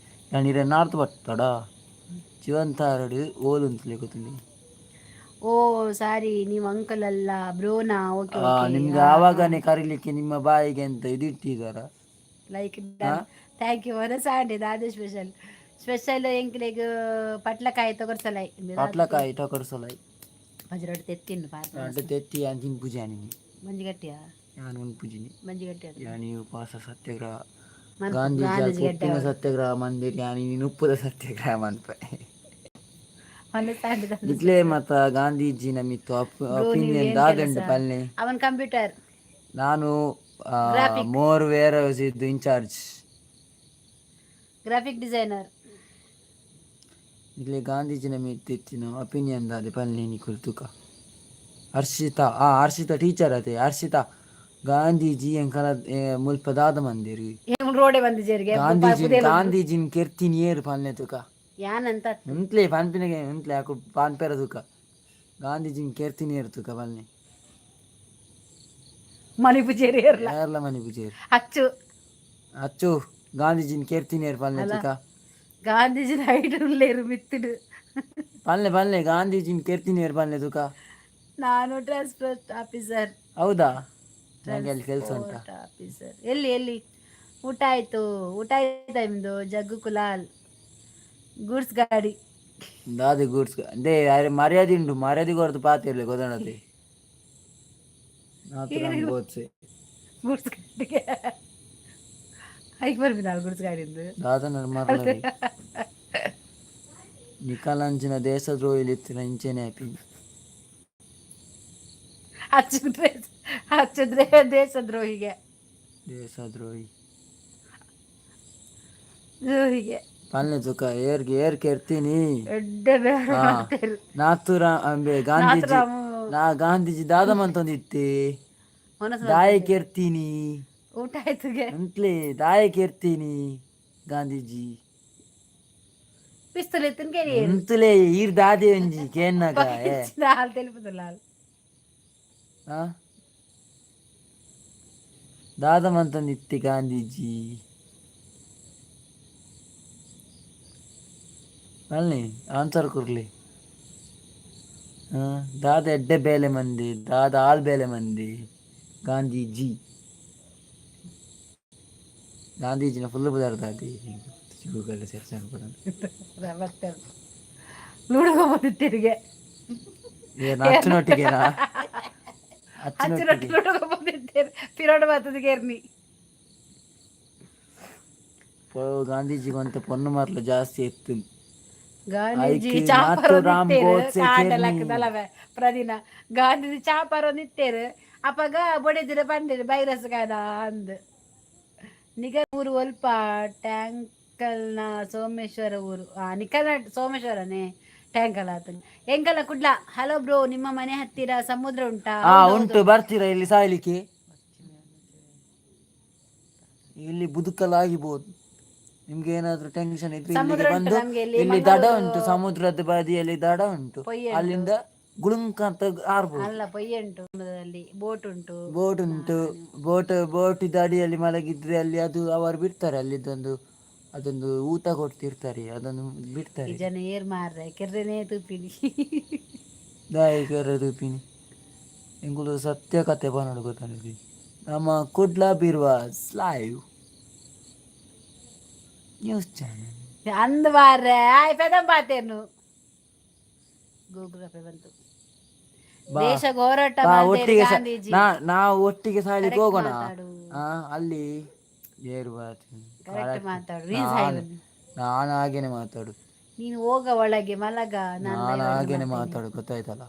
ಯಾನ್ ಇರೆ ನಾರ್ತ್ ಬರ್ತಡ ಜೀವಂತಾರಡು ಓಲು ಅಂತಲೇ ಗೊತ್ತುಂಡಿ. ಓ ಸಾರಿ, ನೀವು ಅಂಕಲ್ ಅಲ್ಲ ಬ್ರೋನಾ? ಓಕೆ. ನಿಮ್ಗೆ ಆವಾಗನೇ ಕರೀಲಿಕ್ಕೆ ನಿಮ್ಮ ಬಾಯಿಗೆ ಅಂತ ಇದು ಇಟ್ಟಿದ್ದಾರ? Like, thank you. ವನ ಸಾಂಡೆ ದಾದ ಸ್ಪೆಷಲ್ ಸ್ಪೆಷಲ್ ಎಂಕ್ಲೆಗ್ ಪಟ್ಲಕಾಯಿ ತೊಗರ್ಸಲೈ. ಪಟ್ಲಕಾಯಿ ಟೊಕರ್ಸಲೈ. ಬಜ್ರೋಡ್ ತೆತ್ತಿನ್ನು ಪಾತ್ರ. ಅಡ್ಡ ತೆತ್ತಿ ಯಾನ್ ತಿನ್ಪುಜಿ ಯಾನಿನಿ. ಮಂಜಿಗಟ್ಟಿಯ. ಯಾನ್ ಉನ್ಪುಜಿನಿ. ಮಂಜಿಗಟ್ಟಿ. ಯಾನಿ ಉಪವಾಸ ಸತ್ಯಾಗ್ರಹ. ಮನ್ಪು. ಗಾಂಧೀಜಿ ಗಾಂಧೀಜಿ ಉಪ್ಪಿನ ಸತ್ಯಾಗ್ರಹ ಮಂದಿರ ಯಾನಿ ಉಪ್ಪುದ ಸತ್ಯಾಗ್ರಹ ಮನ್ಪೆ. ಮೊನ್ನೆ ಸಾಂಡೆ. ನಿಕ್ಲೆ ಮತ್ತ ಗಾಂಧೀಜಿನ ಮಿತ್ತು ಒಪಿನಿಯನ್ ದಾದಂಡು ಪಲ್ನೆ. ಅವನ್ ಕಂಪ್ಯೂಟರ್. ನಾನು ಮೋರ್ ವೇರ್ ಇದ್ದು ಇನ್ಚಾರ್ಜ್. Graphic designer. ಇಲ್ಲಿ ಗಾಂಧೀಜಿನ ಮಿತ್ತು ಇತ್ತಿನ ಒಪಿನಿಯನ್ ದಾದೆ ಪಲ್ನೆ ನಿಕುಲ್ ತುಕ. ಹರ್ಷಿತಾ, ಆ ಹರ್ಷಿತಾ ಟೀಚರ್ ಅತೆ. ಹರ್ಷಿತಾ, ಗಾಂಧೀಜಿ ಎಂಕಲ ಮುಲ್ಪ ದಾದ ಮಂದಿರ್? ರೋಡೆ ಬಂದು ಜೇರಿಗೆ. ಗಾಂಧೀಜಿ ಗಾಂಧೀಜಿನ ಕೆರ್ತಿನಿ ಏರು ಪಲ್ನೆ ತುಕ. ಯಾನಂತ. ಉಂತ್ಲೆ ಪನ್ಪಿನಗೆ ಉಂತ್ಲೆ ಅಕು ಪಾನ್ಪೇರ ತುಕ ಗಾಂಧೀಜಿನ ಕೆರ್ತಿನಿ ಏರು ತುಕ ಪಲ್ನೆ. ಮಣಿ ಪೂಜೇರಿ ಇರ್ಲ. ಏರ್ಲ ಮನಿ ಪೂಜೇರು. ಅಚ್ಚು. ಅಚ್ಚು ಗಾಂಧೀಜಿನ ಕೆರ್ತಿನಿ ಏರು ಪಲ್ನೆ ತುಕ. ಗಾಂಧೀಜಿನ ಹೈಟ್ ಉಲ್ಲೇರು ಮಿತ್ತಿಡು. ಪಲ್ನೆ ಪಲ್ನೆ ಗಾಂಧೀಜಿನ ಕೆರ್ತಿನಿ ಏರು ಪಲ್ನೆ ತುಕ. ನಾನು ಟ್ರಾನ್ಸ್ಪೋರ್ಟ್ ಆಫೀಸರ್. ಹೌದಾ? ನಂಗೆ ಅಲ್ಲಿ ಕೆಲಸ ಉಂಟಾ? ಆಫೀಸರ್. ಎಲ್ಲಿ ಎಲ್ಲಿ? ಊಟ ಆಯ್ತು? ಊಟ ಆಯ್ತಾ ನಿಮ್ದು? ಜಗ್ಗು ಕುಲಾಲ್, ಗೂಡ್ಸ್ ಗಾಡಿ. ದಾದೆ ಗೂಡ್ಸ್ ಅಂದೇ? ಅರೆ, ಮರ್ಯಾದೆ ಉಂಟು, ಮರ್ಯಾದೆ ಕೊರತು ಪಾತಿರ್ಲೆ ಗೊದಣತೆ ಗೋಡ್ಸೆ. ಗೂಡ್ಸ್ ಗಾಡಿಗೆ ಐಕ್ ಬರ್ಬಿನಾಳು ಗೂಡ್ಸ್ ಗಾಡಿಂದು. ದಾದನ ಮರ್ಲರಿ ನಿಕಲಂಚಿನ ದೇಶದ್ರೋಹಿಲಿ ಇತ್ತಿನ ಇಂಚೆನೆ ಆಪಿನಿ. ಹಚ್ಚಿದ್ರೆ ಹಚ್ಚಿದ್ರೆ ದೇಶದ್ರೋಹಿಗೆ. ದೇಶದ್ರೋಹಿ. ದ್ರೋಹಿಗೆ. ಪಲ್ಲೆ ತುಕ ಏರ್ಗೆ ಏರ್ ಕೆರ್ತೀನಿ. ಎಡ್ಡೆ ಬೇರೆ ಹಾ. ಮಾಡ್ತೇರು. ನಾತುರಾ ಅಂಬೆ ಗಾಂಧೀಜಿ. ನಾಥುರಾಮು. ನಾ ಗಾಂಧೀಜಿ ದಾದ ಮಂತೊಂದಿತ್ತೆ? ಮನಸ್ಸು. ದಾಯ ಕೆರ್ತೀನಿ. ಊಟ ಆಯ್ತುಗೆ. ಅಂತ್ಲೆ ದಾಯ ಕೆರ್ತೀನಿ ಗಾಂಧೀಜಿ. ಪಿಸ್ತೂಲ್ ಎತ್ತಿನ ಕೇಳಿ. ಅಂತಲೇ ಈರ್ ದಾದೆ ಒಂಜಿ ಕೇನ್ನಾಗ ಏ. ಹಾಲು తెలుపుతుಲ್ಲ. ಆ? ದಾದ ಮಂತೊಂದಿತ್ತೆ ಗಾಂಧೀಜಿ? ಅಲ್ಲಿ ಆನ್ಸರ್ ಕೊರ್ಲಿ. ದಾದ ಎಡ್ಡೆ ಬೇಲೆ ಮಂದಿ, ದಾದ ಆಲ್ ಬೇಲೆ ಮಂದಿ ಗಾಂಧೀಜಿ. ಗಾಂಧೀಜಿನ ಫುಲ್ ಬುದಾರ ದಾದಿ ಗೂಗಲ್ ಸರ್ಚ್ ಅನ್ಕೊಡ. ಮತ್ತೆ ಲೂಡುಗೋ ಬಂದಿತ್ತಿರಿಗೆ. ಏನು, ಅಚ್ಚನೊಟ್ಟಿಗೆನಾ? ಹಚ್ಚಿರೊಟ್ಟಿ. ಅಚ್ಚನೊಟ್ಟಿಗೆ. ಲೂಡುಗೋ ಬಂದಿತ್ತೇರು ಪಿರೋಡ ಬರ್ತದ ಕೇರ್ನಿ. ಗಾಂಧೀಜಿಗೆ ಅಂತ ಪೊನ್ನು ಮಾರ್ಲ ಜಾಸ್ತಿ ಎತ್ತು. ಗಾಂಧೀಜಿ ಐಕೆ ಚಾಪರ್. ನಾಥುರಾಮ್ ಗೋಡ್ಸೆ ಕೆರ್ನಿ. ಕಾಂಡಲಕ್ಕದಲ್ಲವೇ ಪ್ರದಿನ ಗಾಂಧೀಜಿ ಚಾಪರ್ ನಿತ್ತೇರು ಅಪಗ ಬೊಡೆದಿರ ಬಂದಿರು ಬೈರಸ್ ಗಾದ ಅಂದ್. ನಿಗ ಊರು ಒಲ್ಪ ಟ್ಯಾಂಕಲ್ನ ಸೋಮೇಶ್ವರ ಊರು. ಆ ನಿಕಲ್ನ ಸೋಮೇಶ್ವರನೇ ಟ್ಯಾಂಕಲ್ ಆತನ ಎಂಕಲ್ಲ ಕುಡ್ಲ. ಹಲೋ ಬ್ರೋ, ನಿಮ್ಮ ಮನೆ ಹತ್ತಿರ ಸಮುದ್ರ ಉಂಟಾ? ಆ, ಉಂಟು. ಬರ್ತೀರಾ ಇಲ್ಲಿ ಸಾಯ್ಲಿಕ್ಕೆ? ಇಲ್ಲಿ ಬದುಕಲಾಗಿಬಹುದು. ನಿಮ್ಗೆ ಏನಾದ್ರೂ ಟೆನ್ಷನ್ ಇದ್ರೆ ಸಮುದ್ರ ಇಲ್ಲಿಗೆ ಉಂಟು ಬಂದು ನಮ್ಗೆ ಇಲ್ಲಿ. ಇಲ್ಲಿ ದಡ ಉಂಟು, ಸಮುದ್ರದ ಬದಿಯಲ್ಲಿ ದಡ ಉಂಟು. ಪೊಯ್ಯೆ ಉಂಟು. ಅಲ್ಲಿಂದ ಗುಳುಂಕ ಅಂತ ಆರ್ಬೋದು. ಅಲ್ಲ, ಪೊಯ್ಯೆ ಉಂಟು ಸಮುದ್ರದಲ್ಲಿ, ಬೋಟ್ ಉಂಟು. ಬೋಟ್ ಉಂಟು. ಬೋಟ್ ಬೋಟ್ ಅಡಿಯಲ್ಲಿ ಮಲಗಿದ್ರೆ ಅಲ್ಲಿ ಅದು ಅವರು ಬಿಡ್ತಾರೆ. ಅಲ್ಲಿದ್ದೊಂದು ಅದೊಂದು ಊತ ಕೊಡ್ತಿರ್ತಾರೆ, ಅದನ್ನು ಈ ಬಿಡ್ತಾರೆ. ಜನ ಏರ್ ಮಾರ್ರೆ ಕೆರ್ರೆನೇ ತುಪ್ಪಿನಿ. ದಾಯಕರ ರೂಪಿನಿ ಎಂಕುಲು ಸತ್ಯ ಕತೆ ಪನೊಡು ಗೊತ್ತಾನದಿ. ನಮ್ಮ ಕುಡ್ಲ ಬಿರ್ವಾಸ್ ಲೈವ್ ನ್ಯೂಸ್ ಚಾನಲ್. ಅಂದ್ ಮಾರ್ರೆ ಆಯ್ ಪೆದಂ ಪಾತೇನು ಗೂಗಲ್ ಪೇ ಬಂತು. ಬಾ. ದೇಶ ಹೋರಾಟ ಬಾ, ಮಾಡ್ತೇನೆ. ಒಟ್ಟಿಗೆ ಗಾಂಧೀಜಿ. ನಾವು ಒಟ್ಟಿಗೆ ಸಾಯ್ಲಿಕ್ಕೆ Correct ಹೋಗೋಣ. ಮಾತಾಡು. ಆ, ಅಲ್ಲಿ ಏರು ಬಾತು. ಕರೆಕ್ಟ್ ಮಾತಾಡು ನೀನ್ ಸಾಯ್ಬಂದು. ನಾನು ಹಾಗೇನೆ ಮಾತಾಡು. ನೀನು ಹೋಗ ಒಳಗೆ ಮಲಗ, ನಾನು ನಾನು live ಅಲ್ಲಿ ಹಾಗೇನೆ ಮಾಡ್ತೇನೆ. ಮಾತಾಡು, ಗೊತ್ತಾಯ್ತಲ್ಲ?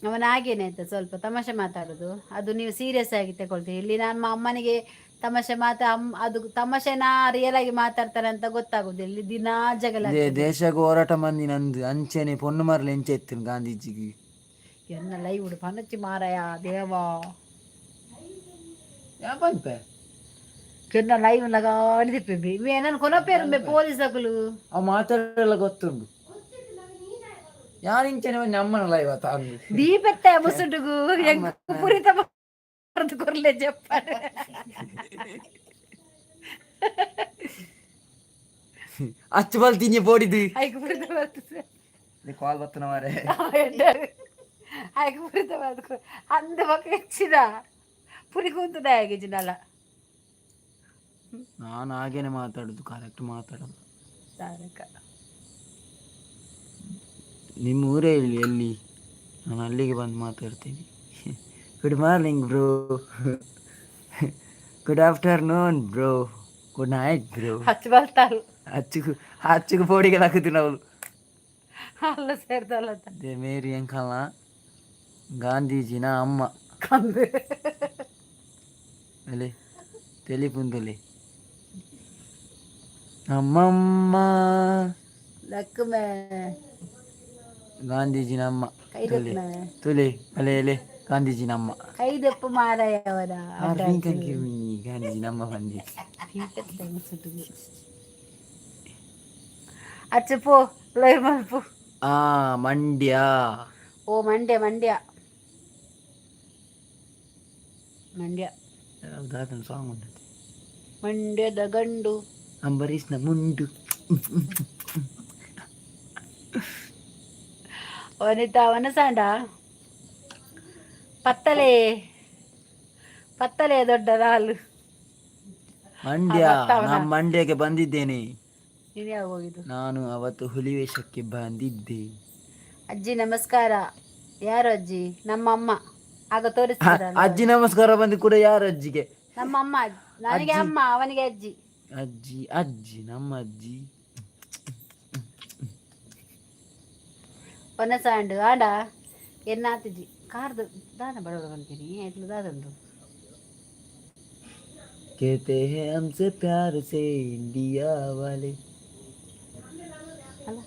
ಅವನ ಹಾಗೇನೆ ಆಯ್ತಾ, ಸ್ವಲ್ಪ ತಮಾಷೆ ಮಾತಾಡುದು. ಅದು ನೀವು ಸೀರಿಯಸ್ ಆಗಿ ತಗೊಳ್ತೀರಿ. ಇಲ್ಲಿ ನಮ್ಮ ಅಮ್ಮನಿಗೆ ತಮಾಷೆ ಮಾತಾ ಅಮ್ಮ ಅದು ತಮಾಷೆನಾ ರಿಯಲ್ ಆಗಿ ಮಾತಾಡ್ತಾರೆ ಅಂತ ಗೊತ್ತಾಗುದಿಲ್ಲ. ಇಲ್ಲಿ ದಿನಾ ಜಗಳ ಆಗ್ತದೆ. ದೇಶಕ್ಕೆ ಹೋರಾಟ ಮಂದಿ ನಂದು ಅಂಚೆನೆ ಪೊಣ್ಣು ಮರಲು ಎಂಚೆ ಎತ್ತಿನ ಗಾಂಧೀಜಿಗೆ. ಎನ್ನ ಲೈವ್ ಪನಚ್ಚಿ ಮಾರಾಯ ದೇವಾ. ಪನ್ಪೆ. ಕೆನ್ನ ಲೈವ್ ಲಗಾಡಿ ತಿಪ್ಪಿ ನಾನು ಕೊನಪೇರು ಮೇ ಪೊಲೀಸ್ ಅಕಲು. ಅವ ಮಾತಾಡಲ್ಲ, ಗೊತ್ತುಂಟು. ಯಾರು ಇಂಚೆನೆ ಒಂಜಿ ಅಮ್ಮನ ಲೈವ್ ಆತ ಅಂದು. ದೀಪತ್ತ ಮುಸುಡುಗು ಎಂಕ್ ಪುರಿತ ಬರೆದು ಕೊರ್ಲೆ ಜಪ್ಪ. ಅಚ್ಚು ಬಲ್ ತಿಂಜಿ ಪೋಡಿದು. ಐಕ್ ಪುರಿತ ಬರ್ತದೆ. ಕಾಲ್ ಬತ್ತನ ಮಾರೆ. ಐಕ್ ಪುರಿತ ಬರ್ತದೆ ಅಂದ ಬೊಕ ಹೆಚ್ಚಿದ ಪುರಿ ಕೂತದ ಹೇಗೆ ಜಿನಲ. ನಾನು ಹಾಗೇನೆ ಮಾತಾಡುದು, ಕರೆಕ್ಟ್ ಮಾತಾಡೋದು. ತಾರಕ. ನಿಮ್ಮ ಊರೇ ಇಲ್ಲಿ ಎಲ್ಲಿ? ನಾನು ಅಲ್ಲಿಗೆ ಬಂದು ಮಾತಾಡ್ತೀನಿ. Good morning bro, good afternoon bro, good night bro. ಹಚ್ಚ ಬಲ್ತಾರು. ಅಚ್ಚುಗು ಅಚ್ಚುಗು ಪೋಡಿಗೆ ಹಾಕುತ್ತೀನಿ ಅವಳು. ಅಲ್ಲ ಸೇರ್ದಲ್ಲ. ಅದೇ ಮೇರಿ ಎಂಕಲ್ನ ಗಾಂಧೀಜಿನ ಅಮ್ಮ. ಕಂದು. ಅಲೆ ತೆಲಿಪುಂದಲೆ ನಮ್ಮಮ್ಮ. ಲಕ್ಕುಮೆ. ಗಾಂಧೀಜಿನ ಅಮ್ಮ. ಕೈ ತುಲೆ. ದೆಪ್ಪುನ. ತುಲೆ ಅಲೆ ಅಲೆ ಗಾಂಧೀಜಿನ ಅಮ್ಮ. ಕೈ ದೆಪ್ಪು ಮಾರಾಯವರ. ಗಾಂಧೀಜಿನ ಅಮ್ಮ ಬಂದಿ. ಅಚ್ಚ ಪೋ ಲೈವ್ ಮಲ್ಪು. ಆ ಮಂಡ್ಯ. ಓ ಮಂಡ್ಯ ಮಂಡ್ಯ ಮಂಡ್ಯ. ಯಾವ್ದಾದ ಸಾಂಗ್ ಉಂಟು. ಮಂಡ್ಯದ ಗಂಡು. ಅಂಬರೀಷ್ನ ಮುಂಡು. ವನಿತಾ ವನಸಾಂಡ ಪತ್ತಲೆ ಪತ್ತಲೆ ದೊಡ್ಡ ನಾಲು. ಮಂಡ್ಯ. ಬರ್ತಾವನ? ನಾನು ಮಂಡ್ಯಕ್ಕೆ ಬಂದಿದ್ದೇನೆ. ನೀನು ಯಾವಾಗ ಹೋಗಿದ್ದು? ನಾನು ಅವತ್ತು ಹುಲಿ ವೇಷಕ್ಕೆ ಬಂದಿದ್ದೆ. ಅಜ್ಜಿ ನಮಸ್ಕಾರ. ಯಾರು ಅಜ್ಜಿ? ನಮ್ಮ ಅಮ್ಮ. ಆಗ ತೋರಿಸ್ತೀರಲ್ಲ. ಅಜ್ಜಿ ನಮಸ್ಕಾರ ಬಂದು ಕೂಡ ಯಾರು ಅಜ್ಜಿಗೆ? ನಮ್ಮ ಅಮ್ಮ ನನಗೆ ಅಮ್ಮ, ಅವನಿಗೆ ಅಜ್ಜಿ. ಅಜ್ಜಿ ಅಜ್ಜಿ, ನಮ್ಮ ಅಜ್ಜಿ. ಒನಸಾಂಡು ಆಂಡ ಎನ್ನಾತಿಜಿ ಕಾರ್ದು ದಾನ ಬಡವಡು ಬಂತೀನಿ ಎಟ್ಲು ದಾದಂಡು. कहते हैं हमसे प्यार से इंडिया वाले. ಅಲ್ಲ,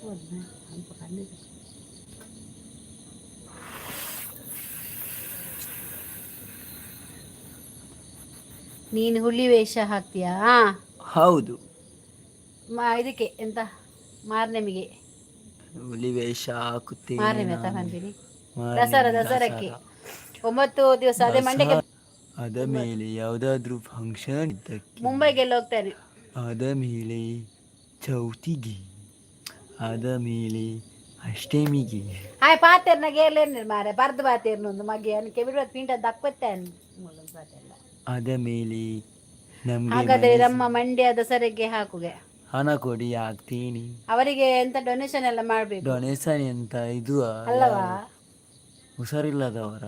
ಹೋದ್ನ? ಅಲ್ಪ ಕಣ್ಣಿದೆ. ನೀನು ಹುಲಿ ವೇಷ ಹಾಕ್ತೀಯಾ? ಹೌದು. ಇದಕ್ಕೆ ಎಂತ, ಮಾರ್ನೆಮಿಗೆ? ಹುಲಿ ವೇಷ ಹಾಕುತ್ತೇನೆ ಮಾರ್ನೆಮಿ ಅಂತ ನಾನು. ಅಂತೀನಿ. ಮಾರ್ನೆಮಿ, ದಸರಾ, ದಸರಾಕ್ಕೆ 9 ದಿವಸ ಅದೇ ಮಂಡ್ಯಕ್ಕೆ. ಅದ ಮೇಲೆ ಯಾವುದಾದ್ರೂ ಫಂಕ್ಷನ್ ಇದ್ದಕ್ಕೆ. ಮುಂಬೈಗೆಲ್ಲ ಹೋಗ್ತಾನೆ. ಆದ ಮೇಲೆ ಚೌತಿಗೆ, ಆದ ಮೇಲೆ ಅಷ್ಟಮಿಗೆ. ಹಾಯ್ ಪಾತೆರ್ನ ಗೇರ್ಲೇನು ಮಾರೆ ಬರ್ದು ಪಾತೆರ್ನ ಒಂದು ಮಗೆ ಅನ್ ಕೆಬಿಡುವ ಪಿಂಡ ದಕ್ಕೊತ್ತೆ ಪಾತೆಲ್ಲ. ಆದ ಮೇಲೆ ನಮ್ಗೆ ಹಾಗಾದ್ರೆ ನಮ್ಮ ಮಂಡ್ಯ ದಸರೆಗೆ ಹಾಕುಗೆ. ಹಣ ಕೊಡಿ, ಹಾಕ್ತೀನಿ. ಅವರಿಗೆ ಎಂತ ಡೊನೇಷನ್ ಎಲ್ಲ ಮಾಡ್ಬೇಕು. ಡೊನೇಷನ್ ಎಂತ ಇದು? ಅಲ್ಲವಾ? ಹುಷಾರಿಲ್ಲದವರ.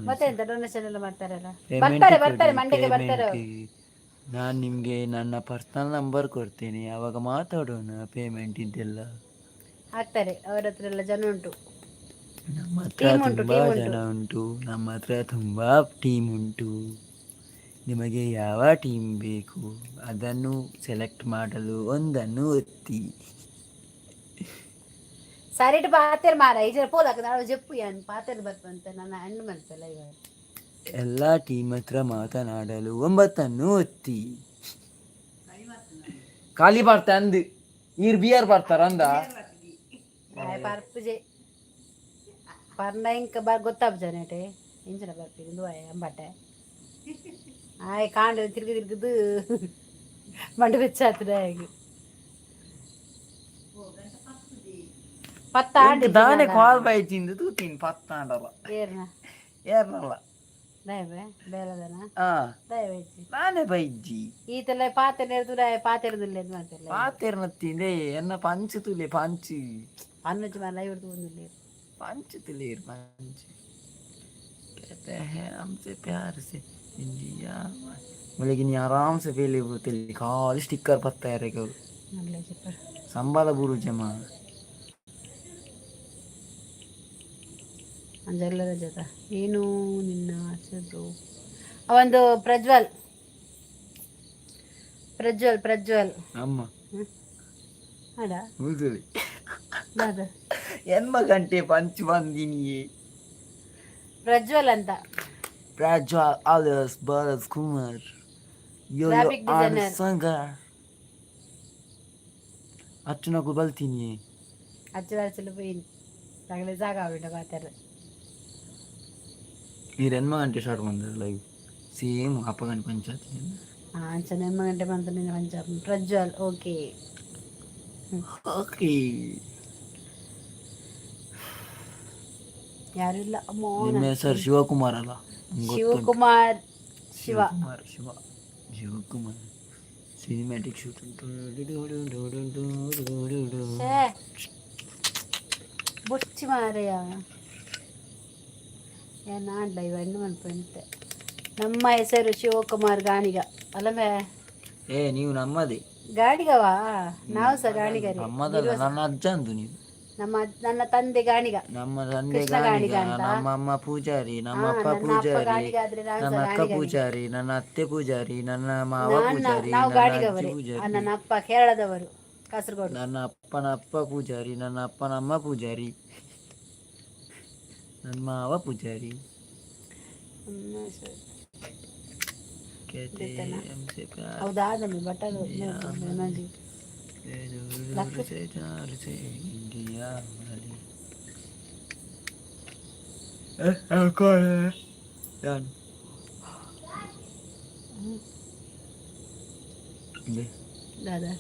ಮತ್ತೆ ಎಂತ ಡೊನೇಷನ್ ಎಲ್ಲ ಮಾಡ್ತಾರಲ್ಲ. Payment. ಬರ್ತಾರೆ ಬರ್ತಾರೆ, ಮಂಡ್ಯಕ್ಕೆ ಬರ್ತಾರೆ ಅವ್ರು. ನಾನು ನಿಮಗೆ ನನ್ನ ಪರ್ಸನಲ್ ನಂಬರ್ ಕೊಡ್ತೇನೆ, ಆವಾಗ ಮಾತಾಡೋಣ ಪೇಮೆಂಟ್ ಇದೆಲ್ಲ. ಹಾಕ್ತಾರೆ, ಅವ್ರ ಹತ್ರ ಎಲ್ಲ ಜನ ಉಂಟು. ನಮ್ಮ ಹತ್ರ Team ಉಂಟು, ತುಂಬ team ಉಂಟು. ಜನ ಉಂಟು. ನಮ್ಮ ಹತ್ರ ತುಂಬ ಟೀಮ್ ಉಂಟು. ನಿಮಗೆ ಯಾವ ಟೀಮ್ ಬೇಕು, ಅದನ್ನು ಸೆಲೆಕ್ಟ್ ಮಾಡಲು ಒಂದನ್ನು ಒತ್ತಿ. ಸರಿಟ್ ಪಾತೆರ್ ಮಾರ ಈಜರ ಪೋದಾಕ ನಾವು ಜಪ್ಪು ಯಾನ್ ಪಾತೆರ್ ಬರ್ಪಂತ ನನ್ನ ಹಣ್ಣು ಮನ್ಸಲ್ಲ ಇವಾಗ. ಎಲ್ಲ ಟೀಮ್ ಹತ್ರ ಮಾತನಾಡಲು ಒಂಬತ್ತನ್ನು ಒತ್ತಿ. ಖಾಲಿ ಬರ್ತಾ ಅಂದು ಈರ್ ಬಿಯರ್ ಬರ್ತಾರ ಅಂದ. ಆಯ್ ಪರ್ಪುಜೆ ಪರ್ನ ಇಂಕ ಬರ್ ಗೊತ್ತಾಪುಜನೇಟೆ ಇಂಚಿನ ಬರ್ಪಿ ಇಂದು ಆಯ್ ಅಂಬಟೆ ಆಯ್ ಕಾಂಡ ತಿರುಗಿ ತಿರುಗಿದು ಮಂಡು ಬೆಚ್ಚಾತದೆ ಆಯ್ಗೆ ಪತ್ತ ಆಂಡ್. ದಾನೆ ಕಾಲ್ ಬೈಚಿಂದು ತೂತೀನಿ ಪತ್ತಾಂಡಲ್ಲ. ಏರ್ನ? ಏರ್ನಲ್ಲ. ದಯವೆ ಬೇಲದನ? ಹಾ. ದಯವೇಜಿ. ನಾನೇ ಬೈಜಿ. ಈತೆಲ್ಲ ಪಾತೆ ನೆರೆದು ಪಾತೆರದುಲ್ಲೆ ಮಾಡ್ತಿಲ್ಲ. ಪಾತೆರ್ನ ತಿಂದೆ ಎನ್ನ ಪಂಚು ತುಲೆ ಪಂಚು. ಪನ್ನೊಂಜಿ ಮಲ್ಲ ಇವ್ರದ್ದು ಒಂದಿಲ್ಲ. पंच दिलेर पंच. कहते हैं हमसे प्यार से इंडिया. लेकिन ये आराम से पहले बोलते खाली स्टिकर पत्ता है रे. ನಲ್ಲ చెప్పರು. संभाला बुरु जमा. ಅಂಜೆಲ್ಲರ ಜೊತೆ ಏನು ನಿನ್ನ ಹೆಸರು? ಒಂದು ಪ್ರಜ್ವಲ್ ಪ್ರಜ್ವಲ್ ಪ್ರಜ್ವಲ್. ಅಮ್ಮ. ಅಡ. ಮುಗುಲಿ. ದಾದ? ಎನ್ಮ ಗಂಟೆ ಪಂಚ್ ಬಂದಿನಿ. ಪ್ರಜ್ವಲ್ ಅಂತ. ಪ್ರಜ್ವಲ್ ಅಲಿಯಾಸ್ ಭರತ್ ಕುಮಾರ್ ಯೋ ಯೋ. Graphic designer. ಸಂಗ ಅಚ್ಚುನಕು ಬಲ್ತೀನಿ. ಅಚ್ಚು ಅಚ್ಚಲು ಪೋಯಿನ್ ತಗಲೆ ಜಾಗ ಆವಿಡ ಮಾತಾರ. మీరు ఎన్మ గంటే స్టార్ಟ್ ಬಂದಾರ ಲೈವ್ ಸೇಮ್ ಅಪ್ಪ ಗಂಟೆ ಪಂಚಾಯತಿ. ಅಂಚನೆ ಎನ್ಮ ಗಂಟೆ ಬಂತ ನಿನ್ನ ಪಂಚ ಪ್ರಜ್ವಲ್ ಓಕೆ. ಓಕೆ. ಯಾರು ಇಲ್ಲ. ನಿಮ್ಮ ಹೆಸರು ಶಿವಕುಮಾರ್ ಅಲ್ಲ? ನಂಗ್ ಗೊತ್ತುಂಟು. ಶಿವಕುಮಾರ್ ಶಿವ. Shivakumar Shiva Shivakumar cinematic shoot. ಛೇ ಬೊಚ್ಚಿ ಮಾರಯ್ಯ ಏನ್ ಆಡ್ಲ ಇವ ಹೆಣ್ಣು ಮನ್ಪಂತೆ. ನಮ್ಮ ಹೆಸರು ಶಿವಕುಮಾರ್ ಗಾಣಿಗ ಅಲ್ಲಮೇ? ಏ, ನೀವು ನಮ್ಮದೇ. ಗಾಣಿಗವಾ? ನಾವು ಸಹ ಗಾಣಿಗರೇ. ನಮ್ಮದಲ್ಲ, ನನ್ನ ಅಜ್ಜಂದು ನೀವು. ನಮ್ಮ ನನ್ನ ತಂದೆ ಗಾಣಿಗ. ನಮ್ಮ ತಂದೆ ಕೃಷ್ಣ ಗಾಣಿಗ. ಗಾಣಿಗ ಅಂತ. ನಮ್ಮ ಅಮ್ಮ ಪೂಜಾರಿ, ನಮ್ಮ ಅಪ್ಪ ನನ್ನ ಅಪ್ಪ ಪೂಜಾರಿ. ಗಾಣಿಗ ಆದ್ರೆ ನಾನು ನನ್ನ ಸಹ ಅಕ್ಕ ಗಾಣಿಗನೇ. ಪೂಜಾರಿ, ನನ್ನ ಅತ್ತೆ ಪೂಜಾರಿ, ನನ್ನ ಮಾವ ಪೂಜಾರಿ, ನಾವು ನನ್ನ ಅಜ್ಜಿ ಗಾಣಿಗವರೇ. ಪೂಜಾರಿ. ನನ್ನ ಅಪ್ಪ ಕೇರಳದವರು, ಕಾಸರಗೋಡು. ನನ್ನ ಅಪ್ಪನ ಅಪ್ಪ ಪೂಜಾರಿ, ನನ್ನ ಅಪ್ಪನ ಅಮ್ಮ ಪೂಜಾರಿ, ನನ್ನ ಮಾವ ಪೂಜಾರಿ. ಸರಿ. कहते हैं हमसे प्यार ಹೌದಾ? ನಮ್ಮ ಬಟ್ಟಲು दूर से चार से इंडिया वाले. ए, ए, कौन है? यान. ಇದೆ. ದಾದಾ.